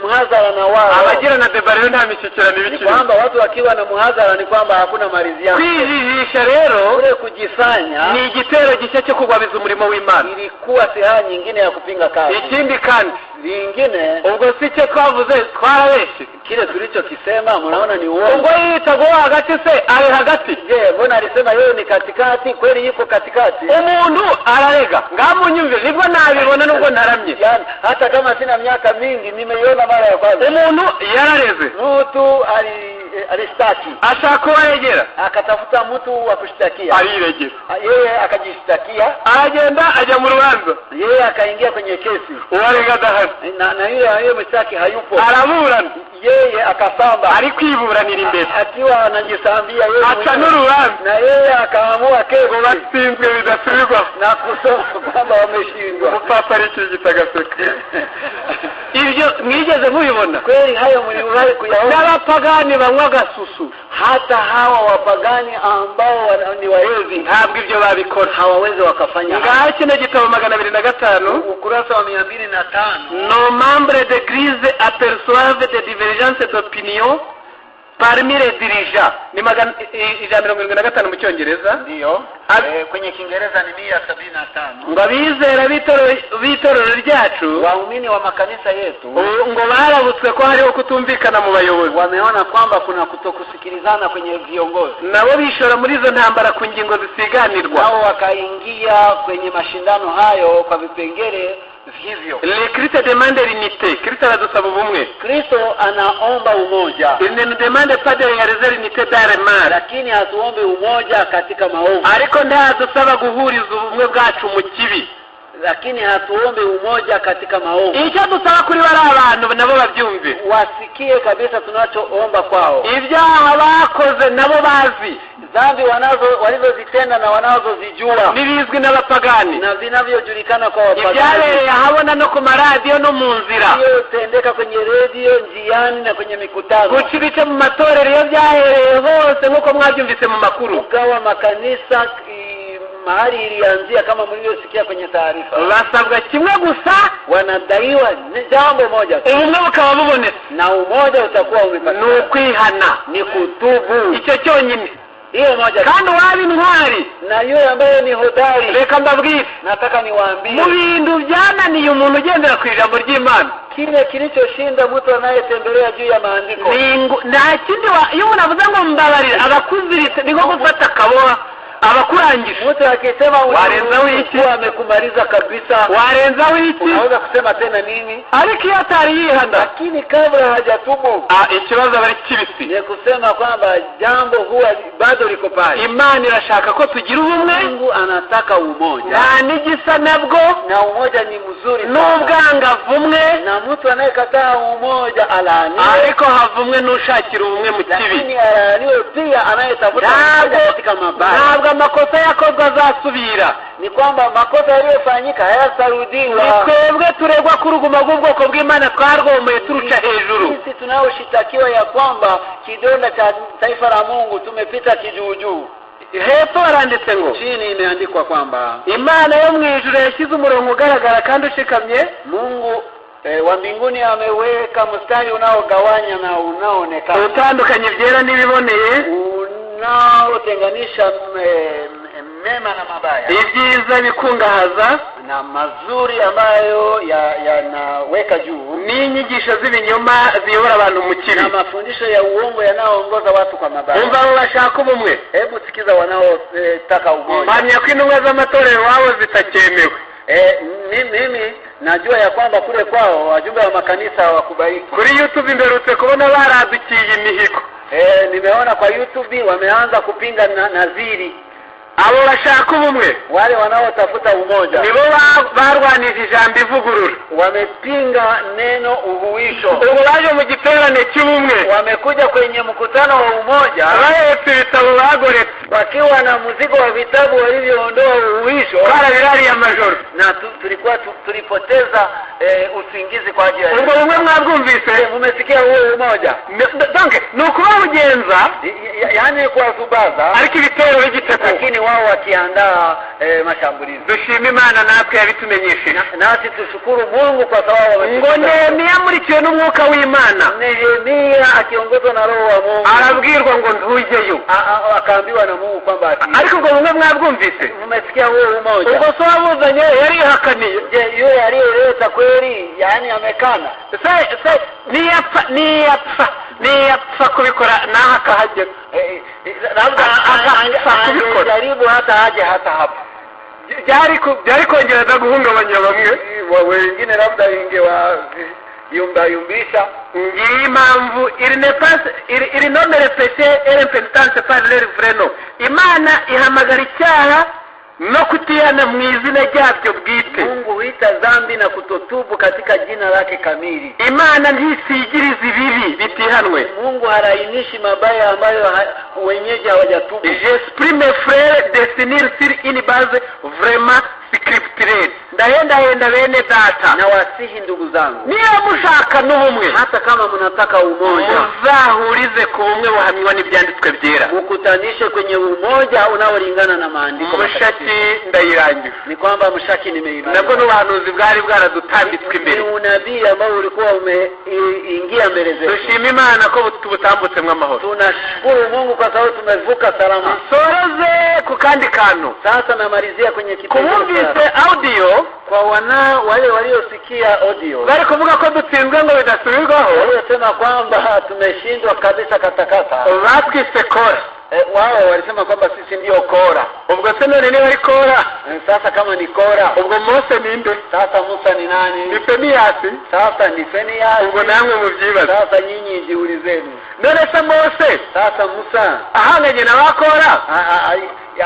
muhadhara na wao. Abagirana débat rero nta mishyikirano iba ikirimo. Kwamba watu wakiwa na muhadhara ni kwamba hakuna maridhiano. Kwijijisha rero Kule kujifanya ni igitero gishya cyo kugwabiza umurimo w'Imana. ilikuwa silaha nyingine ya kupinga kazi. Ikindi kandi Lingine, ubwo si cyo twavuze, twarabeshye? Kile tulichokisema mnaona ni uongo. Ubwo yitaga uwo hagati se ari hagati? Je, mbona alisema yeye ni katikati? Kweli yuko katikati? Umuntu ararega, ngamunyumve, nibwo nabibona nubwo ntaramye. Yani, hata kama sina miaka mingi, nimeiona mara ya kwanza. Umuntu yarareze. Mtu alishtaki. Ashaka uwo aregera. Akatafuta mtu wa kushtakia. Ariregera. Yeye akajishtakia. Aragenda ajya mu rubanza. Yeye akaingia kwenye kesi. Uwarega adahari. Na yule mshtaki hayupo. Araburana. Yeye akasamba. Ari kwiburanira imbere. Akiwa anajisambia yeye Aca mwenyewe. n'urubanza. Na yeye akaamua kesi. Ngo batsinzwe bidasubirwaho. Na kusema kwamba wameshindwa. Umupapa arikirigita agaseka. Ibyo mwigeze mubibona? Kweli hayo mliwahi kuyaona? N'abapagani banywa agasusu. Hata hawa wapagani ambao ni walevi ntabwo ibyo babikora. Hawawezi wakafanya hayo. Ngaho kino gitabo 205, Ukurasa wa 205, nos membres d'église aperçoivent des divergences d'opinion parmi les dirigeants. Ni 175 mu Cyongereza. Ndiyo. Kwenye Kiingereza ni 175. Ngo abizera b'itorero ryacu, Waumini wa makanisa yetu, ubu ngo barabutswe ko hariho kutumvikana mu bayobozi. Wameona kwamba kuna kutokusikilizana kwenye viongozi. Nabo bishora muri izo ntambara ku ngingo zisiganirwa. Nao wakaingia kwenye mashindano hayo kwa vipengele hivyo. Le Christ demande l'unité. Kristo aradusaba ubumwe. Kristo anaomba umoja. Il ne nous demande pas de réaliser l'unité dans le mal. Lakini hatuombi umoja katika maovu. Ariko ntadusaba guhuriza ubumwe bwacu mu kibi. Lakini hatuombi umoja katika maovu. Icyo dusaba kuri bari abantu nabo babyumve. Wasikie kabisa tunachoomba kwao. Ibyaha bakoze nabo bazi. Dhambi walizozitenda na wanazozijua. N'ibizwi n'abapagani. Na vinavyojulikana kwa wapagani. Ibyabereye ahabona no ku maradiyo no mu nzira. Iliyotendeka kwenye redio, njiani na kwenye mikutano. Guca ibice mu matorero iyo byahereye hose nk'uko mwabyumvise mu makuru. Kugawa makanisa mahali ilianzia kama mlivyosikia kwenye taarifa. Basabwa kimwe gusa. Wanadaiwa ni jambo moja tu. Ubumwe bukaba bubonetse. Na umoja utakuwa umepatikana. Ni ukwihana. Ni kutubu. Icyo cyonyine. Hiyo moja tu. Kandi uwaba intwari. Na yule ambaye ni hodari. Reka mbabwire. Nataka niwaambie. Mu bintu byananiye umuntu ugendera ku ijambo ry'Imana, Kile kilichoshinda mtu anayetembelea juu ya maandiko. Ni nta kindi iyo umuntu avuze ngo mbabarira, abakuziritse, ni nko gufata akaboha abakurangije. Mtu akisema Warenzaho iki? kuwa amekumaliza kabisa. Warenzaho iki? Unaweza kusema tena nini? Ariko iyo atari yihana, Lakini kabla hajatubu, ikibazo aba ari kibisi. ni kusema kwamba jambo huwa bado liko pale. Imana irashaka ko tugira ubumwe. Mungu anataka umoja. Nta n'igisa nabwo. Na umoja ni mzuri sana. N'ubwangavumwe. Na mtu anayekataa umoja alaaniwe. Ariko havumwe n'ushakira ubumwe mu kibi. Lakini alaaniwe pia anayetafuta umoja katika mabaya. Ntabwo amakosa yakozwe azasubira. Ni kwamba makosa yaliyofanyika hayatarudiwa. Ni twebwe turegwa ko uruguma rw'ubwoko bw'Imana twarwomeye turuca hejuru. Sisi tunaoshitakiwa ya kwamba kidonda cha taifa la Mungu tumepita kijuujuu. Hepfo haranditse ngo, Chini imeandikwa kwamba Imana yo mu ijuru yashyize umurongo ugaragara kandi ushikamye. Mungu wa mbinguni ameweka mstari unaogawanya na unaoonekana, utandukanye ibyera n'ibiboneye, unaotenganisha mema na mabaya, ibyiza bikungahaza na mazuri ambayo yanaweka juu, n'inyigisho z'ibinyoma ziyobora abantu mu kibi, na mafundisho ya uongo yanayoongoza watu kwa mabaya. Umva abo bashaka ubumwe. Hebu sikiza wanaotaka umoja. Mpamya ko intumwa z'amatorero wabo zitakemewe. Mimi najua ya kwamba kule kwao wajumbe wa makanisa hawakubaliki. Kuri YouTube mperutse kubona baradukiye imihigo. Nimeona kwa YouTube wameanza kupinga naziri. Abo bashaka ubumwe, Wale wanaotafuta umoja nibo barwanije ijambo ivugurura. wamepinga neno uhuisho. Ubu baje mu giterane cy'ubumwe, Wamekuja kwenye mkutano wa umoja bahetse ibitabo bagoretse. Wakiwa na mzigo wa vitabu walivyoondoa uhuisho. Twarabirariye amajoro. Na tulikuwa tulipoteza usingizi kwa ajili ya Ubwo bumwe mwabwumvise? Mumesikia huo umoja? Donc ni ukubabugenza, Yaani kuwazubaza, ariko ibitero bigiteguwe, lakini wao wakiandaa mashambulizi. Dushima Imana natwe yabitumenyesheje. Nasi tushukuru Mungu kwa sababu Ngo Nehemiya amurikiwe n'umwuka w'Imana, Nehemia akiongozwa na Roho wa Mungu arabwirwa ngo ntujyeyo, akaambiwa na Mungu kwamba Ariko ubwo bumwe mwabwumvise? Mmesikia huo umoja? Ubwo se wabuzanye yarihakaniye? Je, yule aliyeleta kweli, yaani amekana? Se niyapfa niyapfa niyapfa kubikora naho akahagera. Labda Akapfa kubikora. Angejaribu hata aje hata hapa. Byari kongera guhungabanya bamwe. Wengine labda ingewa yumba yumbisha. Ngiyi impamvu ils nomment le péché et l'impénitence par leur vrai nom. Imana ihamagara icyaha no kutihana mu izina ryabyo bwite. Mungu huita dhambi na kutotubu katika jina lake kamili. Imana ntisigiriza ibibi bitihanwe. Mungu halainishi mabaya ambayo wenyeji hawajatubu. J'exprime mes frères de s'unir sur une base vraiment scripturelle. Ndahendahenda bene data, Na wasihi ndugu zangu, niba mushaka n'ubumwe, hata kama mnataka umoja, muzahurize ku bumwe buhamywa n'ibyanditswe byera. Mukutanishe kwenye umoja unaolingana na maandiko matakatifu. Mushaki ndayirangije. Ni kwamba mshaki nimeimaliza. Nabwo n'ubuhanuzi bwari bwaradutambitswe Ni imbere. unabii ambao ulikuwa umeingia mbele zetu. Dushima Imana ko tubutambutsemwo amahoro. Tunashukuru Mungu kwa sababu tumevuka salama. Nsoreze ku kandi kantu. Sasa namalizia kwenye kipengele Kubumvise cha audio, kwa wana wale waliosikia audio, bari kuvuga ko dutsinzwe ngo bidasubirwaho, waliosema kwamba tumeshindwa kabisa katakata, batwise Kora. Wao walisema kwamba sisi ndio Kora. Ubwo se none niba ari Kora, Sasa kama ni Kora, ubwo Mose ninde? Sasa Musa ni nani? Ni Feniyasi. Sasa ni Feniasi. Ubwo namwe mubyibaze. Sasa nyinyi jiulizeni. None se Mose Sasa Musa ahanganye na ba Kora,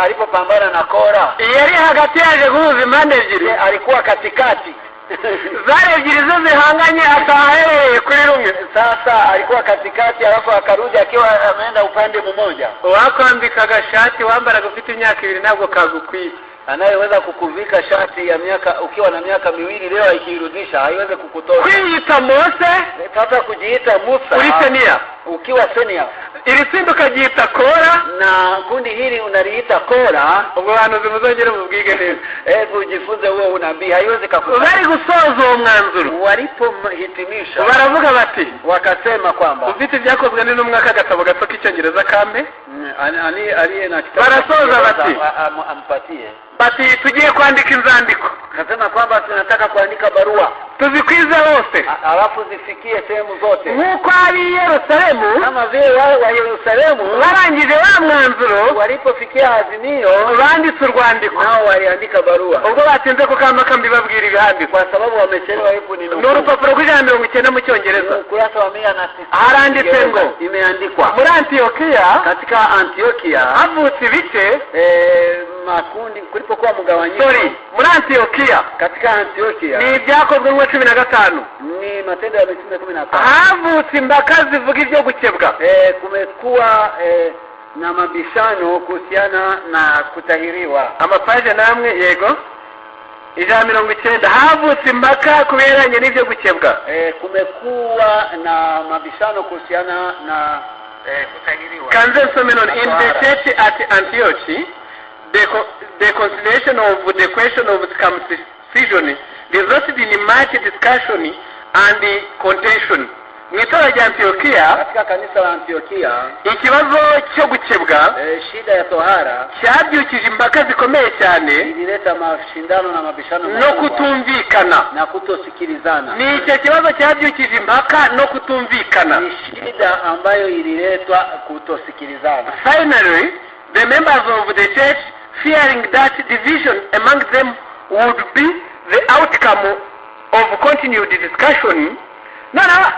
alipopambana na Kora, yari hagati yaje guhuza impande ebyiri. Alikuwa katikati. Zari ebyiri zo zihanganye ataha aherereye kuri rumwe. Sasa alikuwa katikati, alafu akarudi akiwa ameenda upande mmoja. Uwakwambika agashati wambaraga ufite imyaka 2 ntabwo kagukwiye. Anayeweza kukuvika shati ya miaka ukiwa na miaka 2 leo ikirudisha haiwezi kukutosha. Kwiyita Mose, Sasa kujiita Musa uri senior, ukiwa senior, iri tsinda ukaryita Kora, na kundi hili unaliita Kora, ubwo buhanuzi muzongere mubwige neza. Hebu ujifunze huo unabii, haiwezi kakuta. Bari gusoza uwo mwanzuro, Walipohitimisha baravuga bati, wakasema kwamba ufite ibyakozwe n'intumwa k'agatabo gato k'icyongereza kampe. Aliye na kitabu Barasoza bati, ampatie. Bati tugiye kwandika inzandiko, Akasema kwamba tunataka kuandika barua, tuzikwize hose, alafu zifikie sehemu zote, nk'uko ab'i Yerusalemu kama vile wale wa Yerusalemu barangije wa mwanzuro, walipofikia azimio banditse urwandiko, nao waliandika barua. Ubwo batinze ku kamba kambibabwira ibihanditse, kwa sababu wamechelewa. Hebu ni Ni urupapuro rw'190 mu cyongereza. Ukurasa wa 190 Haranditse ngo, imeandikwa, muri Antiyokiya, katika Antiokia havutse ibice, makundi kulipokuwa mgawanyiko. Sorry, muri Antiyokiya katika Antiokia ni ibyakozwe nka 15, ni Matendo ya Mitume 15, havutse impaka zivuga ibyo gukebwa. Kumekuwa na mabishano kuhusiana na kutahiriwa. Amapaje namwe yego 190 havutse impaka ku bihereranye n'ibyo gukebwa. Kumekuwa na mabishano kuhusiana na kutahiriwa. Kanze nsome none. In the church at Antioch, the consideration of the question of circumcision resulted in much discussion and contention. Mu itorero rya Antiyokiya, katika kanisa la Antiokia, ikibazo cyo gukebwa shida ya tohara cyabyukije impaka zikomeye cyane ilileta mashindano na mabishano no makubwa kutumvikana. na kutosikilizana. Ni icyo kibazo cyabyukije impaka no kutumvikana. Ni shida ambayo ililetwa kutosikilizana. Finally, the members of the church, fearing that division among them would be the outcome of continued discussion, noneho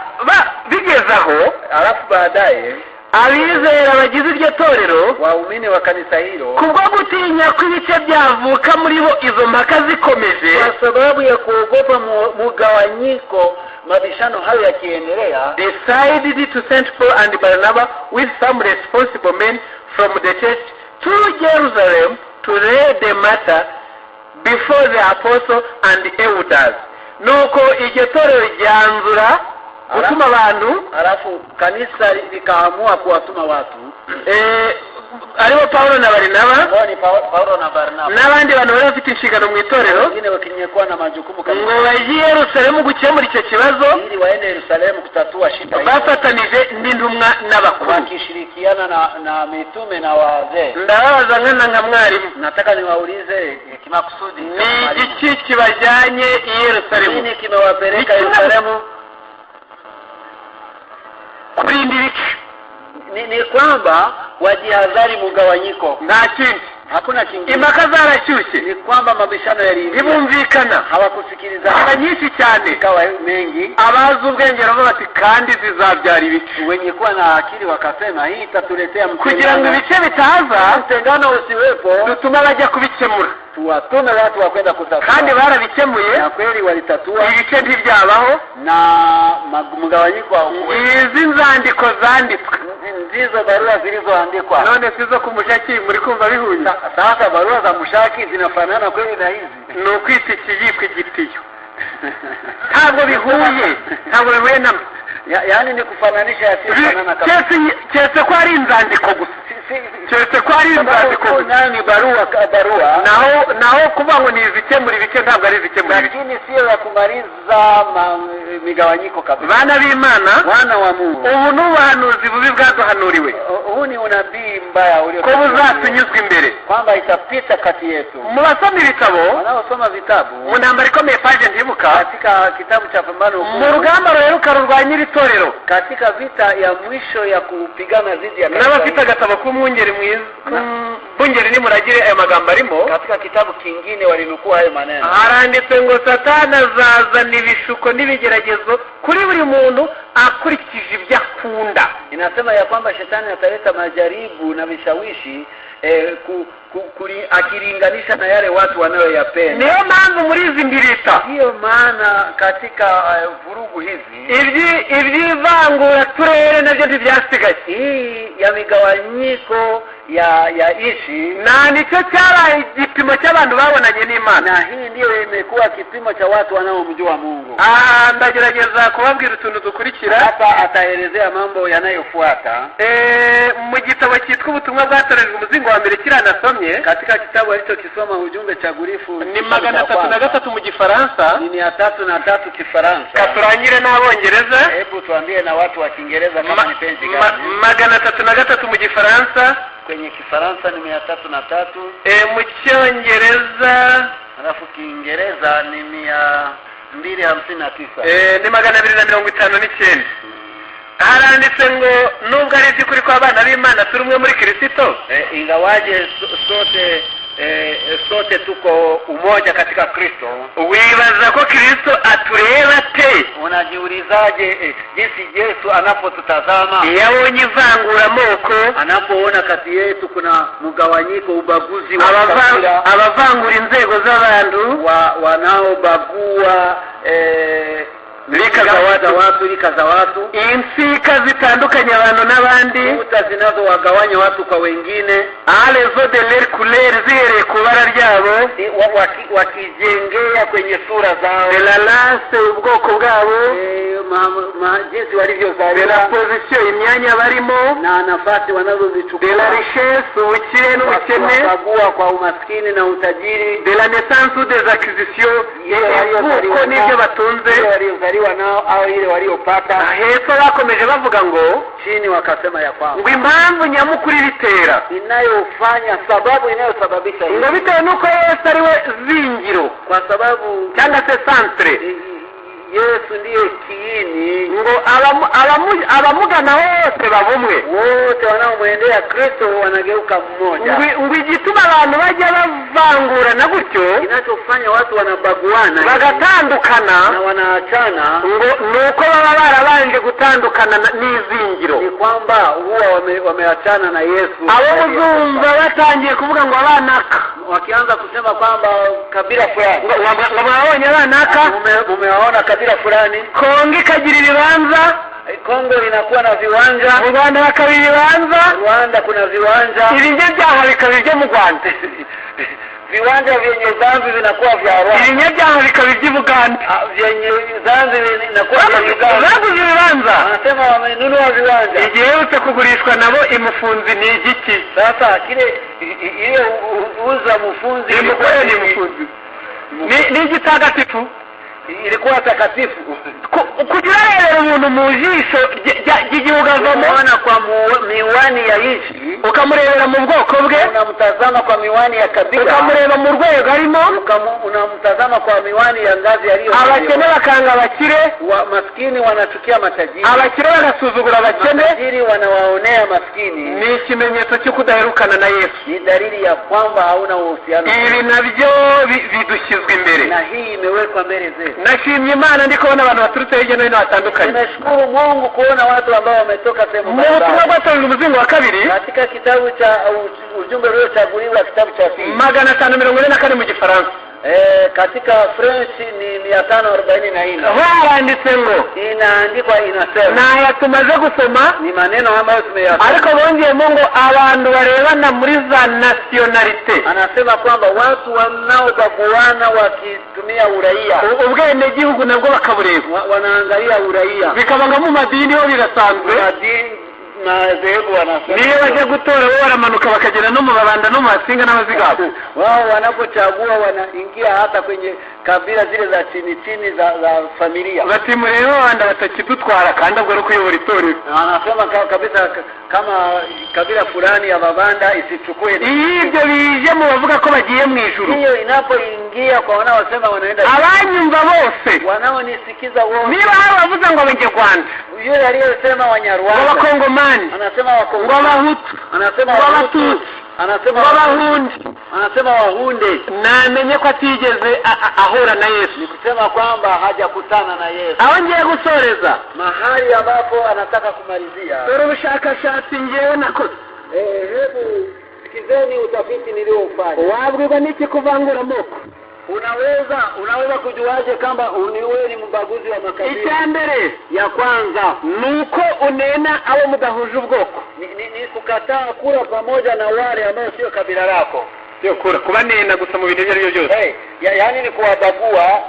bigeze aho, Alafu baadaye abizera bagize iryo torero, waumini wa kanisa hilo, kubwo gutinya ko ibice byavuka muri bo izo mpaka zikomeje, kwa sababu ya kuogopa mugawanyiko, mabishano hayo yakiendelea, decided to send Paul and Barnabas with some responsible men from the church to Jerusalem to lay the matter before the apostle and the elders. Nuko iryo torero ryanzura gutuma abantu. Alafu kanisa likaamua kuwatuma watu aribo Paulo na Barinaba, ambao ni Paulo na Barnaba, n'abandi bantu bari bafite inshingano mu itorero, wengine wakinyekuwa na majukumu ngo kanisa, bajye i Yerusalemu gukemura icyo kibazo ili waende Yerusalemu kutatua shida hiyo, bafatanije n'intumwa n'abakuru. wakishirikiana na mitume na wazee. Ndababaza nkana nka mwarimu, Nataka niwaulize kimakusudi, ni kama mwalimu, igiki kibajyanye i Yerusalemu? nini kimewapeleka Ni Yerusalemu? Kurinda ibice. Ni kwamba wajihadhari mgawanyiko, Nta kindi. hakuna kingine. Impaka zarashyushye, Ni kwamba mabishano yaliingia, ntibumvikana, hawakusikilizana, aba nyinshi cyane. ikawa mengi. Abazi ubwenge baravuga bati kandi zizabyara ibice. Wenye kuwa na akili wakasema hii itatuletea Kugira ngo mtengano, ibice bitaza, mtengano usiwepo, dutuma bajya kubikemura. Tuwatume watu wa kwenda kutatua. Kandi barabikemuye, Na kweli walitatua, ibice ntibyabaho. Na mgawanyiko haukuwepo. Izi nzandiko zanditswe, Ndizo barua zilizoandikwa. None si zo ku Mushaki muri kumva bihuye? Sasa barua za Mushaki zinafanana kweli na hizi? Ni ukwita ikiyiko igitiyo. Ntabwo bihuye, ntabwo bihuye na Yaani ni kufananisha yasiyofanana kabisa. Keretse ko ari inzandiko gusa, keretse ko ari inzandiko Sababu gusa. nayo ni barua, Naho kuvuga ngo ni izikemura ibice, ntabwo ari izikemura ibice. Lakini sio ya kumaliza migawanyiko kabisa. Bana b'Imana, Wana wa Mungu, ubu ni ubuhanuzi bubi bwaduhanuriwe huu ni unabii mbaya ulio ko buzatunyuzwa imbere. Kwamba itapita kati yetu. Mu basoma ibitabo, Wanaosoma vitabu, mu ntambara ikomeye, page ntibuka, katika kitabu cha Pambano mu Kuu, rugamba ruheruka rurwanya iri torero, katika vita ya mwisho ya kupigana dhidi ya kanisa n'abafite hili, agatabo k'umwungeri mwiza, bungeri nimuragire, ayo magambo arimo. Katika kitabu kingine walinukuu hayo maneno. Haranditse ngo Satani azazana ibishuko n'ibigeragezo kuri buri muntu akurikije ibyo akunda. Inasema ya kwamba shetani ataleta majaribu na vishawishi akilinganisha na yale watu wanayoyapenda. Niyo mpamvu muri izi mbirita, Ndiyo maana katika vurugu hizi, iby'ivangura turere nabyo ntibyasigaye. Hii ya migawanyiko ya ishi, Nta nicyo cyabaye igipimo cy'abantu babonanye n'Imana. Na hii ndiyo imekuwa kipimo cha watu wanaomjua Mungu. Aha ndagerageza kubabwira utuntu dukurikira. Hapa ataelezea mambo yanayofuata. Mu gitabo cyitwa Ubutumwa bwatorejwe, umuzingo wa mbere kiranasomye, Katika kitabu alichokisoma, Ujumbe Chagulifu, ni kitabu magana cha atatu na kwanza, gatatu mu Gifaransa. Ni 303 Kifaransa. Katurangire n'Abongereza. Hebu tuambie na watu wa Kiingereza kama ni peji gani. 303 mu Gifaransa. Kwenye Kifaransa ni 303, Mu Cyongereza, alafu Kiingereza ni 259. Ni 259. Haranditse ngo nubwo ari iby'ukuri ko abana b'Imana turi umwe muri Kirisito, Ingawaje sote tuko umoja katika Kristo, wibaza ko Kirisito atureba te unajiulizaje jinsi Yesu anapotutazama, iyo abonye ivanguramoko, anapoona kati yetu kuna mgawanyiko, ubaguzi wa kabila, abavangura inzego z'abantu, wanaobagua rika za za watu, watu, rika za watu, insika zitandukanye abantu n'abandi, kuta zinazowagawanya watu kwa wengine, à raison de leur couleur, zihereye ku ibara ryabo, wakijengea kwenye sura zao, de la race, ubwoko bwabo, jinsi de la walivyozaliwa, position, imyanya barimo, na nafasi de la wanazozichukua, richesse, ubukire n'ubukene, wakiwabagua kwa umaskini na utajiri, de la naissance ou des acquisitions, ivuko n'ibyo batunze. ile waliozaliwa nao au ile waliopata. Hepfo bakomeje bavuga ngo Chini wakasema ya kwamba ngo impamvu nyamukuru ibitera, inayofanya, sababu inayosababisha ngo hivi, bitewe n'uko Yesu ari we zingiro kwa sababu cyangwa se centre, Yesu ndiye kiini, ngo abamugana bose baba umwe. Wote wanaomwendea Kristo wanageuka mmoja. Ngo igituma abantu bajya bavangurana gutyo, Kinachofanya watu wanabaguana bagatandukana, na wanaachana, ngo ni uko baba barabanje gutandukana n'izingiro. Ni kwamba huwa wameachana na Yesu. Abo muzumva batangiye kuvuga ngo abanaka, Wakianza kusema kwamba kabila fulani, ngo mwabonye abanaka, mumewaona kabila fulani, Kongo ikagira ibibanza, Kongo inakuwa na viwanja, Mu Rwanda hakaba ibibanza. Rwanda kuna viwanja, Ibinyabyaha bikaba ibyo mu Rwanda. Viwanja vyenye dhambi vinakuwa vya Rwanda, Ibinyabyaha bikaba iby'i Buganda. Ah, vyenye dhambi vinakuwa vya Uganda. Baguze ibibanza. Wanasema wamenunua viwanja. Igiherutse kugurishwa nabo imufunzi ni igiki? Sasa kile ile uza mfunzi Ni ni mufunzi ni igitagatifu. Ilikuwa takatifu. Kujya urarebera umuntu mu jisho ry'igihugu avamo, Unaona kwa miwani ya nchi, ukamurebera mu bwoko bwe, unamtazama kwa miwani ya kabila, ukamureba mu rwego arimo, unamtazama kwa miwani ya ngazi aliyo. Abakene bakanga abakire, Wa maskini wanachukia matajiri, abakire bagasuzugura abakene, matajiri wanawaonea maskini. Ni ikimenyetso cyo kudaherukana na Yesu. Ni dalili ya kwamba hauna uhusiano. Ibi nabyo bidushyizwe imbere. Na hii imewekwa mbele zetu. Nashimye Imana ndi kubona abantu baturutse hirya no hino hatandukanye. Nimeshukuru Mungu kuona watu ambao wametoka sehemu Mu butumwa mbalimbali. bwatorejwe umuzingo wa kabiri, Katika kitabu cha ujumbe uliochaguliwa, kitabu cha pili, 544 mu Gifaransa, katika French ni 544, haranditse ngo, inaandikwa, inasema, ni aya tumaze gusoma, ni maneno ambayo tumeyasoma, ariko bongeyemo ngo abantu barebana muri za nationalité, anasema kwamba watu wanaobaguana wakitumia uraia, ubwenegihugu nabwo bakabureba, wanaangalia uraia, bikaba nka mu madini ho birasanzwe. Madini, madhehebu wanasema, Niyo bajya gutora bo baramanuka bakagera no mu Babanda no mu Basinga n'Abazigaba. Wao wanapochagua wanaingia hata kwenye kabila zile za chini chini za familia. Bati murebe Ababanda batakidutwara kandi ubwo ari ukuyobora itorero. Na wanasema kabisa kama kabila fulani ya Babanda isichukue. Iyo ibyo bije mu bavuga ko bagiye mu ijuru, Hiyo inapoingia kwa wanaosema wanaenda, abanyumva bose, wanaonisikiza wote, niba hari abavuze ngo Abanyarwanda, yule aliyesema ngo Wanyarwanda, Abakongomani, anasema ngo Wakongo, Abahutu, anasema ngo Wahutu, Abatutsi, anasema ngo Abahundi, anasema Wahunde, namenye ko atigeze ahura na Yesu. Ni kusema kwamba hajakutana na Yesu. Aho ngiye gusoreza, Mahali ambapo anataka kumalizia, dore ubushakashatsi ngewe nakoze. Hebu sikizeni utafiti nilioufanya. Wabwirwa n'iki kuvangura amoko? Unaweza kujuaje kama wewe ni mbaguzi wa makabila? Icya mbere, Ya kwanza, ni uko unena abo mudahuje ubwoko. ni kukataa kula pamoja na wale ambao sio kabila lako. Sio kura kubanena gusa mu bintu ibyo ari byo byose. Hey, yaani ni kuwabagua,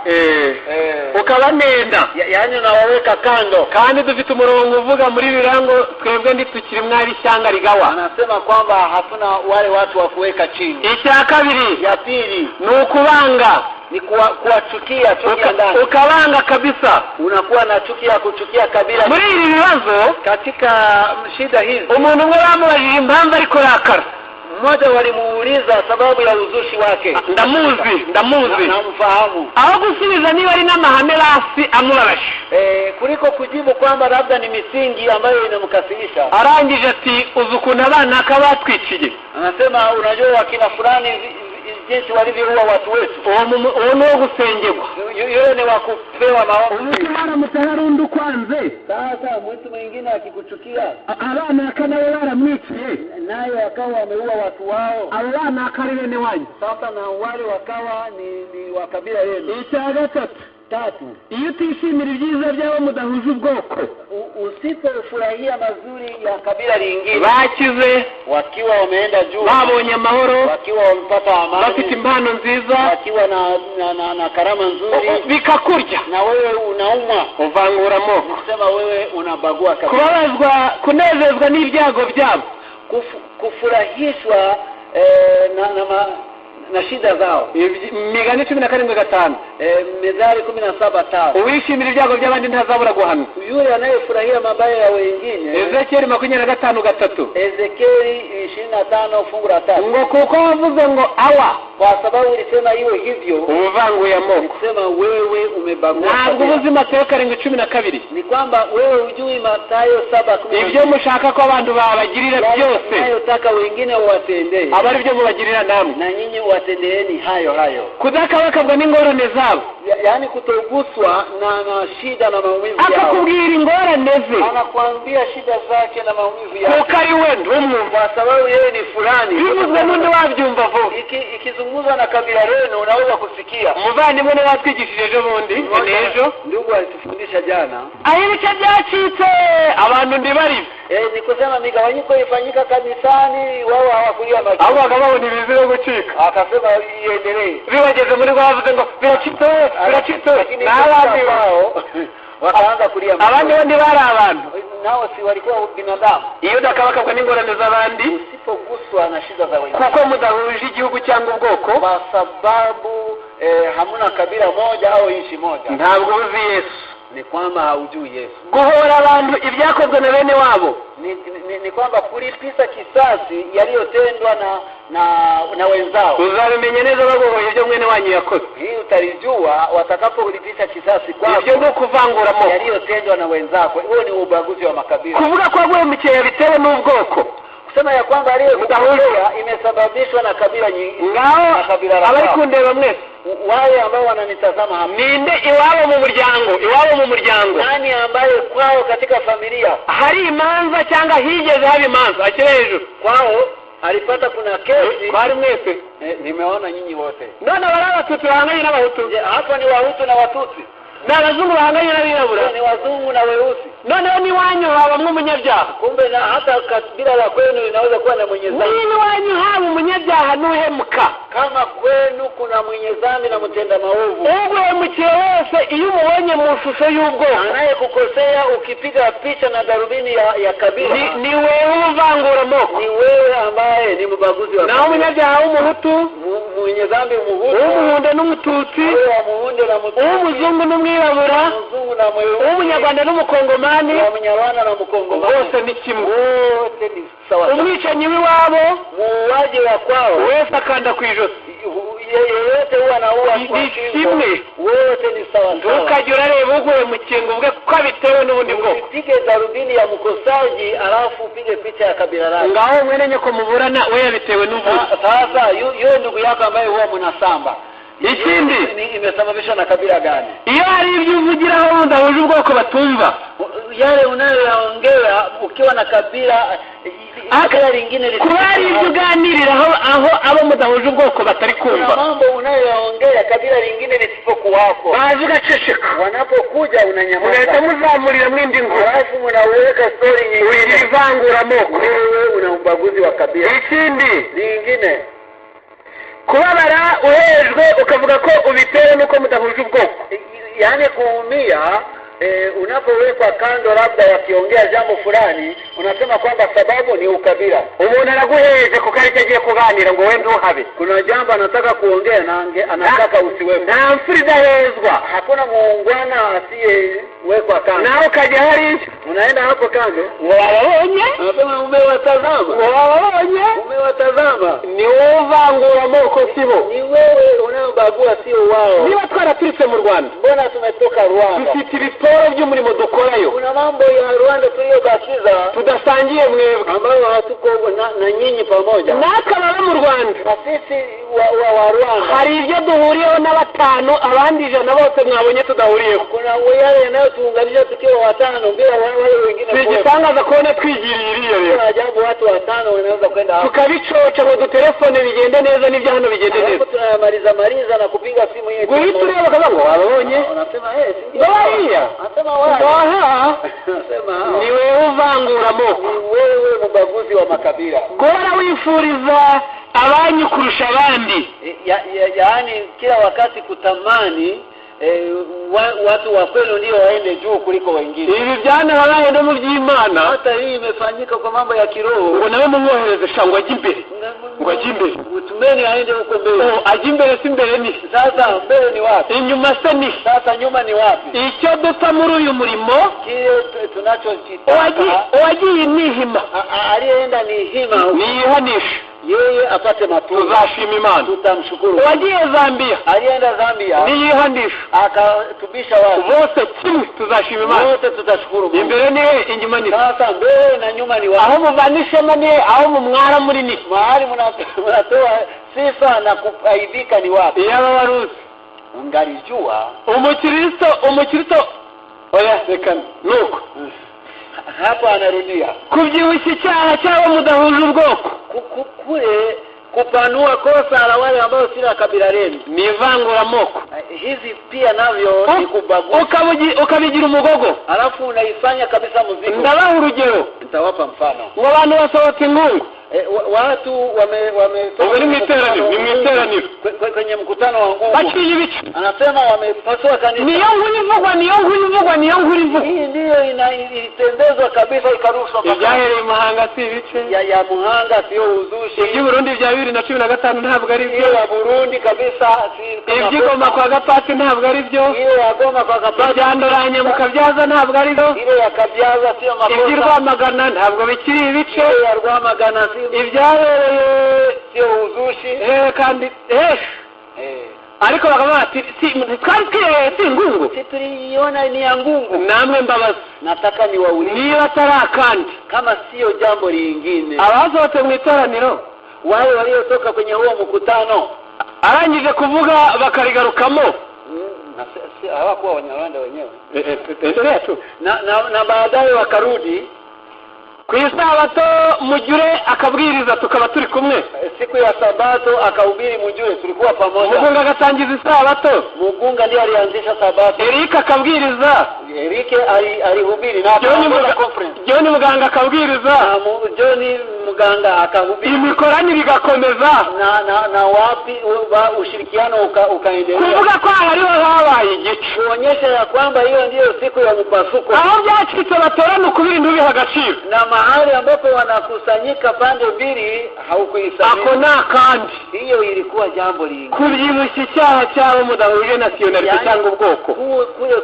Ukabanena, yaani unawaweka kando. Kandi dufite umurongo uvuga muri birango twebwe ntitukiri mwari ishyanga rigawa. Anasema kwamba hatuna wale watu wa kuweka chini. Icya kabiri, Ya pili, ni ukubanga, ni kuwachukia chuki ya ndani. Ukabanga kabisa. Unakuwa na chuki ya kuchukia kabila. Muri ibi bibazo, Katika shida hizi, umuntu umwe bamubajije impamvu ari kurakara. Mmoja walimuuliza sababu ya uzushi wake. Ndamuzi, ndamuzi. Namfahamu. Aho gusubiza niba ari n'amahame basi amubabaje, Kuliko kujibu kwamba labda ni misingi ambayo inamkasirisha, arangije ati uzi ukuntu abana batwiciye? Anasema unajua wakina fulani jinsi walivyoua watu wetu. Uwo ni uwo gusengerwa. Yule ni wa kupewa maombi. Haramutse hari undi ukwanze, Sasa mtu mwingine akikuchukia, abana nawe baramwiciye, naye wakawa wameua watu wao, abo bana akari bene wanyu. Sasa na wale wakawa ni wa kabila yenu. Icya gatatu, Tatu, iyo utishimira ibyiza by'abo mudahuje ubwoko, usipofurahia mazuri ya kabila lingine, bakize, wakiwa wameenda juu, babonye amahoro, wakiwa wamepata bafite amani, impano nziza, wakiwa na karama nzuri, bikakurya, na wewe unaumwa, uvangura amoko. Kusema wewe unabagua kabila. Kubabazwa, kunezezwa n'ibyago byabo, Kufurahishwa na shida zao. Imigani 17:5, Methali 17:5, uwishimira ibyago by'abandi ntazabura guhanwa. Yule anayefurahia mabaya ya wengine. Ezekiyeli 25:3, Ezekieli 25 fungu la 3, ngo kuko wavuze ngo awa, kwa sababu ulisema iwe hivyo, uba uvanguye amoko. Kusema wewe umebagua Ntabwo kabila. ubuzi Matayo 7:12. Ni kwamba wewe hujui Mathayo 7:12. Ibyo mushaka ko abantu babagirira byose, Unayotaka wengine uwatendee, aba ari byo mubagirira namwe. Na nyinyi watendeeni hayo hayo. Kudakabakabwa n'ingorane zabo, Yaani kutoguswa na shida na maumivu yao. Akakubwira ingorane ze. Anakuambia shida zake na maumivu yake. Kuko ari we ntumwumva. Kwa sababu yeye ni fulani. Bivuzwe n'undi wabyumva vuba. Ikizungumzwa na kabila lenu unaweza kusikia. Umuvandimwe niwe watwigishije ejo bundi n'ejo. Ndugu alitufundisha jana. Aho ibice byacitse abantu ntibaribe. Ni kusema migawanyiko ifanyika kanisani, wao hawakulia machozi. Ahubwo bakababona ibizira gucika. Akasema iendelee. Bibageze muri rwavuze ngo biracitse biracitse n'abandi wao wakaanza kulia. Abandi bo ntibari abantu. Nao si walikuwa binadamu. Iyo udakabakabwa n'ingorane z'abandi, usipoguswa na shida za wengine, kuko mudahuje igihugu cyangwa ubwoko, kwa sababu hamuna kabila moja au nchi moja, ntabwo uzi Yesu. Ni kwamba haujui Yesu. Guhora abantu ibyakozwe na bene wabo ni kwamba kulipiza kisasi yaliyotendwa na wenzao. Uzabimenya neza baguhoye ibyo mwene wanyu yakoze. Hii utalijua watakapokulipisha kisasi kwako. Ibyo no kuvangura amoko yaliyotendwa na wenzako. Huo ni ubaguzi wa makabila. Kuvuga ko waguhemukiye bitewe n'ubwoko. Kusema ya kwamba aliyekudahulika imesababishwa na kabila nyingi. Ngao abari kundeba mwese, wale ambao wananitazama hapa, ninde iwabo mu muryango, iwabo mu muryango nani ambaye kwao katika familia hari imanza cyangwa higeze haba imanza akire hejuru kwao alipata kuna kesi? Kwari mwese nimeona nyinyi wote. None bari abatutsi bahanganye n'abahutu. Hapa ni wahutu na watutsi. Ni abazungu bahanganye n'abirabura. Ni wazungu na weusi. Noneho n'iwanyu habamwe umunyabyaha. Kumbe na hata kabila la kwenu linaweza kuwa na mwenye dhambi. N'iwanyu haba umunyabyaha n'uhemuka. Kama kwenu kuna mwenye dhambi na mtenda maovu, uguhemukiye wese iyo umubonye mu shusho y'ubwoko, anayekukosea ukipiga picha na darubini ya kabila, ni wewe uvangura amoko. Ni wewe ambaye ni mbaguzi wa naho umunyabyaha w'umuhutu, mwenye dhambi umuhutu, w'umuhunde n'umututsi, w'umuhunde na mututsi, w'umuzungu n'umwirabura, umuzungu na mweusi, w'umunyarwanda n'umukongomani, w'umunyarwanda na mukongomani, bose ni kimwe, wote ni sawa. Umwicanyi w'iwabo, muuaji wa kwao, wese akanda ku ijosi, yeyote huwa anaua ni kimwe, wote ni sawa sawa. Ntukajye urareba uguhemukiye ngo uvuge ko abitewe n'ubundi bwoko. Usipige darubini ya mkosaji alafu upige picha ya kabila lake. Ngaho mwene nyoko muburana we yabitewe n'ubundi. Sasa yule ndugu yako ambaye huwa mnasamba, ikindi imesababishwa na kabila gani? Iyo hari ibyo uvugiraho mudahuje ubwoko batumva, yale unayoyaongea ukiwa na kabila kabila lingine, kuba hari ibyo uganiriraho aho abo mudahuje ubwoko batari kumva, mambo unayoyaongea kabila lingine lisipokuwako, baje ugaceceka, wanapokuja unanyamaza, ugahita muzamurira mwindi nkuru, alafu mnaweka story nyingine, ivangura amoko, wewe una ubaguzi wa kabila. Ikindi lingine, kubabara uhejwe ukavuga ko ubitewe nuko mudahuje ubwoko, yaani kuumia unapowekwa kando, labda wakiongea jambo fulani unasema kwamba sababu ni ukabila. Umuntu araguheje kuko aricyo agiye kuganira ngo we ntuhabe. Kuna jambo anataka kuongea na anataka usiwepo. Nta mfura idahezwa. Hakuna muungwana asiyewekwa kando. Nawe ukajya hariya, unaenda hapo kando, ngo wababonye, unasema umewatazama, ngo wababonye, umewatazama. Ni wowe uvangura amoko, sibo. Ni wewe unayobagua, sio wao. Niba twaraturitse mu Rwanda, mbona tumetoka Rwanda, dufite ibitoro by'umurimo dukorayo. Kuna mambo ya Rwanda tuliyobakiza tudasangiye mwebwe, ambayo hatuko na nyinyi pamoja. Natwe ababa mu Rwanda, na sisi wa Rwanda, hari ibyo duhuriyeho na batanu, abandi ijana bose mwabonye tudahuriyeho. Kuna yale yanayotuunganisha tukiwa watano bila wale wengine. Si igitangaza kubona twigiriye iriya rero. Ajabu watu watano wanaweza kwenda hapo, tukabicoca ngo dutelefone bigende neza n'ibyo hano bigende neza. Tunayamaliza maliza na kupiga simu yetu. Guhita ureba bakavuga ngo wababonye, unasema eh, bariya ni wewe uvangura amoko, ni wewe mbaguzi wa makabila. Guhora wifuriza abanyu kurusha abandi, yaani kila wakati kutamani watu wa kwenu ndio waende juu kuliko wengine. Ibi byanabaye no mu by'Imana. Hata hii imefanyika kwa mambo ya kiroho. Ngo nawe mumwohereze sha ngo ajye imbere, ngo ajye imbere, utumeni aende huko mbele. Ajye imbere si imbere ni sasa, mbele ni wapi? Inyuma se ni sasa, nyuma ni wapi? Icyo dupfa muri uyu murimo kile tunachokitaka, uwagiye nihima, aliyeenda ni hima, niyihanishe yeye apate matunda, tuzashima Imana, tutamshukuru. Uwagiye Zambia, alienda Zambia, niyihanishe akatubisha watu bose kimwe, tuzashima Imana, wote tutashukuru Mungu. Imbere ni he, inyuma ni sasa, mbele na nyuma ni wapi? Aho muvanishemo ni he, aho mumwara muri ni mahali mnatoa sifa na kuaibika ni wapi? Iyaba waruzi Ungalijua Umukristo oya, reka nuko hapo anarudia kubyibushya icyaha cy'abo mudahuje ubwoko kule kupanua kosa la wale ambao si la kabila lenu ni ivanguramoko. Hizi pia navyo ni kubagua. Ukabigira umugogo alafu unaifanya kabisa mzigo. Ndabaha urugero. Nitawapa mfano. Ngo abantu basohotse ingungu. Watu wame Ubu ni mu iteraniro, ni mu iteraniro. Kwenye mkutano wa Ngungu. Baciye ibice. Anasema wamepasua kanisa. Niyo nkuru ivugwa, niyo nkuru ivugwa, niyo nkuru ivugwa. Hii ndiyo ilitembezwa kabisa ikarushwa. Ibyahereye Muhanga si ibice. Ya Muhanga sio uzushi. Iby'i Burundi bya 2015 ntabwo ari byo. Iyo ya Burundi kabisa si. Iby'i Goma kwa Gapasi ntabwo ari byo. Iyo ya Goma kwa Gapasi. Ibya Ndoranye mu Kabyaza ntabwo ari byo. Ile ya Kabyaza sio makosa. Iby'i Rwamagana ntabwo bikiri ibice. Ile ya Rwamagana si ibyabereye sio uzushi. Kandi ariko bakavuga bati twari twireye si Ngungu, si tuliiona ni ya Ngungu. Namwe mbabazi, nataka niwaulize niba atari akandi, kama sio jambo lingine, abasohotse mu iteraniro wale waliotoka kwenye huo mkutano arangije kuvuga bakarigarukamo hawakuwa Wanyarwanda wenyewe endelea tu na baadaye wakarudi ku isabato Mujure akabwiriza tukaba turi kumwe. Siku ya sabato akahubiri Mujure, tulikuwa pamoja. Mugunga agatangiza isabato. Mugunga ndiye alianzisha sabato. Eric akabwiriza. Eric alihubiri na conference. John Muganga akabwiriza. Na John Muganga akahubiri. Imikoranire igakomeza. Na wapi ushirikiano ukaendelea. Kuvuga ko hariho habaye igice. Kuonyesha ya kwamba hiyo ndiyo siku ya mpasuko. Aho byacitse batorana ukubiri ntubiha agaciro. Na mahali ambapo wanakusanyika pande mbili haukuisamini. Ako na kandi. Hiyo ilikuwa jambo lingine. Kubyibushya icyaha cy'abo mudahuje nationality cyangwa ubwoko. Kule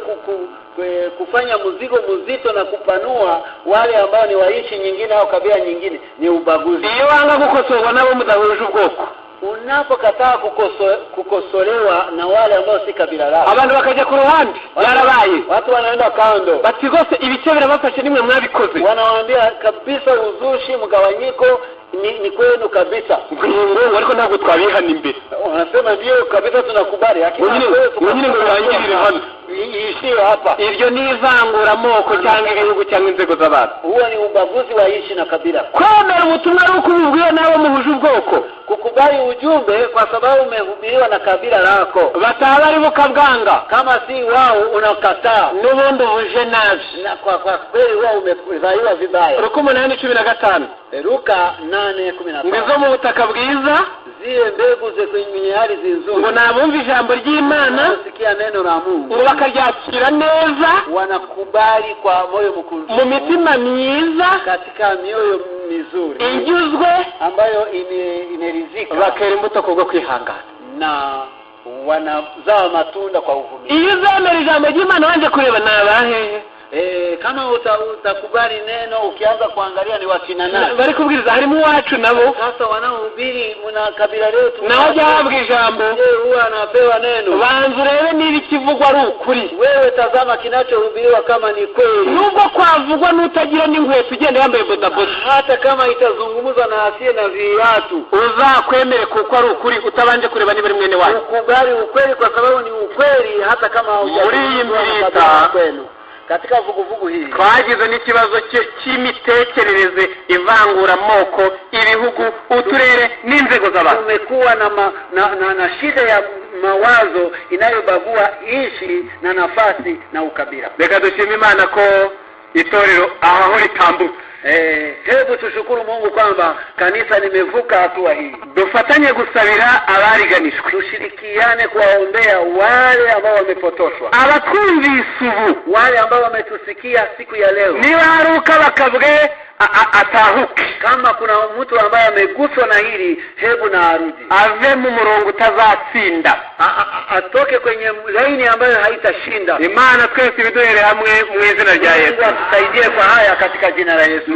kufanya mzigo mzito na kupanua wale ambao ni wa nchi nyingine au kabila nyingine ni ubaguzi. Iyo wanga gukosorwa nabo mudahuje ubwoko. Unapokataa kukosolewa na wale ambao si kabila lao. Abantu bakajya ku ruhande yarabaye. Watu wanaenda kando. Bati gose ibice birabafashe nimwe mwabikoze. Wanawaambia kabisa uzushi mgawanyiko ni kwenu kabisa. Ngo ariko ntabwo twabihana imbere. Wanasema ndio kabisa tunakubali, lakini nyine ngo birangirire hano. Iishie hapa. Iryo ni ivanguramoko cyangwa ibihugu cyangwa inzego z'abantu. Huo ni ubaguzi wa nchi na kabila. Kwemera ubutumwa ari uko ububwiwe n'abo muhuje ubwoko. Kukubali ujumbe kwa sababu umehubiriwa na kabila lako. Bataba ari bukabwanga. Kama si wao unakataa. N'ubundi uje nabi. Na kwa kweli wao umezaliwa vibaya. Luka 8:15. Luka 8:15. Ngo mu butaka bwiza zile mbegu ze kwenye ardhi nzuri. Ngo nabumva ijambo ry'Imana, sikia neno la Mungu, ngo bakaryakira neza, wanakubali kwa moyo mkunjufu, mu mitima myiza, katika mioyo mizuri inyuzwe, ambayo imeridhika, bakera imbuto kubwo kwihangana na wanazaa matunda kwa uvumilivu. Iyo uzemera ijambo ry'Imana wanje kureba nabahehe. Kama utakubali neno ukianza kuangalia ni wakina nani bari kubwiriza, harimo uwacu nabo sasa wanaohubiri mna kabila letu, naho byahabwa ijambo huwa anapewa neno. Banza urebe niba ikivugwa ari ukuri. Wewe tazama kinachohubiriwa kama ni kweli, nubwo kwavugwa n'utagira n'inkweto ugenda yambaye bodaboda, hata kama itazungumzwa na asiye na viatu, uzakwemere kuko ari ukuri, utabanje kureba niba ari mwene wanyu. Ukubali ukweli kwa sababu ni ukweli, hata kama haujakuwa kwenu. Katika vuguvugu hii twagize n'ikibazo cy'imitekerereze ivanguramoko, ibihugu, uturere n'inzego z'abantu. Tumekuwa na shida ya mawazo inayobagua nchi na nafasi na ukabila. Reka dushime Imana ko itorero aho ritambutse. Hebu tushukuru Mungu kwamba kanisa limevuka hatua hii. Dufatanye gusabira abariganishwe, tushirikiane kuwaombea wale ambao wamepotoshwa, abatwumvise ubu, wale ambao wametusikia siku ya leo. Niba hari ukabakabwe atahuke. Kama kuna mtu ambaye ameguswa na hili, hebu na arudi, ave mu murongo utazatsinda, atoke kwenye laini ambayo haitashinda. Imana twese ibiduhere hamwe mu izina rya Yesu. Mungu atusaidie kwa haya katika jina la Yesu.